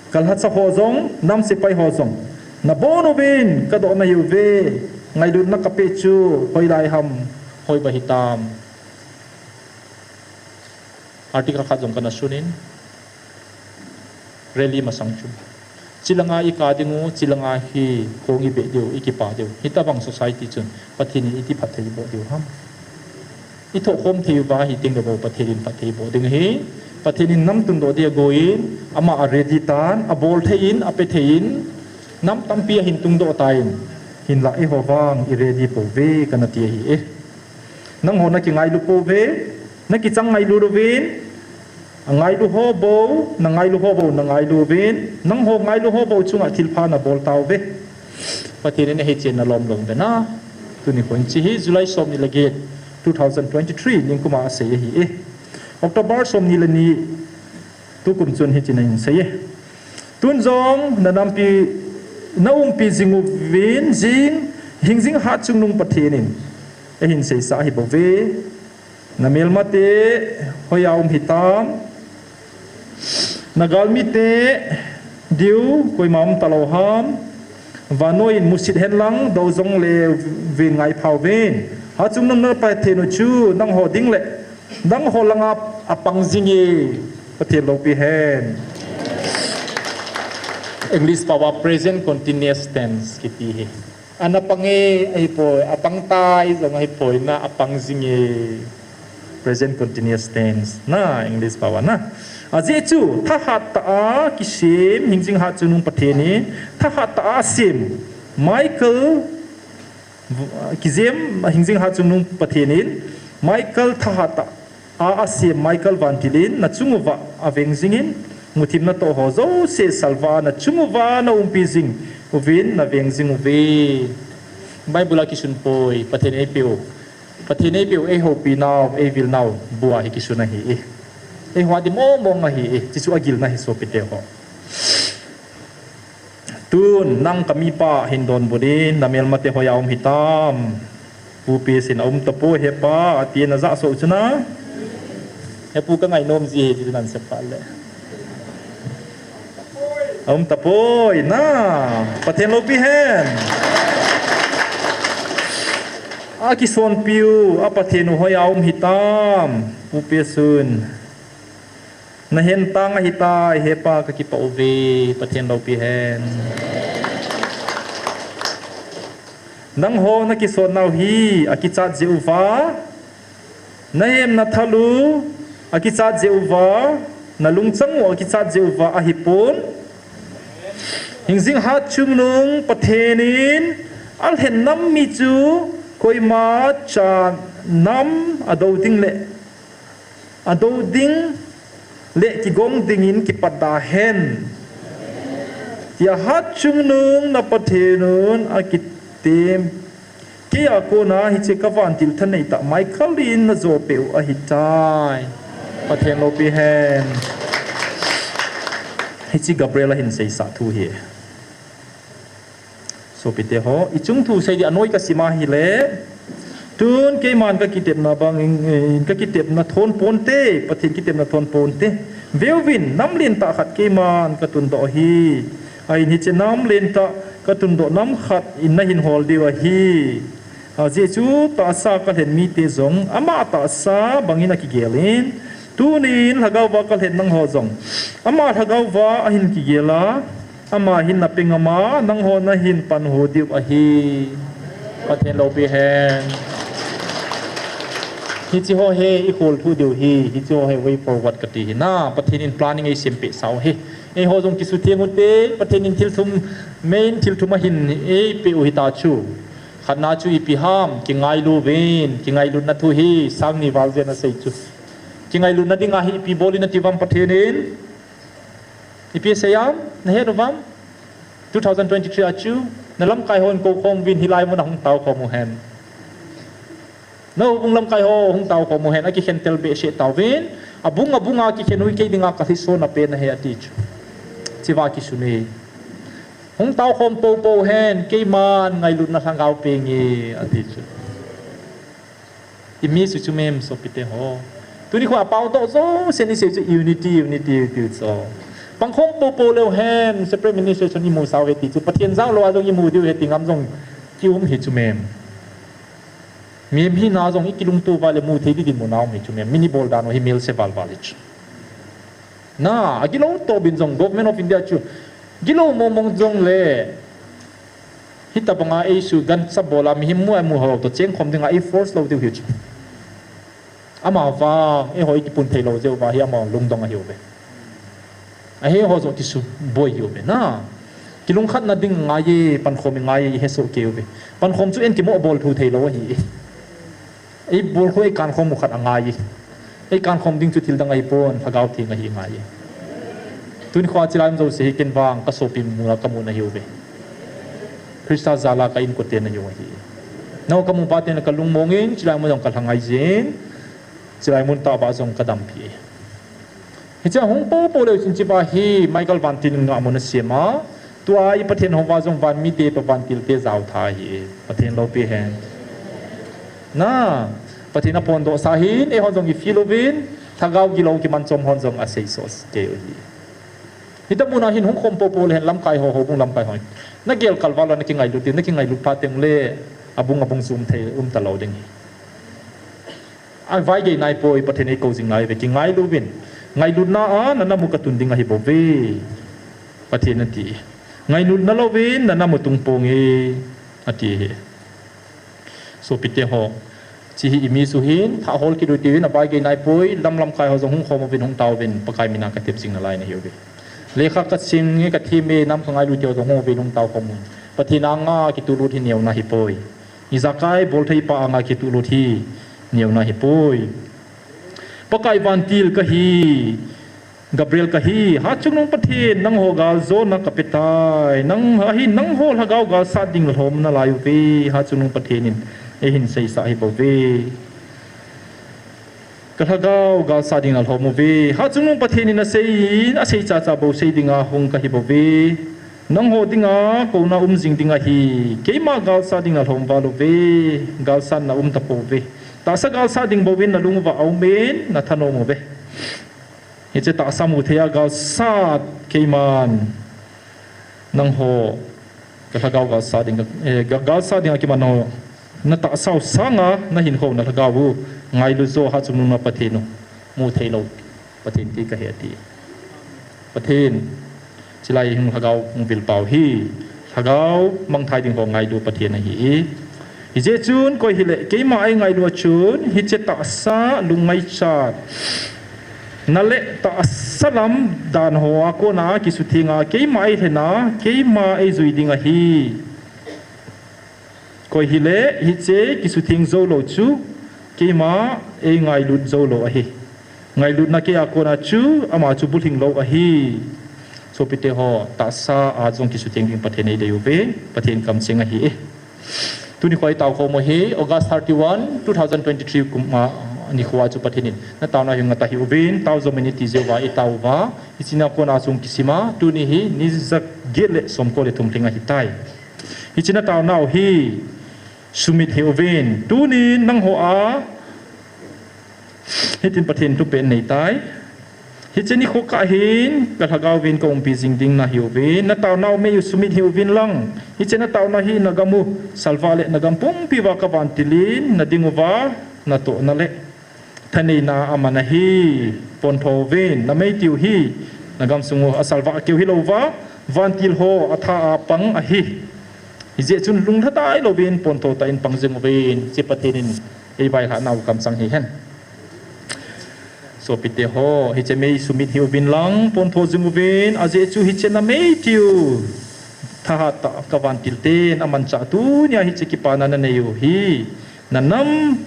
Ka lhacha ho jong, nam sepai ho jong, na bon uvin, ka doh nahiuve. Ngailutna ka pe chu, hoilai ham, hoi ba hitam. Article khat jong kana sunin, rally masang chu. Chilanga i ka ding u, chilanga hi kong i beh diu, i kipa diu. Hitabang society chun Pathen in iti phatthei boh diu ham. I thoh khom thei uva hi ding le bou Pathen in phatthei boh ding ahi. Pathen in nam tundoh dia agoin, ama a ready tan, a bol thei in, a pe thei in, nam tampi a hin tungdoh tan, hinlah eiho vang i ready pouve kana ti ahi e. Nangho na kingailu pouve, na kichang ngailu louvin, a ngailu ho bou, na ngailu ho bou, na ngailu uvin, nangho ngailu ho bou chunga thilpha na bol tauve. Pathen in ahi chen na lom lom ve na. Tuni khun chi hi July som ni le get, two thousand twenty-three, ningkuma asei ahi e. October som ni le ni, tukum chun hichi na hin sei e. Tun jong na nampi, na umpi jing uvin jing, hing jing hat chungnung Pathen in ahin seisa ahi bouve. Na melmate hoiya um hitam. Na galmite diu koima um talou ham. Vannoi in musit hen lang, dou jong le vin ngai phau vin. Hat chungnung na Pathen u chu nangho ding le nangho langa apang jing e. Pathen loupi hen. English pao a present continuous tense kiti hi. Ana pang e, ahipoi, apang tai jong ahipoi na, apang jing e. Present continuous tense na, English pao a na. Ajeh chu, thahat tah a kisem, hing jing hat chungnung Pathen in, thahat tah a asem Michael, kijem, hing jing hat chungnung Pathen in, Michael thahat tah a asem Michael vantil in, na chung uva aveng jingin, muthim natoh ho jouse salva, na chung uva na umpi jing uvin, na veng jing uve. Bible a kisun poi, Pathen eipeu. Pathen eipeu, eihoupi nau, eivil nau, bua hi kisun ahi e. Eihuhdim mong mong ahi e, chuchu agilna hi sopite ho. Tun, nang kamipa hin donbut in, na melmate hoiya um hitam. Pu P S in aum tapoi hepa, ati na ja so chu na. Hepu ka ngainom ji he, ti nan sepa le. Aum tapoi na, Pathen loupi hen. Akisonpiu, a Pathen u hoiya um hitam, Pu P S un. Na hen tang ahitai, hepa kakipah uve, Pathen loupi hen. Nangho na kison nau hi, akichat jeh uva. Na hem na thal u, akichat jeh uva. Na lungchang u, akichat jeh uva, ahipon. Hing jing hat chungnung, Pathen in, alhen nam mi chu, koima cha nam adou ding le. Adou ding le kigong dingin kipat da hen. Tia hat chungnung na Pathen un akitem. Keia kona hiche ka vantil thanei tah Michael in na jo peh u ahitai. Pathen loupi hen. Hiche Gabriel ahin seisa thu hi. Sopite ho, i chung thu sei di anoi ka sima hile. Tun keiman ka kitepna bang in, in ka kitepna thon ponte, Pathen kitepna thon ponte. Veuvin, nam lentah khat keiman ka tundoh hi. Ahin hiche nam lentah ka tundoh nam khat in na hin hol diu ahi. Ajeh chu tahsa ka lhen mite jong, ama tahsa bangin akigel in. Tunin lhagao va ka lhen nangho jong. Ama lhagao va ahin kigel a. Ama hin na peng ama, nangho na hin pan ho diu ahi. Pathen loupi hen. Hiche ho hi i khol thu diu hi, hiche ho hi way forward kati hi na, Pathen in planning eisem peh sau hi. Eiho jong kisutheng ute, Pathen in thil thum, main thil thum ahin eipeh u hita chu. Khatna chu ipi ham, kingailu vin, kingailutna thu hi, sang ni val jen asei chu. Kingailutna dinga hi ipi bol in ati uvam Pathen in. Ipi asei am, na het uvam? Two thousand twenty-three a chu, na lamkai hon kou khom uvin hilai mun a hung tao khom u hen. Na houbung lamkai ho hung tao khom u hen, akikhen tel behseh tauvin, abung abung a kikhen u kei dinga ka lhiso na pen ahi ati chu. Chiva kisun e. Hung tao khom popo hen, keiman ngailutna lhagao peng e, ati chu. I miss u chu mem sopite ho. Tuni kho a pao toh jousen i sei chu unity, unity, unity chu. Pang khom popo leu hen, separate ministration i mu sau he ti chu. Pathen jao lou a jong i mu diu he ti ngam jong ki um hi chu mem. Mihem hina jong ikilungto uva le mu thei di dinmun a um hi chu, mihem min ibol dan u hi melse val val hi chu. Na, agilou tobin jong Government of India chu gilou mong mong jongle, hitabanga eisu gancha bol a mihem mu a mu ho toh chengkhom dinga eiforce lou diu hi chu. Amavang eiho ikipun thei lou jeh uva hi amaho lungdong ahiuve. Ahi ho joh kisuboi hiuve na. Kilungkhatna ding ngai e, pankhom ngai e, ihesoh kei uve. Pankhom chu eikimo bol thu thei lou ahi e. Eibolkhom, eikankhom u khat angai e. Eikankhom ding chu thil dang ahipon, Lhagao Theng ahi ngai e. Tuni khoa chilai um jouse hi ken vang kasopi muna kamu nahiuve. Christa jala ka inkote nahiu ahi. Nangho kamu phat in kalung mong in, chilai mun jong kalha ngai jin. Chilai mun tah uva jong kadampi e. Hichea hung poupou leu chun chiva hi Michael Vantil in ngahmun asem a, tua i Pathen houva jong vanmite toh vantilte jaotha ahi e. Pathen loupi hen. Na, Pathen aphondohsa hin, eihon jong ifeel uvin, Lhagao gilou kimanchom hon jong aseisoh kei u ahi. Hitabang muna hin hung khom poupou lehen lamkai ho, houbung lamkai ho. Nagel kalval lou, nakingailut diu, nakingailut phat teng le, abung abung chu um thei, um talou ding hi. Avaigei naipoi, Pathen eikou jing naiuve, kingailu uvin. Ngailutna a nanam u katun ding ahibouve, Pathen ati. Ngailutna louvin nanam u tung ponge, ati hi. Sopite ho, hiche hi imiss u hin, thah hol kit u hitin, avaigei naipoi, lam lamkai ho jong hung khom uvin, hung taovin, Pakai mina katep jing nalai nahiuve. Lekha kasem e, kathem e, nam kangailu te ho jong hung uvin, hung tao khom uvin. Pathen anga kituhlut hi neona ahipoi. Ijakai boltheipa anga kituhlut hi neona ahipoi. Pakai vantil kahi, Gabriel kahi, Hatchungnung Pathen, nangho galjona kapetai, nang, ahin nangho lhagao galsat ding lhom nalai uve, Hatchungnung Pathen in eihin seisah ahibouve. Kalhagao galsat ding nalhom uve, Hatchungnung Pathen in asei, asei chacha bou sei dinga hung kahibouve. Nangho dinga kouna um jing ding ahi, keima galsat ding nalhom val uve, galsatna um tapouve. Tahsa galsat ding bouvin nalung uva aumin, nathanom uve. Hiche tahsa mu thei a galsat keiman nangho, kalhagao galsat ding, eh, ga-, galsat dinga kiman ho, natahsau sanga nahinkho nalhagao u ngailu jo Hatchungnung Pathen u, mu theilou Pathen ti kahi ati. Pathen, chilai hung lhagao hung vilpau hi, lhagao mangthai ding ho ngailu Pathen ahi. Hijeh chun koi hile, keima eingailu a chun, hiche tahsa lungngaichat na le tahsa lam dan hoa kona kisuthenga keima eilhena, keima eijui ding ahi. Koi hile, hiche kisutheng joulou chu, keima eingailut joulou ahi. Ngailutna keiya kona chu, ama chu bulhing lou ahi. Sopite ho, tahsa a jong kisutheng ding Pathen eidei uve, Pathen kamcheng ahi e. Tuni khoa itaokhom u hi, August thirty-one, two thousand twenty-three kum a, nikhoa chu Pathen in, nataona hi ngah tahih uvin, tao jomin iti jeh uva, itao uva, hichea kona chung kisima, tuni hi, ni jaget le somko le thum lhing ahitai. Hiche nataonau hi, sumit hih uvin, tunin nangho a, hitin Pathen thupen neitai. Hiche nikho kah hin, kalhagaovin kaumpi jing ding nahiuvin, nataonau meiu sumit hih uvin lang. Hiche nataona hi nagam u, salvah le nagam pumpi uva kavantil in, nading uva, natohna le thaneina aman ahi, pontho uvin, namei tiu hi, nagamsung u asalvah keu hilouva, vantil ho atha a pang ahi. Hijeh chun lunglhadai louvin pontho tah in pang jing uvin, hiche Pathen in eivailhah nau kamchang hihen. Sopite ho, hiche mei sumit hih uvin lang, pontho jing uvin, ajeh chu hiche namei tiu thahat tah kavantil ten amanchah tunia hiche kipana nanei u hi, nanam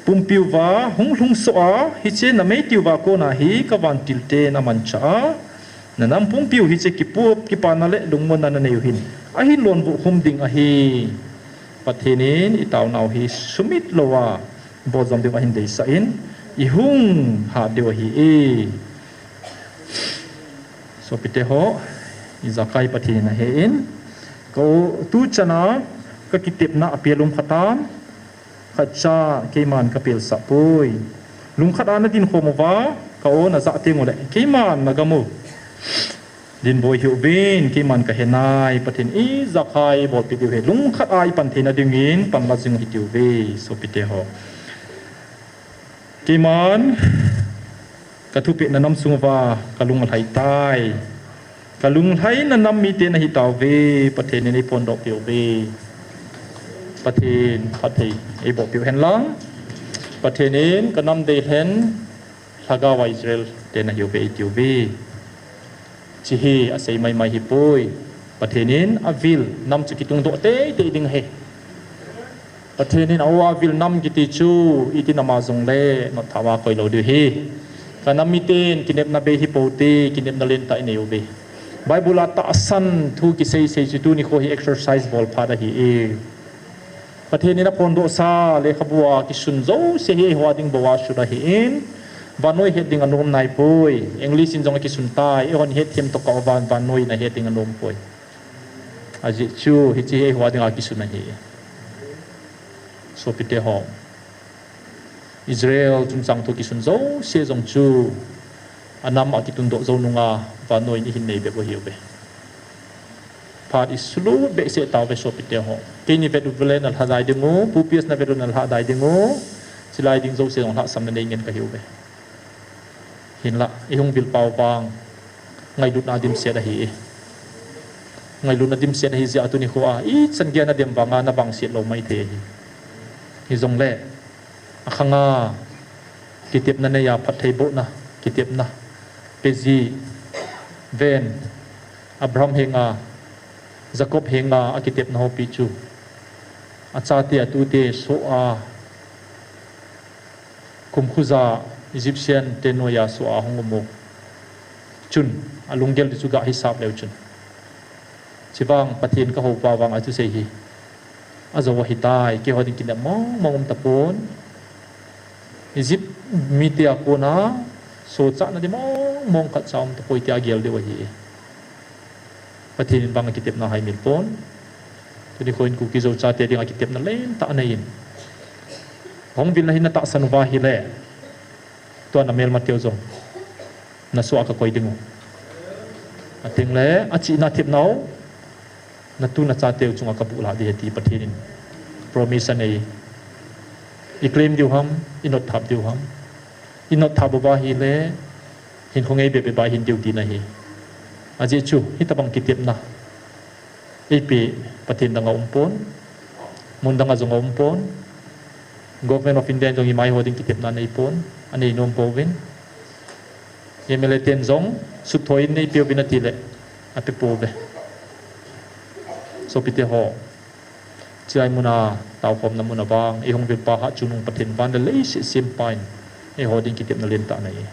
pumpiuva hung lhungsoh a, hiche namei tiuva kona hi kavantil ten amanchah a, nanam pumpiu hiche kipup, kipana le lungmonna nanei u hin, ahin lonvuh khum ding ahi. Pathen in itaonau hi sumit louva, boljom diu ahin deisah in, ihung hat diu ahi e. Sopite ho, ijakai Pathen in ahen, ka-o tuchana, kakitepna apel um khat am, khatcha keiman kapelsah poi. Lungkhat a nadin khom uva, ka-o najah teng uleh, keiman nagam u Dinboi hiuvin, keiman kahenai, Pathen ijakai eibolpeh diu hi lungkhat a ipan theina dingin panla jing hitiuve, sopite ho. Keiman kathupeh na nam sunguva kalung alhai tai. Kalung lhaina nam mite nahitauve, Pathen in eiphondoh peh uve. Pathen phatthei eiboh peh u henlang. Pathen in kanam deilhen lhagao a Israel te nahiuve eitiuve. Hiche hi asei maimai hipoi. Pathen in avil nam chu kitungdoh teitei ding ahi. Pathen in a-o avil nam kiti chu, iti nam a jongle notthap a koilou diu ahi. Kanam miten kinepna bei hipoute, kinepna lentah inei uve. Bible a tahsan thu kiseisei chu tuni kho hi exercise bol phat ahi e. Pathen in aphondohsa lekhabu a kisun jouse hi eiho a ding bou a sun ahin, vannoi het ding anom naipoi. English in jong akisun tai, eihon hetthem tokah uva vannoi in ahet ding anompoi. Ajeh chu hiche hi eiho a dinga kisun ahi. Sopite ho, Israel chungchang thu kisun jouse jong chu anam a kitundoh jou nunga vannoi in ihin nei bep u ahiuve. Phat isulut behseh tauve sopite ho. Keini vet u le nalhadai dingu, Pu P S na vet u nalhadai dingu. Chulai ding jouse jong lhahsamna nei ngen kahiuve. Hinla, ihung vilpau vang ngailutna dimset ahi e. Ngailutna dimset ahi jeh a tuni kho a ichan geiya nadem vanga navangset lou maithei ahi. Hijongle, akhanga kitepna neiya phattheibohna kitepna peji ven, Abraham henga, Jacob henga akitepna hopi chu achate atute soh a, kumkhuja Egyptian te noiya soh a hung umu chun, alunggel di chu gahisap leu chun, chuvang Pathen kahoupa vang a thusei hi ajou ahitai, keiho ding kinep mongmong umtapon. Egypt mite a kona sohchatna di mongmong khatcha umtapoi tia gel diu ahi. Pathen in vang akitepna haimil pon. Tuni kho in Kuki Zo chate dinga kitepna lentah anei in, hung vilna hi natahsan uva ahile, tua namelmateu jong nasoh a kakoi dingu, atengle achihna thepnau natu nachateu chunga kabuh lah ding ahi ti Pathen in promise anei. I claim diu ham, i notthap diu ham? I notthap uva ahile, hinkho ngei bep bep a ihin diu tina ahi. Ajeh chu hitobang kitepna eipeh Pathen dang aumpon, mun danga jong aumpon. Government of India in jong imaiho ding kitepna aneipon, anei nompouvin. M L A ten jong sutthoi in neipeuvin atile, apepouve. Sopite ho, chulai muna taokhomna muna vang eihung vilpa hatchungnung Pathen van le leiset sempa in eiho ding kitepna lentah anei.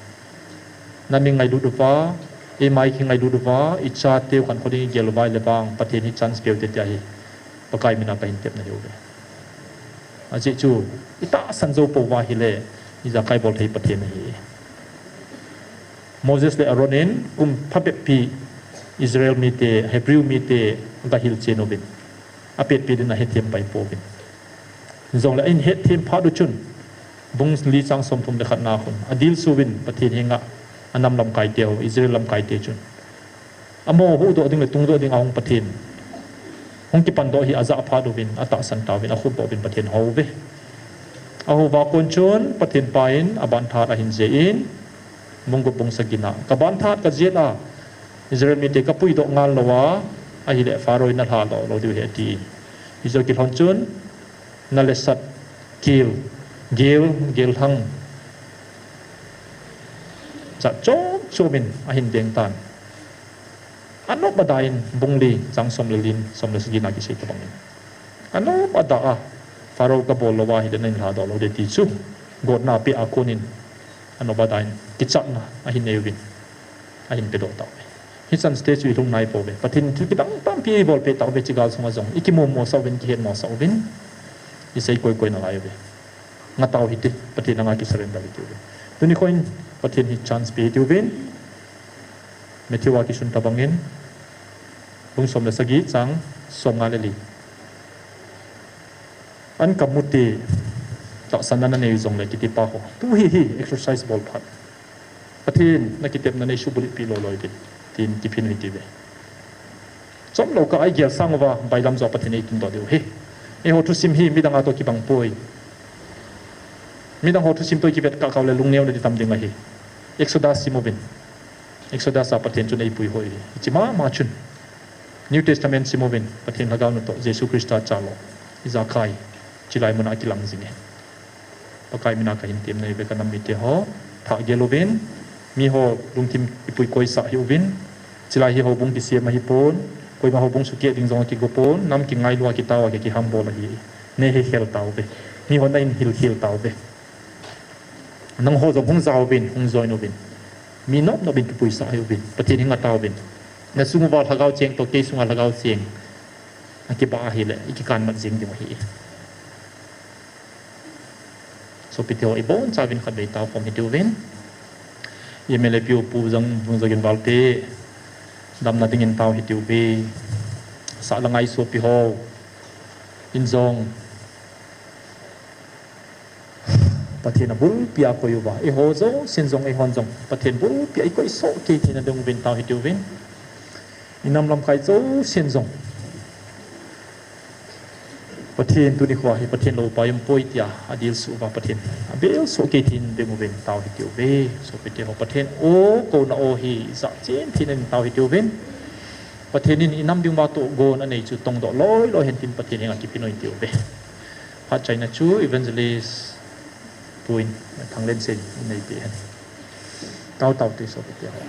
Namin ngailut uva, eima ikingailut uva, ichateu khankho ding igel uva ahile vang Pathen hi chance peuvinte tia hi Pakai mina kahin tepna ahiuve. Ajeh chu itahsan jou pouva ahile, ijakai bol thei Pathen ahi. Moses le Aaron in kum phabeppi Israel mite, Hebrew mite agahilchen uvin, apetpi din ahethem paipouvin. Hijongle ahin hetthem phat u chun, bung li chang somthum le khatna khun adilsu uvin Pathen henga, anam lamkaiteu, Israel lamkaite chun, amaho huhdoh ding le tungdoh dinga hung Pathen, hung kipandoh hi ajah phat uvin atahsan tauvin, akhutdoh uvin Pathen ahouve. Ahouva kon chun Pathen pa in abanthat ahin jeh in, bung gup bung sagina, kabanthat kajet a Israel mite kapuidoh ngal louva ahile Pharaoh in nalhadoh lou diu ahi atin. Hiche kilhon chun nalesat kel, gel, gelthang jat chom chom in ahin dengtan. Anop ada in bung li chang som le li, som le sagina kisei tobangin, anop ada a, Pharaoh kabol louva ahile nahin lhadoh lou ding ti chu gotna apeh a konin, anop ada in kichatna ahin neiyuvin, ahin pedoh tauve. Hicheng chu ilhung naipouve. Pathen in thil kidang tampi eibolpeh tauve, hiche gal sunga jong ikimomosah uvin, kihetmosah uvin, isei koikoi nalaiyuve. Ngatau hite, Pathen anga kisurrender hitiuve. Tuni kho in Pathen hi chance pe hitiuvin, Matthew a kisun tobangin, bung som le sagi chang somnga le li. An kamute, tahsanna nanei jongle kitipa ho, tu hi hi exercise bol phat. Pathen, nakitepna neisubulhitpi loi loi uvin. in tiphin u hitiuve. Chomlou kah a igel sang uva, bailam joh a Pathen in eitundoh diu ahi. Eiho thusim hi midang a toh kibang poi. Midang ho thusim toh ikivet kah kah uleh lungneo le ding tam ding ahi. Exodus sim uvin. Exodus a Pathen chun eipui hoi ahi. Hiche mama chun. New Testament sim uvin. Pathen Lhagao natoh Jesu Christa chalou. Ijakai. Chilai mun a kilang jing e. Pakai mina kahin temna ive kanam mite ho. Thah gel uvin. Miho lungthim ipui koisah hih uvin. Chilai hi houbung kisem ahipon. Koima houbung sukeh ding jong akigo pon. Nam kingailua kitao a kihambol ahi. Nei hekhel tauve. Miho na in hilkhel tauve. Nangho jong hung jaovin, hung join uvin. Mi nop nop in kipuisah hih uvin. Pathen henga taovin. Nasung uva lhagao cheng toh kei sunga lhagao cheng akiba ahile, ikikan mat jing ding ahi. Sopite ho, ibonchauvin khatvei taokhom hitiuvin. I M L A P U Pu jong, Vungzagin Valte, damna dingin tao hitiuve. Sahlang a isopi ho in jong Pathen abulpi a akoi uva, eiho jousen jong, eihon jong Pathen bulpi a ikoi soh kei theina ding uvin tao hitiuvin. Inam lamkai jousen jong Pathen tuni khoa hi Pathen loupa umpoi tia adilsuh uva Pathen abel soh kei theina ding uvin tao hitiuve. Sopite ho, Pathen o kouna o hi jahchen theina in tao hitiuvin. Pathen in inam ding uva tohgon anei chu tongdoh loi loi hen tin Pathen henga kiphin u hitiuve. Phat chaina chu Evangelist Pu in, Thanglensen in eipeh hen. Tao tao te sopite ho.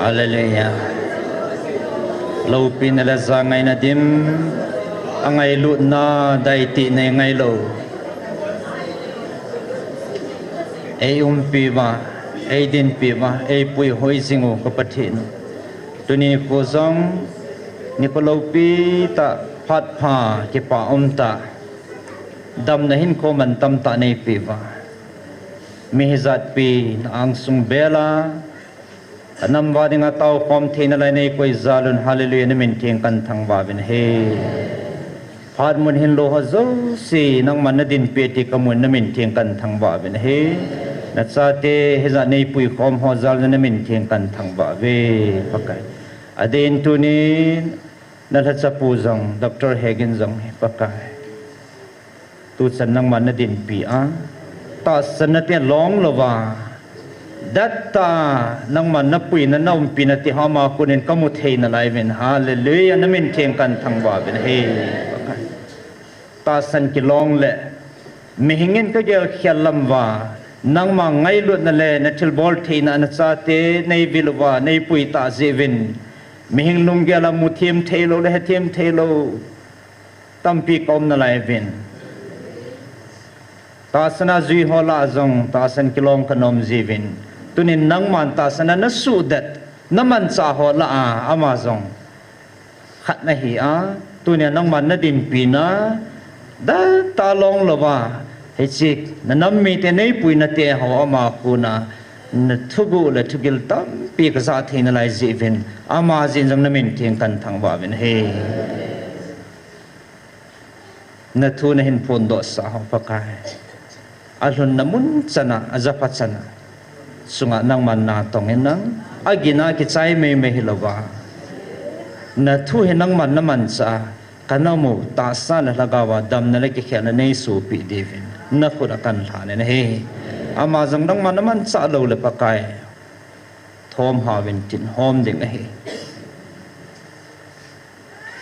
Hallelujah. Loupina le jangaina dim, angailutna daitihna ngailou, eiumpiuva, eidinpiuva, eipuihoi jing u ka Pathen u, tuni nikho jong nikho loupi tah, phat pha, kipa umtah, damna hinkho mantam tah neipeuva, mi hijatpi na angsung bela, anam uva dinga taokhom theina lai neikoi jal un, Hallelujah, na min theng kathangvah uvin ahi. Phat mun hinlou ho jouse nangman nadinpi ti kamun, na min theng kathangvah uvin ahi. Nachate hijat neipuikhom ho jal na min theng kathangvah uve, Pakai. Adeh in tunin nalhachapu jong, Doctor Hegin jong hi, Pakai, tuchan nangman nadinpi a, tahsannate long louva, dattah nangman napuina naumpina ti ho ama konin kamu theina lai uvin, Hallelujah, na min theng kathangvah uvin ahi, Pakai. Tahsan kilong le mihing in kagelkhel lam uva, nangma ngailutna le nathilbol theina nachate neivil uva neipui tah jeh uvin, mihing lunggel a muthem theilou le hethem theilou tampi kaum nalai uvin, tahsan a jui ho lah a jong tahsan kilong kanom jiuvin, tunin nangman tahsan a nasuhdet, namanchah ho lah a ama jong khat nahi a, tunia nangman nadinpina, dattah long louva, hiche nanam mite neipuinate ho ama kona nathuguh le thugil tampi kajah theina lai jeh uvin, ama jeh in jong na min theng kathangvah uvin ahi. Nathu nahin phondohsah ho, Pakai, alhunna mun chan a, ajapha chan a, chunga nangman natong in lang, agin a kichai meimei hilouva, nathu hi nangman namanchah a, kanam u tahsa le lhagao a damna le kikhelna neisohpeh diuvin nakhut a kalhanin ahi. Ama jong nangman namanchah lou le, Pakai, thomhauvin tin hom ding ahi.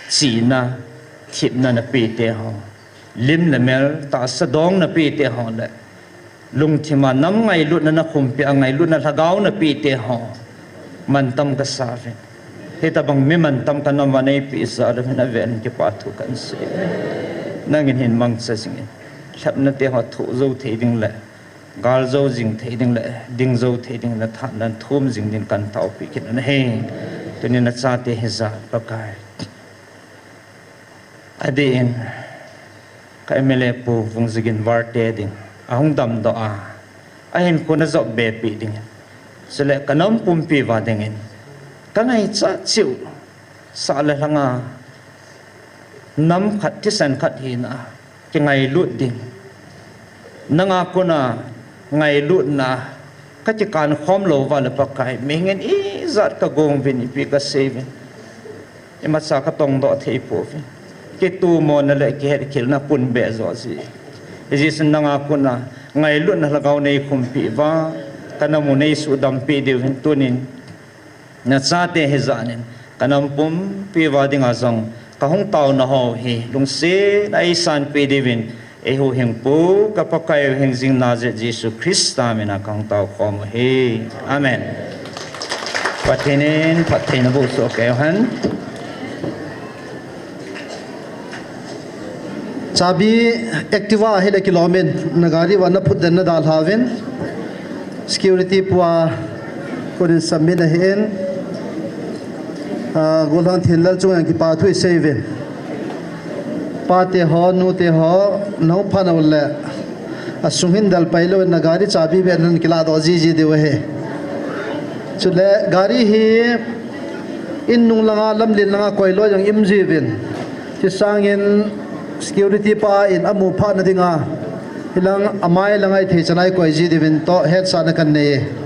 Chihna, thepna napete ho, lim le mel, tahsa dong napete ho le, lungthima nam ngailutna nakhumpeh a, ngailutna lhagao napete ho, mantam kasa uvin. Hitobang mi mantam kanam uva neipeh jal uvin, avel in kipa thu kahin sei. Nangin hin mangcha jingin, lhepnate ho thoh jou thei ding le, gal jou jing thei ding le, ding jou thei ding le, thahatna thum jing ding kahin taopeh kit u ahi. Tunin nachate hijat, Pakai, adeh in ka M L A Pu Vungzagin Varte ding, ahung damdoh a, ahinkho najop bepeh dingin, chule kanam pumpi uva dingin kangaichat cheh u, sah le lhanga nam khat thisan khat hina a kingailut ding, nanga kona ngailutna kakikan khom louva le, Pakai, mihing in ijat kagong uvin, ipi kasei uvin, imacha katongdoh thei pouvin, kitomona le kihetkhelna punbeh joh ji. Hijeh chun nanga kona ngailutna lhagao neikhumpeh uva, kanam u neisuhdampeh diuvin tunin nachate hijat in, kanam pumpi uva dinga jong kahung taona ho hi lungset a eisanpeh diuvin, eihuhhingpu ka Pakai u hingjing Nazareth Jesu Christa mina kahung taokhom u ahi. Amen. Pathen in phattheina bohsoh keiyu hen. Chabi Activa ahile kilom in, nagari uva naphut den nadalha uvin. Security pu a konin submit ahin. Ah, Golhang Thenlal chunga jong kipa thu isei uvin. Pate ho, nute ho, nahung phat uleh, asung hin delpai lou in nagari chabi beh nakiladoh jiji diu ahi. Chule gari hi in nung langa, lamlen langa koilou jong ium jiuvin, hisangin security pa in amu phatna dinga, hilang amai langa ithei chan a ikoi ji diuvin toh hetsahna kanei e.